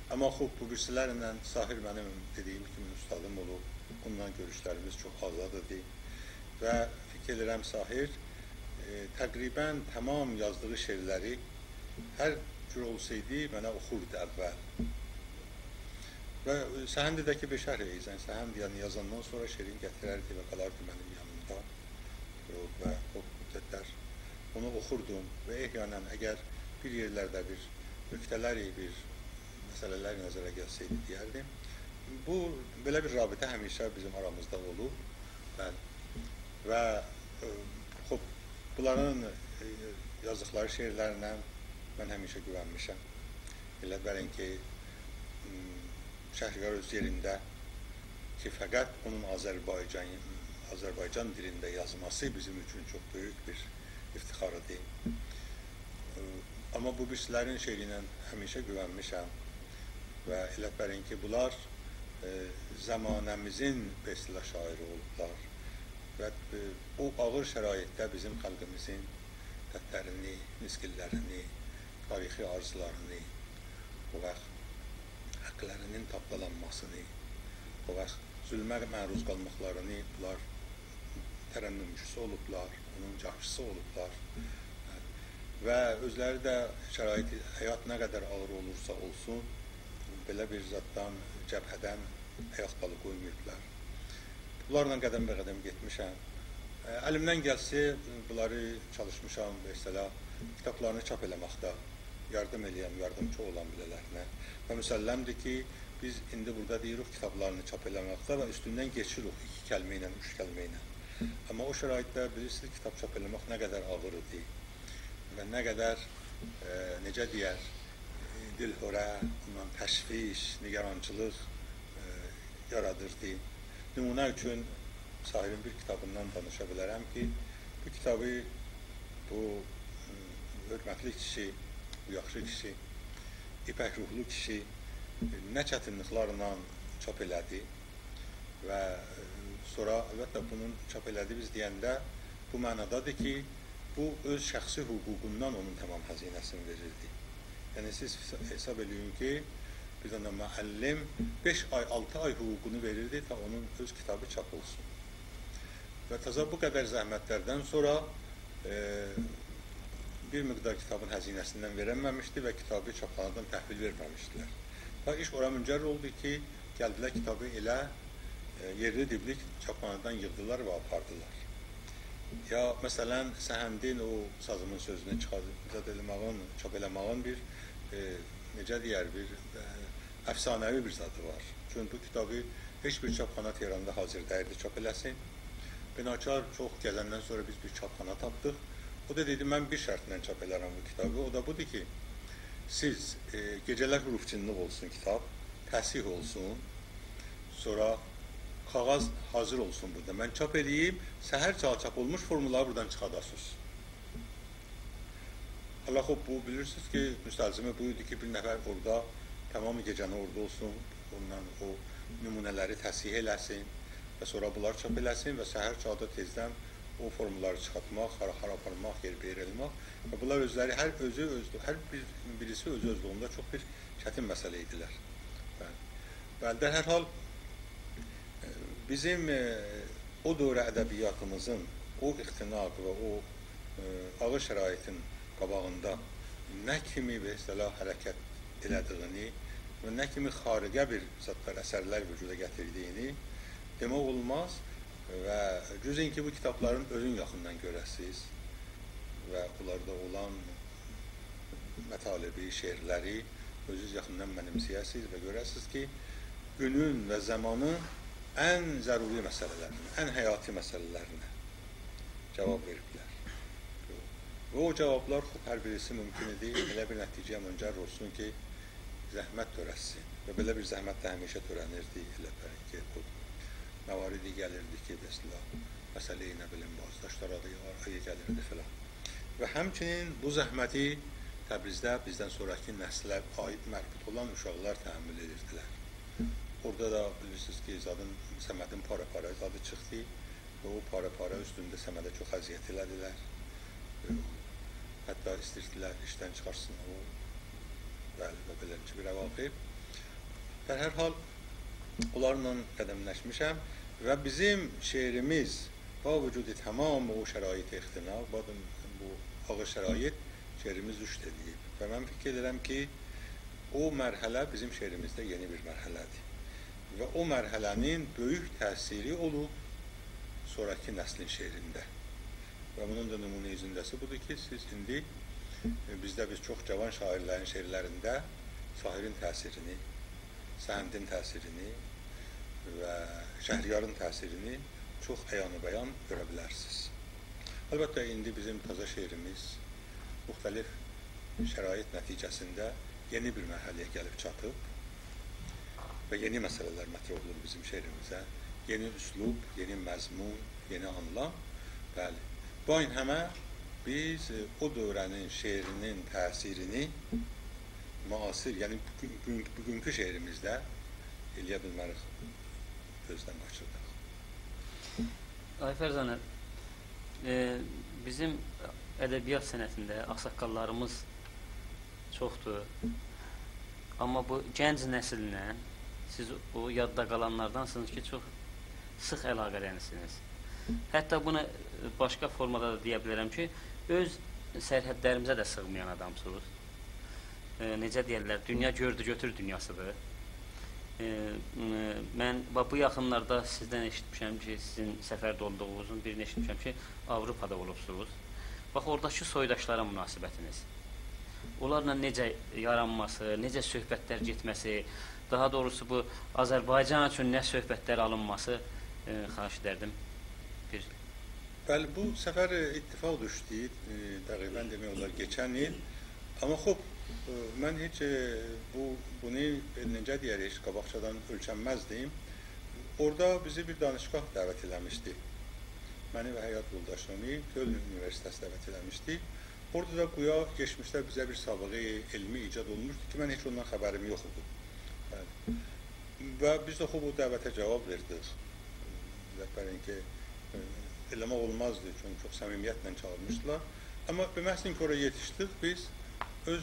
آمما خوب، بو بیریسیلرله ساحر منیم، دئدیگیم کیمی، اوستادیم اولوب. اونونلا گؤروشلریمیز چوخ آزاد ایدی. و فیکیر ائدیرم، ساحر، ائ، تقریباً تمام یازدیغی شعرلری هر جور اولسایدی منه اوخوردو اول. و، ائ، سهندی ده کی، به شرح ایضاح، سهند، یعنی، یازاندان سونرا شعرین گتیرردی و قالاردی منیم یانیمدا. و، و او مدتلر اونو اوخوردوم و احیاناً اگر بیر یئرلرده بیر نکته‌لری، بیر مسئله‌لر نظره گلسه‌یدی، دئیردیم. بو، بئله بیر رابطه همیشه بیزیم آرامیزدا اولوب. بلی. و، ائ، خوب، بونلارین، ائ، یازدیقلاری شعرلرینه من همیشه گوونمیشم. ائله بلکه، م، شهریار اؤز یئرینده کی، فقط اونون آذربایجان، آذربایجان دیلینده یازماسی بیزیم اوچون چوخ بؤیوک بیر افتخار ایدی. ائ، آمما بو بیریسیلرین شعرینه همیشه گوونمیشم. و ائله بلکه بونلار، ائ، زمانه‌میزین، به اصطلاح، شاعیری اولوبلار. و، ائ، او آغیر شرایطده بیزیم خالقیمیزین دردلرینی، نیسگینلرینی، تاریخی آرزولارینی، او واخت حاقلارینین تاپدالانماسینی، او واخت ظلمه معروض قالماقلارینی بونلار ترنمچوسو اولوبلار، اونون جاهچیسی اولوبلار. و اؤزلری ده شرایط حیات نه قدر آغیر اولورسا اولسون، بئله بیر زاددان، جبهه‌دن آیاق دالی قویماییبلار. بونلارلا قدم به قدم گئتمیشم. ائ، الیمدن گلسه، بونلاری چالیشمیشام، مثلا، کیتابلارینی چاپ ائله‌مکده یاردیم ائله‌یم، یاردیمچی اولام بیله‌لرینه. و مسلمدیر کی، بیز ایندی بورادا دئییریک کیتابلارینی چاپ ائله‌مکده و اوستوندن کئچیریک ایکی کلمه ایله، اوچ کلمه ایله. آمما او شرایطده بیلیرسینیز، کیتاب چاپ ائله‌مک نه قدر آغیر ایدی و نه قدر، ائ، نئجه دئیر، دلهوره، اوندان تشویش، نگرانچیلیق، ائ، یارادیردی. نمونه اوچون، ساحرین بیر کیتابیندان دانیشا بیلرم کی، بو کیتابی بو، م، حؤرمتلی کیشی، بو یاخشی کیشی، ایپک روحلو کیشی، ائ، نه چتینلیکلرله چاپ ائله‌دی. و، ائ، سونرا، البته، بونون چاپ ائله‌دی بیز دئینده بو معنادادیر کی، بو اؤز شخصی حقوقوندان اونون تمام هزینه‌سینی وئریردی. یعنی، سیز حسا-، حساب ائله‌یین کی، بیر دنه معلم بئش آی، آلتی آی حقوقونو وئریردی تا اونون اؤز کیتابی چاپ اولسون. و تازا بو قدر زحمتلردن سونرا، ائ، بیر مقدار کیتابین هزینه‌سیندن وئرنمه‌میشدی و کیتابی چاپخانادان تحویل وئرمه‌میشدیلر. تا ایش اورا منجر اولدو کی، گلدیلر کیتابی ائله، ائ، یئرلی دیبلی چاپخانادان ییغدیلار و آپاردیلار. یا، مثلا، سهندین او سازیمین سؤزونو چیخار-، زاد ائله‌مه‌یین، چاپ ائله‌مه‌یین بیر، ائ، نئجه دئیر، بیر، ائ، افسانه‌وی بیر زادی وار. چونکی بو کیتابی هئچ بیر چاپخانا تهراندا حاضر دئییلدی چاپ ائله‌سین. بناچار چوخ گزندن سونرا بیز بیر چاپخانا تاپدیق. او دا دئدی: «من بیر شرطله چاپ ائلرم بو کیتابی. او دا بودور کی، سیز، ائ، گئجه‌لر حروف‌چینلیک اولسون کیتاب، تصحیح اولسون، سونرا کاغذ حاضر اولسون بورادا. من چاپ ائله‌ییم، سحر چاغی چاپ اولموش فورمولاری بورادان چیخاداسینیز.» حالا، خوب، بو، بیلیرسینیز کی، مستلزمی بو ایدی کی، بیر نفر اورادا تمام گئجه‌نی اورادا اولسون، اوندان او نمونه‌لری تصحیح ائله‌سین و سونرا بونلاری چاپ ائله‌سین و سحر چاغدا تئزدن او فورمولاری چیخارتماق، هارا، هارا آپارماق، یئربه‌یئر ائله‌مک و بونلار اؤزلری هر اؤزو، اؤزلو-، هر بیر، بیریسی اؤزو اؤزلویونده چوخ بیر چتین مسئله ایدیلر. بلی. بلی، در هر حال، ائ، بیزیم، ائ، او دؤور ادبیاتیمیزین او اختناق و او، ائ، آغیر شرایطین قاباغیندا نه کیمی، به اصطلاح، حرکت ائله‌دیگینی و نه کیمی خارقه بیر زادلار، اثرلر وجودا گتیردیگینی دئمک اولماز. و جز این کی، بو کیتابلارین اؤزون یاخیندان گؤره‌سیز و اونلاردا اولان مطالبی، شعرلری اؤزونوز یاخیندان منیمسه‌یه‌سیز و گؤره‌سیز کی، گونون و زامانین ان ضروری مسئله‌لرینه، ان حیاتی مسئله‌لرینه جواب وئریبلر. و او جوابلار، خوب، هر بیریسی مومکون ایدی ائله بیر نتیجه‌یه منجر اولسون کی، زحمت تؤرتسین. و بئله بیر زحمت ده همیشه تؤره‌نیردی، ائله بلکه او مواردی گلیردی کی، مثلا، مسئله‌ی، نه بیلیم، بازداشت آرایا، آرایا گلیردی فلان. و همچنین بو زحمتی تبریزده بیزدن سونراکی نسله عایید مربوط اولان اوشاقلار تحمل ائدیردیلر. اورادا دا بیلیرسینیز کی، زادین، صمدین پارا-پارا زادی چیخدی و او پارا-پارا اوستونده صمده چوخ اذیت ائله‌دیلر. حتی ایسته‌ییردیلر ایشدن چیخارتسین او، بلی، و بئلنجه بیر عواقب. در هر حال، اونلارلا قدملشمیشم و بیزیم شعریمیز، با وجود تمام او شرایط اختناق، باخین، بو آغیر شرایط، شعریمیز رشد ائدیب. و من فیکیر ائدیرم کی، او مرحله بیزیم شعریمیزده یئنی بیر مرحله‌دیر. و او مرحله‌نین بؤیوک تأثیری اولوب سونراکی نسلین شعرینده. و بونون دا نمونه‌ی زنده‌سی بودور کی، سیز ایندی، ائ، بیزده بیز چوخ جاوان شاعیرلرین شعرلرینده ساحرین تأثیرینی، سهندین تأثیرینی و شهریارین تأثیرینی چوخ عیان و بیان گؤره بیلرسینیز. البته، ایندی بیزیم تازا شعریمیز مختلف شرایط نتیجه‌سینده یئنی بیر مرحله‌یه گلیب چاتیب و یئنی مسئله‌لر مطرح اولور بیزیم شعریمیزه. یئنی اسلوب، یئنی مضمون، یئنی آنلام. بلی. بو آیین همه بیز، ائ، او دؤوره‌نین شعرینین تأثیرینی معاصر، یعنی بوگون، بوگون، بوگونکو شعریمیزده ائلیه بیلمه‌ریک گؤزدن قاچیرداق. آقای فرزانه، ائ، بیزیم ادبیات صنعتینده آغ‌ساققاللاریمیز چوخدور. آمما بو گنج نسیلله سیز او یاددا قالانلاردانسینیز کی، چوخ سیخ علاقه‌دنسینیز. حتی بونو باشقا فورمادا دا دئیه بیلرم کی، اؤز سرحدلریمیزه ده سیغمایان آدامسینیز. ائ، نئجه دئیرلر، دونیا گؤردو گؤتور دونیاسیدیر. ائ، م، من باخ، بو یاخینلاردا سیزدن ائشیتمیشم کی، سیزین سفرده اولدوغونوزون بیرینی ائشیتمیشم کی، آوروپادا اولوبسونوز. باخ، اوراداکی سویداشلارا مناسبتینیز. اونلارلا نئجه یارانماسی، نئجه صحبتلر گئتمه‌سی، داها دوغروسو بو آذربایجان اوچون نه صحبتلر آلینماسی، ائ، خواهش ائدردیم. بیر بلی، بو سفر اتفاق دوشدو. ائ، تقریبا دئمک اولار، کئچن ایل آمما خوب، ائ، من هئچ، ائ، بو، بونو، ائ، نئجه دئیه‌ریک، قاباقجادان اؤلچنمزدیم. اورادا بیزی بیر دانشگاه دعوت ائله‌میشدی. منی و حیات یولداشیمی کؤلن اونیوئرسیته‌سی دعوت ائله‌میشدی. اورادا دا گویا کئچمیشده بیزه بیر سابقه علمی ایجاد اولموشدو کی، من هئچ اوندان خبریم یوخ ایدی. بلی. و بیز ده خوب او دعوته جواب وئردیک. علت بر اینکه، ائ، ائله‌مک اولمازدی، چونکی چوخ صمیمیتله چاغیرمیشدیلار. آمما به محض اینکه اورا یئتیشدیک، بیز اؤز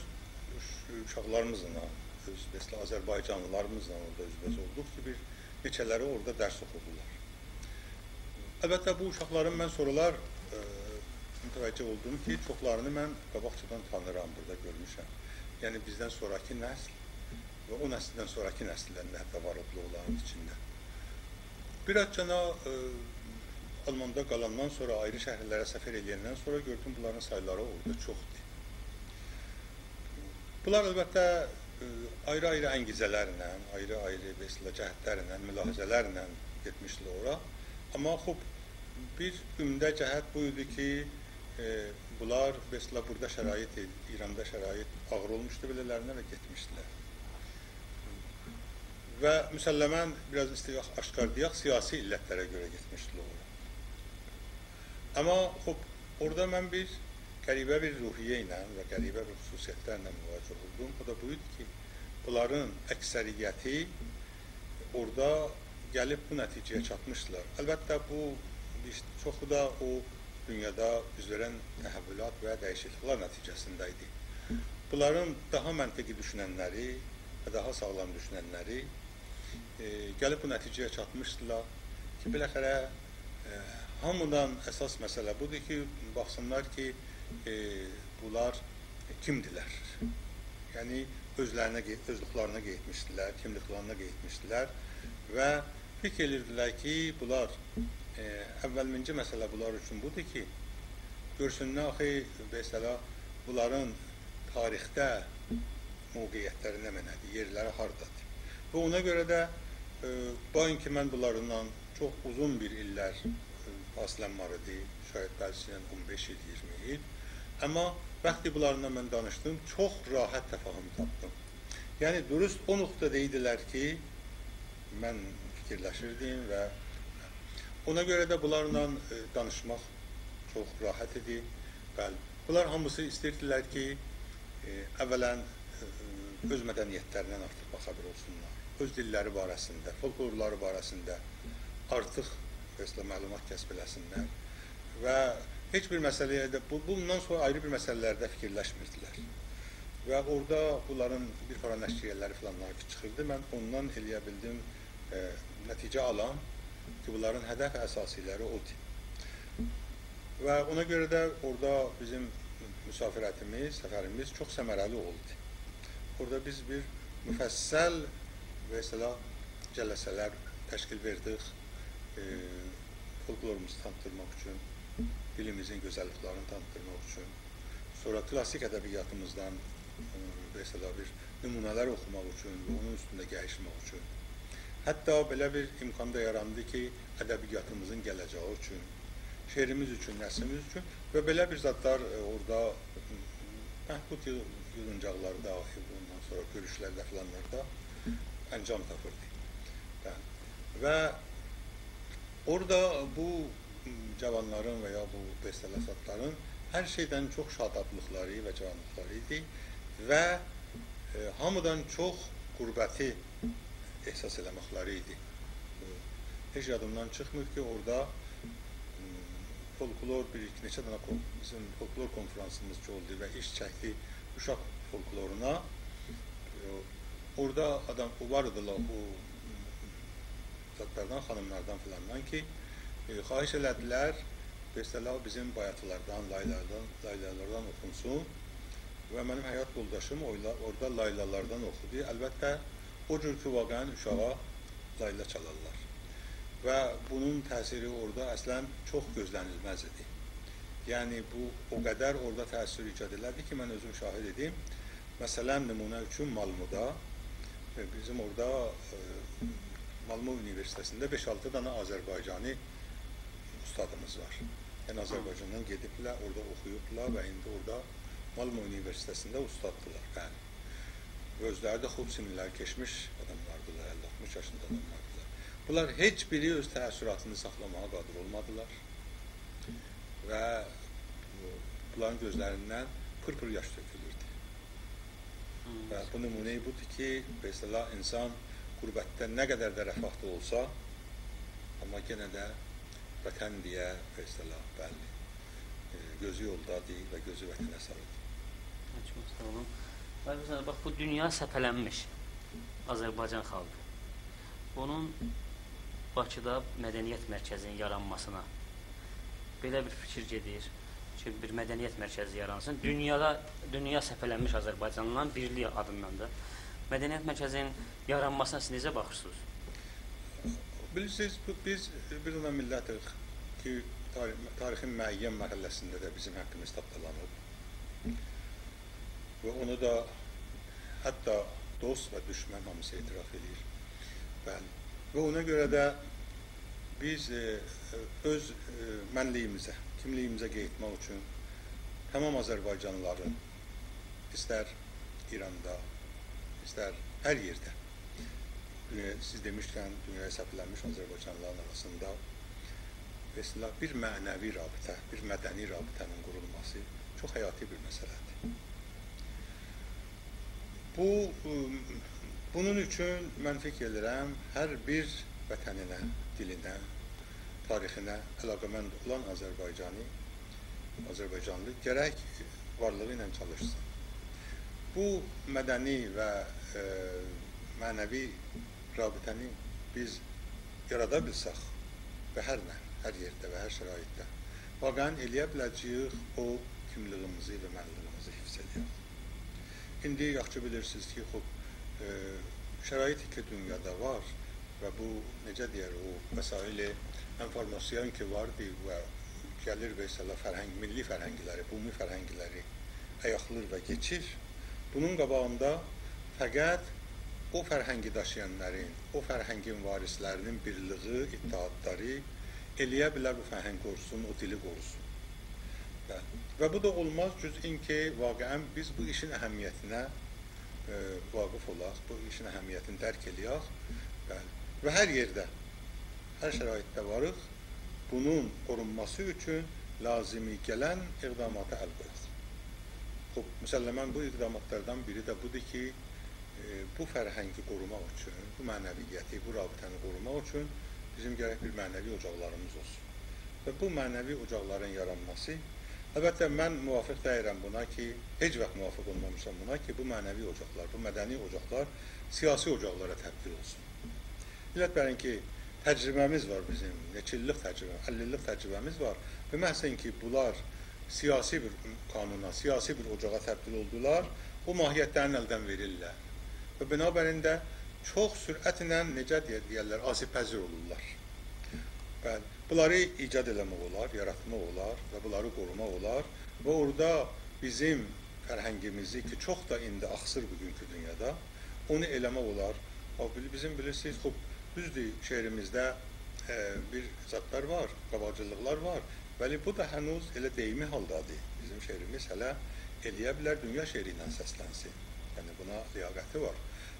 اوش-، اوشاقلاریمیزلا، اؤز، مثلا، آذربایجانلیلاریمیزلا اورادا اوزبه‌اوز اولدوق کی، بیر نئچه‌لری اورادا درس اوخودولار. البته، بو اوشاقلارین من سونرالار، ائ، متوجه اولدوم کی، چوخلارینی من قاباقجادان تانیرام، بورادا گؤرموشم. یعنی، بیزدن سونراکی نسل و او نسیلدن سونراکی نسیللرین ده حتی وار اولدولار اونلارین ایچینده. بیر آز جانا، ائ، آلماندا قالاندان سونرا، آیری شهرلره سفر ائله‌یندن سونرا گؤردوم، بونلارین سایلاری اورادا چوخدور. بونلار البته، ائ، آیری-آیری انگیزه‌لرله، آیری-آیری، مثلا، جهتلرله، ملاحظه‌لرله گئتمیشدیلر اورا. آمما خوب، بیر عمده جهت بو ایدی کی، ائ، بونلار، مثلا، بورادا شرایط، ایراندا شرایط آغیر اولموشدو بئله‌لرینه و گئتمیشدیلر. و مسلماً، بیر آز ایسته‌یک آشکار دئیک، سیاسی علتلره گؤره گئتمیشدیلر اورا. آمما، خوب، اورادا من بیر غریبه بیر روحیه ایله و غریبه بیر خصوصیتلرله مواجه اولدوم. او دا بو ایدی کی، بونلارین اکثریتی اورادا گلیب بو نتیجه‌یه چاتمیشدیلار. البته، بو ایش-، چوخو دا او دونیادا اوز وئرن تحولات و دییشیکلیکلر نتیجه‌سینده ایدی. بونلارین داها منطقی دوشوننلری و داها ساغلام دوشوننلری، ائ، گلیب بو نتیجه‌یه چاتمیشدیلار کی، بالاخره، ائ، هامیدان اساس مسئله بودور کی، باخسینلار کی، ائ، بونلار کیمدیلر؟ یعنی، اؤزلرینه قئ-، اؤزلوکلرینه قاییتمیشدیلار، کیملیکلرینه قاییتمیشدیلار و فیکیر ائدیردیلر کی، بونلار، ائ، اولینجی مسئله بونلار اوچون بودور کی، گؤرسونلر آخی، مثلا، بونلارین تاریخده موقعیتلری نمنه‌دیر، یئرلری هاردادیر. و اونا گؤره ده، ائ، باخین کی، من بونلارینان چوخ اوزون بیر ایللر، ائ، فاصله‌م وار ایدی، شاید بعضیسی ایله اون بئش ایل، اییرمی ایل. آمما وقتی بونلارینان من دانیشدیم، چوخ راحت تفاهم تاپدیم. یعنی، دوروست او نقطه‌ده ایدیلر کی، من فیکیرلشیردیم و اونا گؤره ده بونلارلا، ائ، دانیشماق چوخ راحت ایدی. بلی، بونلار هامیسی ایسته‌ییردیلر کی، ائ، اولاً، ائ، اؤز مدنیتلریندن آرتیق باخابیر اولسونلار. اؤز دیللری باره‌سینده، فولکلورلاری باره‌سینده آرتیق، مثلا، معلومات کسب ائله‌سینلر. و هئچ بیر مسئله‌یه ده، بو، بوندان سونرا آیری بیر مسئله‌لرده فیکیرلشمیردیلر. و اورادا بونلارین بیر پارا نشریه‌لری فلانلار کی چیخیردی، من اوندان ائلیه بیلدیم، ائ، نتیجه آلام کی، بونلارین هدف اساسی‌لری اودور. و اونا گؤره ده اورادا بیزیم مسافرتیمیز، سفریمیز چوخ ثمره‌لی اولدو. اورادا بیز بیر مفصل، مثلا، جلسه‌لر تشکیل وئردیک، ائ، فولکلوروموزو تانیتدیرماق اوچون، دیلیمیزین گؤزللیکلرینی تانیتدیرماق اوچون. سونرا کلاسیک ادبیاتیمیزدان، ائ، مثلا، بیر نمونه‌لر اوخوماق اوچون و اونون اوستونده گئنیشله‌مک اوچون. حتی بئله بیر امکان دا یاراندی کی، ادبیاتیمیزین گله‌جه‌یی اوچون، شعریمیز اوچون، نثریمیز اوچون و بئله بیر زادلار، ائ، اورادا، م، محدود یی-، ییغینجاقلاردا، ائ، اوندان سونرا گؤروشلرده فلانلاردا انجام تاپیردی. بلی. و اورادا بو جاوانلارین و یا بو، مثلا، زادلارین هر شئیدن چوخ شادابلیقلاری و جاوانلیقلاری ایدی و، ائ، هامیدان چوخ غربتی احساس ائله‌مکلری ایدی. هئچ یادیمدان چیخمیر کی، اورادا، م، فولکلور بیر، نئچه دنه کون-، بیزیم فولکلور کنفرانسیمیز کی اولدو و ایش چکدی اوشاق فولکلورونا. ائ، اورادا آدام، او وار ایدیلار، او، م، زادلاردان، خانیملاردان فلاندان کی، ائ، خواهش ائله‌دیلر، مثلا، بیزیم بایاتیلاردان، لایلالاردان، لایلالاردان اوخونسون. و منیم حیات یولداشیم اویلا-، اورادا لایلالاردان اوخودو. البته، او جور کی، واقعاً اوشاغا لایلا چالارلار. و بونون تأثیری اورادا اصلاً چوخ گؤزله‌نیلمز ایدی. یعنی، بو او قدر اورادا تأثیر ایجاد ائله‌دی کی، من اؤزوم شاهد ایدیم. مثلا، نمونه اوچون مالمودا، ائ، بیزیم اورادا، ائ، مالمو اونیوئرسیته‌سینده بئش-آلتی دنه آذربایجانی اوستادیمیز وار. یعنی، آذربایجاندان گئدیبلر، اورادا اوخویوبلار و ایندی اورادا مالمؤ اونیوئرسیتئتینده اوستاددیلار، بلی. اؤزلری ده خوب سنلری کئچمیش آداملاردیلار، اللی آلتمیش یاشیندا آداملاردیلار. بونلار هئچ بیری اؤز تأثراتینی ساخلاماغا قادر اولمادیلار و بونلارین گؤزلریندن پیر-پیر یاش تؤکولوردو. هوم. و بو نمونه‌ی بودور کی، مثلا، اینسان غربتده نه قدر ده رفاهدا اولسا، آمما یئنه ده وطن دئیه، مثلا، بلی، ائ، گؤزو یولدادیر و گؤزو وطنه ساریدیر. چوخ ساغ اولون. آی، مثلا، باخ، بو دونیا سپه‌لنمیش آذربایجان خالقی. بونون باکیدا مدنیت مرکزینین یارانماسینا بئله بیر فیکیر گئدیر کی، بیر مدنیت مرکزی یارانسین. دونیادا، دونیا سپه‌لنمیش آذربایجانلیلارین بیرلیگی آدیندان دا. مدنیت مرکزینین یارانماسینا سیز نئجه باخیرسینیز؟ بیلیرسینیز، بو، بیز بیر دنه میللتیک کی، تاری-، تاریخین معین مرحله‌سینده ده بیزیم حاققیمیز تاپدالانیب. و اونو دا حتی دوست و دوشمن هامیسی اعتراف ائدیر. بلی. و اونا گؤره ده بیز، ائ، اؤز، ائ، منلیگیمیزه، کیملیگیمیزه قاییتماق اوچون تمام آذربایجانلیلارین، ایستر ایراندا، ایستر هر یئرده، دونیا، سیز دئمیشکن، دونیایا سپه‌لنمیش آذربایجانلیلارین آراسیندا، مثلا، بیر معنوی رابطه، بیر مدنی رابطه‌نین قورولماسی چوخ حیاتی بیر مسئله‌دیر. بو، ائ، بونون اوچون من فیکیر ائدیرم، هر بیر وطنینه، دیلینه، تاریخینه علاقه‌مند اولان آذربایجانی، آذربایجانلی گرک وارلیغی ایله چالیشسین. بو مدنی و، ائ، معنوی رابطه‌نی بیز یارادا بیلسک و هر نه، هر یئرده و هر شرایطده، واقعا ائلیه بیله‌جه‌ییک او کیملیگیمیزی و منلیگیمیزی حفظ ائلیک. ایندی یاخشی بیلیرسینیز کی، خوب، ائ، شرایطی کی دونیادا وار و بو، نئجه دئیر، او وسایل انفورماسیون کی واردی و گلیر، مثلا، فرهنگ، میللی فرهنگلری، بومی فرهنگلری آیاقلیر و کئچیر. بونون قاباغیندا فقط او فرهنگی داشییانلارین، او فرهنگین وارثلرینین بیرلیگی، اتحادلاری ائلیه بیلر بو فرهنگی قوروسون، او دیلی قوروسون. و، و بو دا اولماز، جز این کی واقعا بیز بو ایشین اهمیتینه، ائ، واقف اولاق، بو ایشین اهمیتینی درک ائلیک. بلی. و هر یئرده، هر شرایطده واریق، بونون قورونماسی اوچون لازیمی گلن اقداماتا ال قویاق. خوب، مسلماً بو اقداماتلاردان بیری ده بودور کی، ائ، بو فرهنگی قوروماق اوچون، بو معنویتی، بو رابطه‌نی قوروماق اوچون بیزیم گرک بیر معنوی اوجاقلاریمیز اولسون. و بو معنوی اوجاقلارین یارانماسی، البته، من موافق دئییرم بونا کی، هئچ واخت موافق اولمامیشام بونا کی، بو معنوی اوجاقلار، بو مدنی اوجاقلار سیاسی اوجاقلارا تبدیل اولسون. علت بر این کی، تجربه‌میز وار بیزیم، نئچه ایللیک تجربه، اللی ایللیک تجربه‌میز وار. و محض این کی، بونلار سیاسی بیر قانونا، سیاسی بیر اوجاغا تبدیل اولدولار، او ماهیتلرینی الدن وئریرلر. و بنابراین ده چوخ سرعتله، نئجه دئیه-، دئیرلر، آسیب‌پذیر اولورلار. بلی، بونلاری ایجاد ائله‌مک اولار، یاراتماق اولار و بونلاری قوروماق اولار. و اورادا بیزیم فرهنگیمیزی کی، چوخ دا ایندی آخسیر بوگونکو دونیادا، اونو ائله‌مک اولار. او بیل-، بیزیم، بیلیرسینیز، خوب، دوزدور، شعریمیزده، ائ، بیر زادلار وار، قاباقجیلیقلار وار. ولی بو دا هنوز ائله دئییمی حالدادیر. بیزیم شعریمیز هله ائلیه بیلر دونیا شعری ایله سسلنسین. یعنی بونا لیاقتی وار.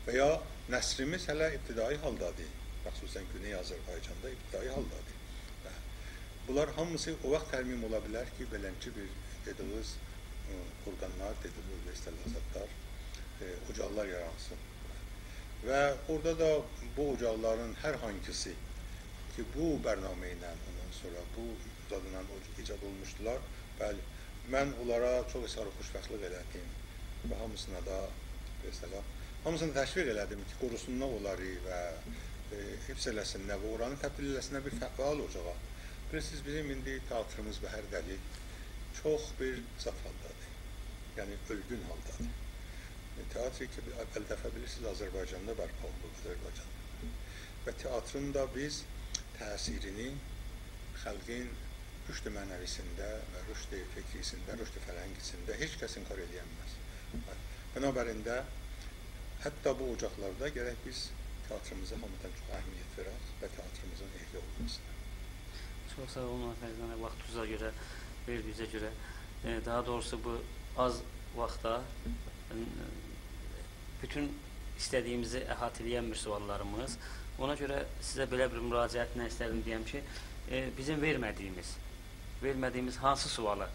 و یا نثریمیز هله ابتدایی حالدادیر. مخصوصاً گونئی آذربایجاندا ابتدایی حالدادیر. و بونلار هامیسی او واخت ترمیم اولا بیلر کی، بئلنجه بیر دئدیگینیز، ائ، اورگانلار، دئدیگینیز، اصطلاحات، ائ، اوجاقلار یارانسین. و اورادا دا بو اوجاقلارین هر هانگیسی کی، بو برنامه ایله، اوندان سونرا بو زادلا او-، ایجاد اولموشدولار. بلی، من اونلارا چوخ اظهار خوشبختلیک ائله‌دیم و هامیسینا دا، مثلا، هامیسینی تشویق ائله‌دیم کی، قوروسونلار اونلاری و، ائ، حفظ ائله‌سینلر و اورانی تبدیل ائله‌سینلر بیر فعال اوجاغا. بیلیرسینیز، بیزیم ایندی تئاتریمیز به هر دلیل چوخ بیر زاد حالدادیر. یعنی، اؤلگون حالدادیر. ائ، تئاتر کی، اول دفعه، بیلیرسینیز، آذربایجاندا برپا اولونوب، آذربایجاندا. و تئاترین دا بیز تأثیرینی خالقین رشد معنوی‌سینده و رشد فکری‌سینده، رشد فرهنگی‌سینده هئچ کس انکار ائلیه‌نمز. بنابراین ده حتی بو اوجاقلاردا گرک بیز تئاتریمیزا هامیدان چوخ اهمیت وئرک و تئاتریمیزین احیا اولماسینا. چوخ ساغ اولون، آقای فرزند، واختینیزا گؤره، وئردیگینیزه گؤره. ائ، داها دوغروسو، بو آز واختدا، ائ، بوتون ایسته‌دیییمیزی احاطه ائله‌ین بیر سؤاللاریمیز. اونا گؤره سیزه بئله بیر مراجعتله ایسته‌دیم دئیم کی، ائ، بیزیم وئرمه‌دیییمیز، وئرمه‌دیییمیز هانسی سؤالی، ائ،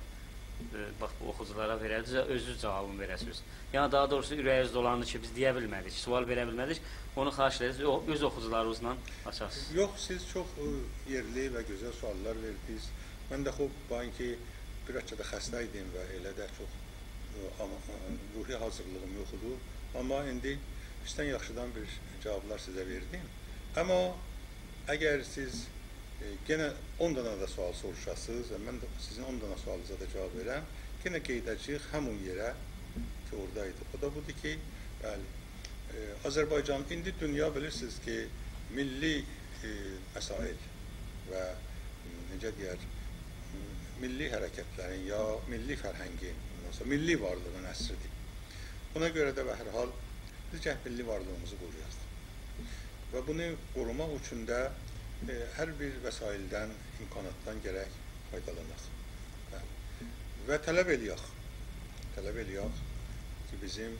باخ، بو اوخوجولارا وئره‌سینیز، اؤزونوز جاوابینی وئره‌سینیز. یعنی، داها دوغروسو، اوره‌یینیز دولاندی کی، بیز دئیه بیلمه‌دیک، سؤال وئره بیلمه‌دیک. اونو خواهش ائدیریک، او-، اؤز اوخوجولارینیزلا آچاسینیز. یوخ، سیز چوخ، ائ، یئرلی و گؤزل سؤاللار وئردینیز. من ده، خوب، باخین کی، بیر آز دا خسته ایدیم و ائله ده چوخ، ائ، آمما، ائ، روحی حاضیرلیغیم یوخ ایدی. آمما ایندی ایشدن یاخشیدان بیر جاوابلار سیزه وئردیم. آمما اگر سیز، ائ، یئنه اون دانا دا سؤال سوروشاسینیز و من ده سیزین اون دانا سؤالینیزا دا جاواب وئرم، یئنه قئییده‌جه‌ییک همون یئره کی، اورادا ایدی. او دا بودور کی، بلی، ائ، آذربایجان، ایندی دونیا بیلیرسینیز کی، میللی، ائ، مسائل و، م، نئجه دئیر، م، میللی حرکتلرین یا میللی فرهنگین، اوندا سونرا میللی وارلیغین عصریدیر. اونا گؤره ده، به هر حال، بیز گرک میللی وارلیغیمیزی قورویاق. و بونو قوروماق اوچون ده، ائ، هر بیر وسایلدن، امکاناتدان گرک فایدالاناق. و، و طلب ائله‌یک، طلب ائله‌یک کی، بیزیم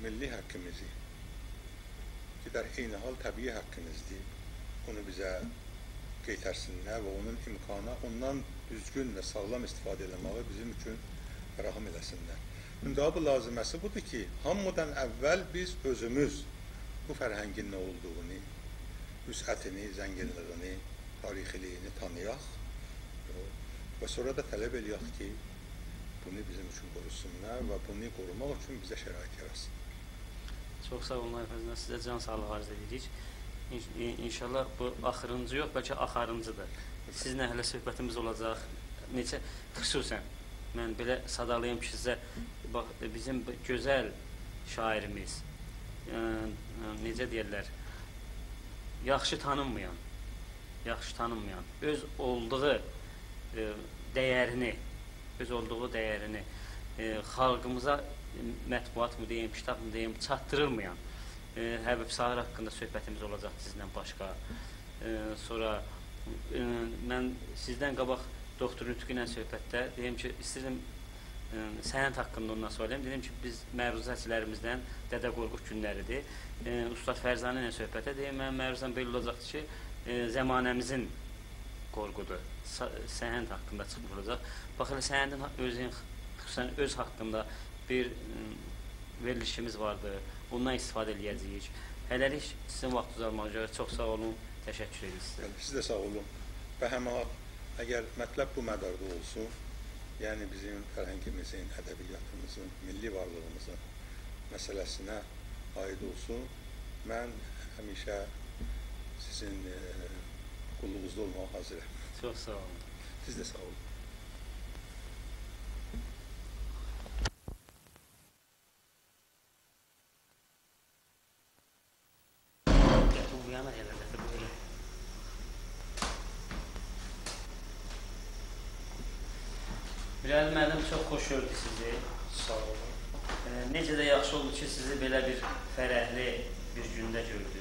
میللی حاققیمیزی، کی، در عین حال طبیعی حاققیمیزدیر، اونو بیزه قئیترسینلر و اونون امکانی، اوندان دوزگون و ساغلام استفاده ائله‌مه‌یی بیزیم اوچون فراهم ائله‌سینلر. ایندی بو لازمه‌سی بودور کی، هامیدان اول بیز اؤزوموز بو فرهنگین نه اولدوغونو، وسعتینی، زنگینلیگینی، تاریخیلیگینی تانییاق. و سونرا دا طلب ائله‌یک کی، بونو بیزیم اوچون قوروسونلار و بونو قوروماق اوچون بیزه شرایط یاراتسینلار. چوخ ساغ اولون، آقای فضلی، سیزه جان ساغلیغی آرزو ائدیریک. ان-، ان-، انشاءالله بو آخیرینجی یوخ، بلکه آخیرینجیدیر. سیزینله هله صحبتیمیز اولاجاق. نئچه، خصوصاً من بئله سادالاییم کی، سیزه، باخ، بیزیم بو گؤزل شاعیریمیز، ائ، ائ، نئجه دئیرلر، یاخشی تانینمایان، یاخشی تانینمایان، اؤز اولدوغو، ائ، دیرینی، اؤز اولدوغو دیرینی، ائ، خالقیمیزا، ائ، مطبوعات‌می دئییم، کیتاب‌می دئییم، چاتدیریلمایان، ائ، حبیب ساغیر حاقیندا صحبتیمیز اولاجاق سیزینله باشقا. ائ، سونرا، ائ، من سیزدن قاباق دوکتور نطقی ایله صحبتده دئییم کی، ایسته‌ییرم، ائ، سهند حاقیندا اوندان سؤال ائله‌ییم. دئدیم کی، بیز معروضه‌چیلریمیزدن دده قورقود گونلریدیر. ائ، اوستاد فرزانه ایله صحبتده دئییم، منیم معروضه‌م بئله اولاجاقدیر کی، ائ، زمانه‌میزین قورقودو، سا-، سهند حاقیندا چیخمیش اولاجاق. باخ، ائله سهندین ها-، اؤزون، خصوصاً اؤز حاقیندا بیر، ائ، وئریلیشیمیز واردی. اوندان استفاده ائله‌یه‌جه‌ییک. هله‌لیک سیزین واختینیزی آلماغا گؤره چوخ ساغ اولون، تشکر ائدیریک سیزه. سیز ده ساغ اولون. به هر حال، اگر مطلب بو مداردا اولسون، یعنی بیزیم فرهنگیمیزین، ادبیاتیمیزین، میللی وارلیغیمیزین مسئله‌سینه عایید اولسون، من همیشه سیزین، ائ، قوللوغونوزدا اولماغا حاضرام. چوخ ساغ اولون. سیز ده ساغ اولون. گتیر، بو یانا ائله، گتیر، بو ائله. میرعلی معلم، چوخ خوش گؤردوک سیزی. ساغ اولون. ائ، نئجه ده یاخشی اولدو کی، سیزی بئله بیر فرحلی بیر گونده گؤردوک.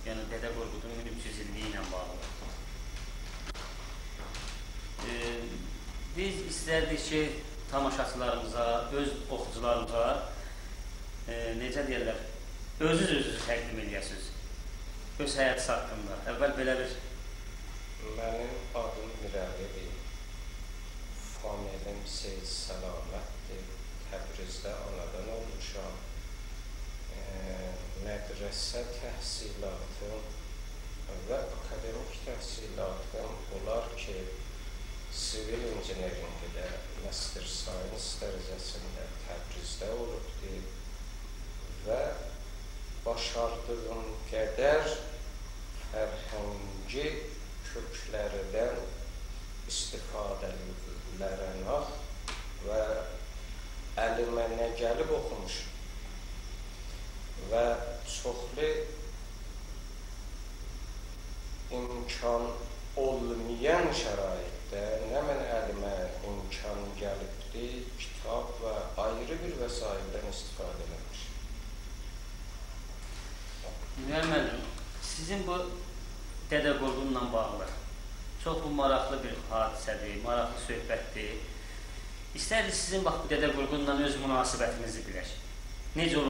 یعنی، دده قورقودون مین اوچ یوز ایللیگی ایله باغلی. ائ، بیز ایستردیک کی، تاماشاچیلاریمیزا، اؤز اوخوجولاریمیزا، ائ، نئجه دئیرلر، اؤزونوز اؤزونوزو تقدیم ائله‌یه‌سینیز. اؤز حیاتینیز حاقیندا. اول بئله بیر... منیم آدیم میرعلی‌دیر. فامیلیم سید سلامت‌دیر. تبریزده آنادان اولموشام. ائ، مدرسه تحصیلاتیم و آکادمیک تحصیلاتیم، اولار کی، سیویل انجینئرینگده، مستر ساینس درجه‌سینده تبریزده اولوبدور و باشاردیغیم قدر فرهنگی کؤکلردن استفاده‌لرینه و الیمه نه گلیب اوخوموشام. و چوخلو امکان اولمایان شرایطده نمنه الیمه امکان گلیبدی، کیتاب و آیری بیر وسایلدن استفاده ائله‌میشم. میرعلی معلم، سیزین بو دده قورقودلا باغلی چوخ بو ماراقلی بیر حادثه‌دیر، ماراقلی صحبت‌دیر. ایستردیک سیزین باخ بو دده قورقونلا اؤز مناسبتینیزی بیلک. نئجه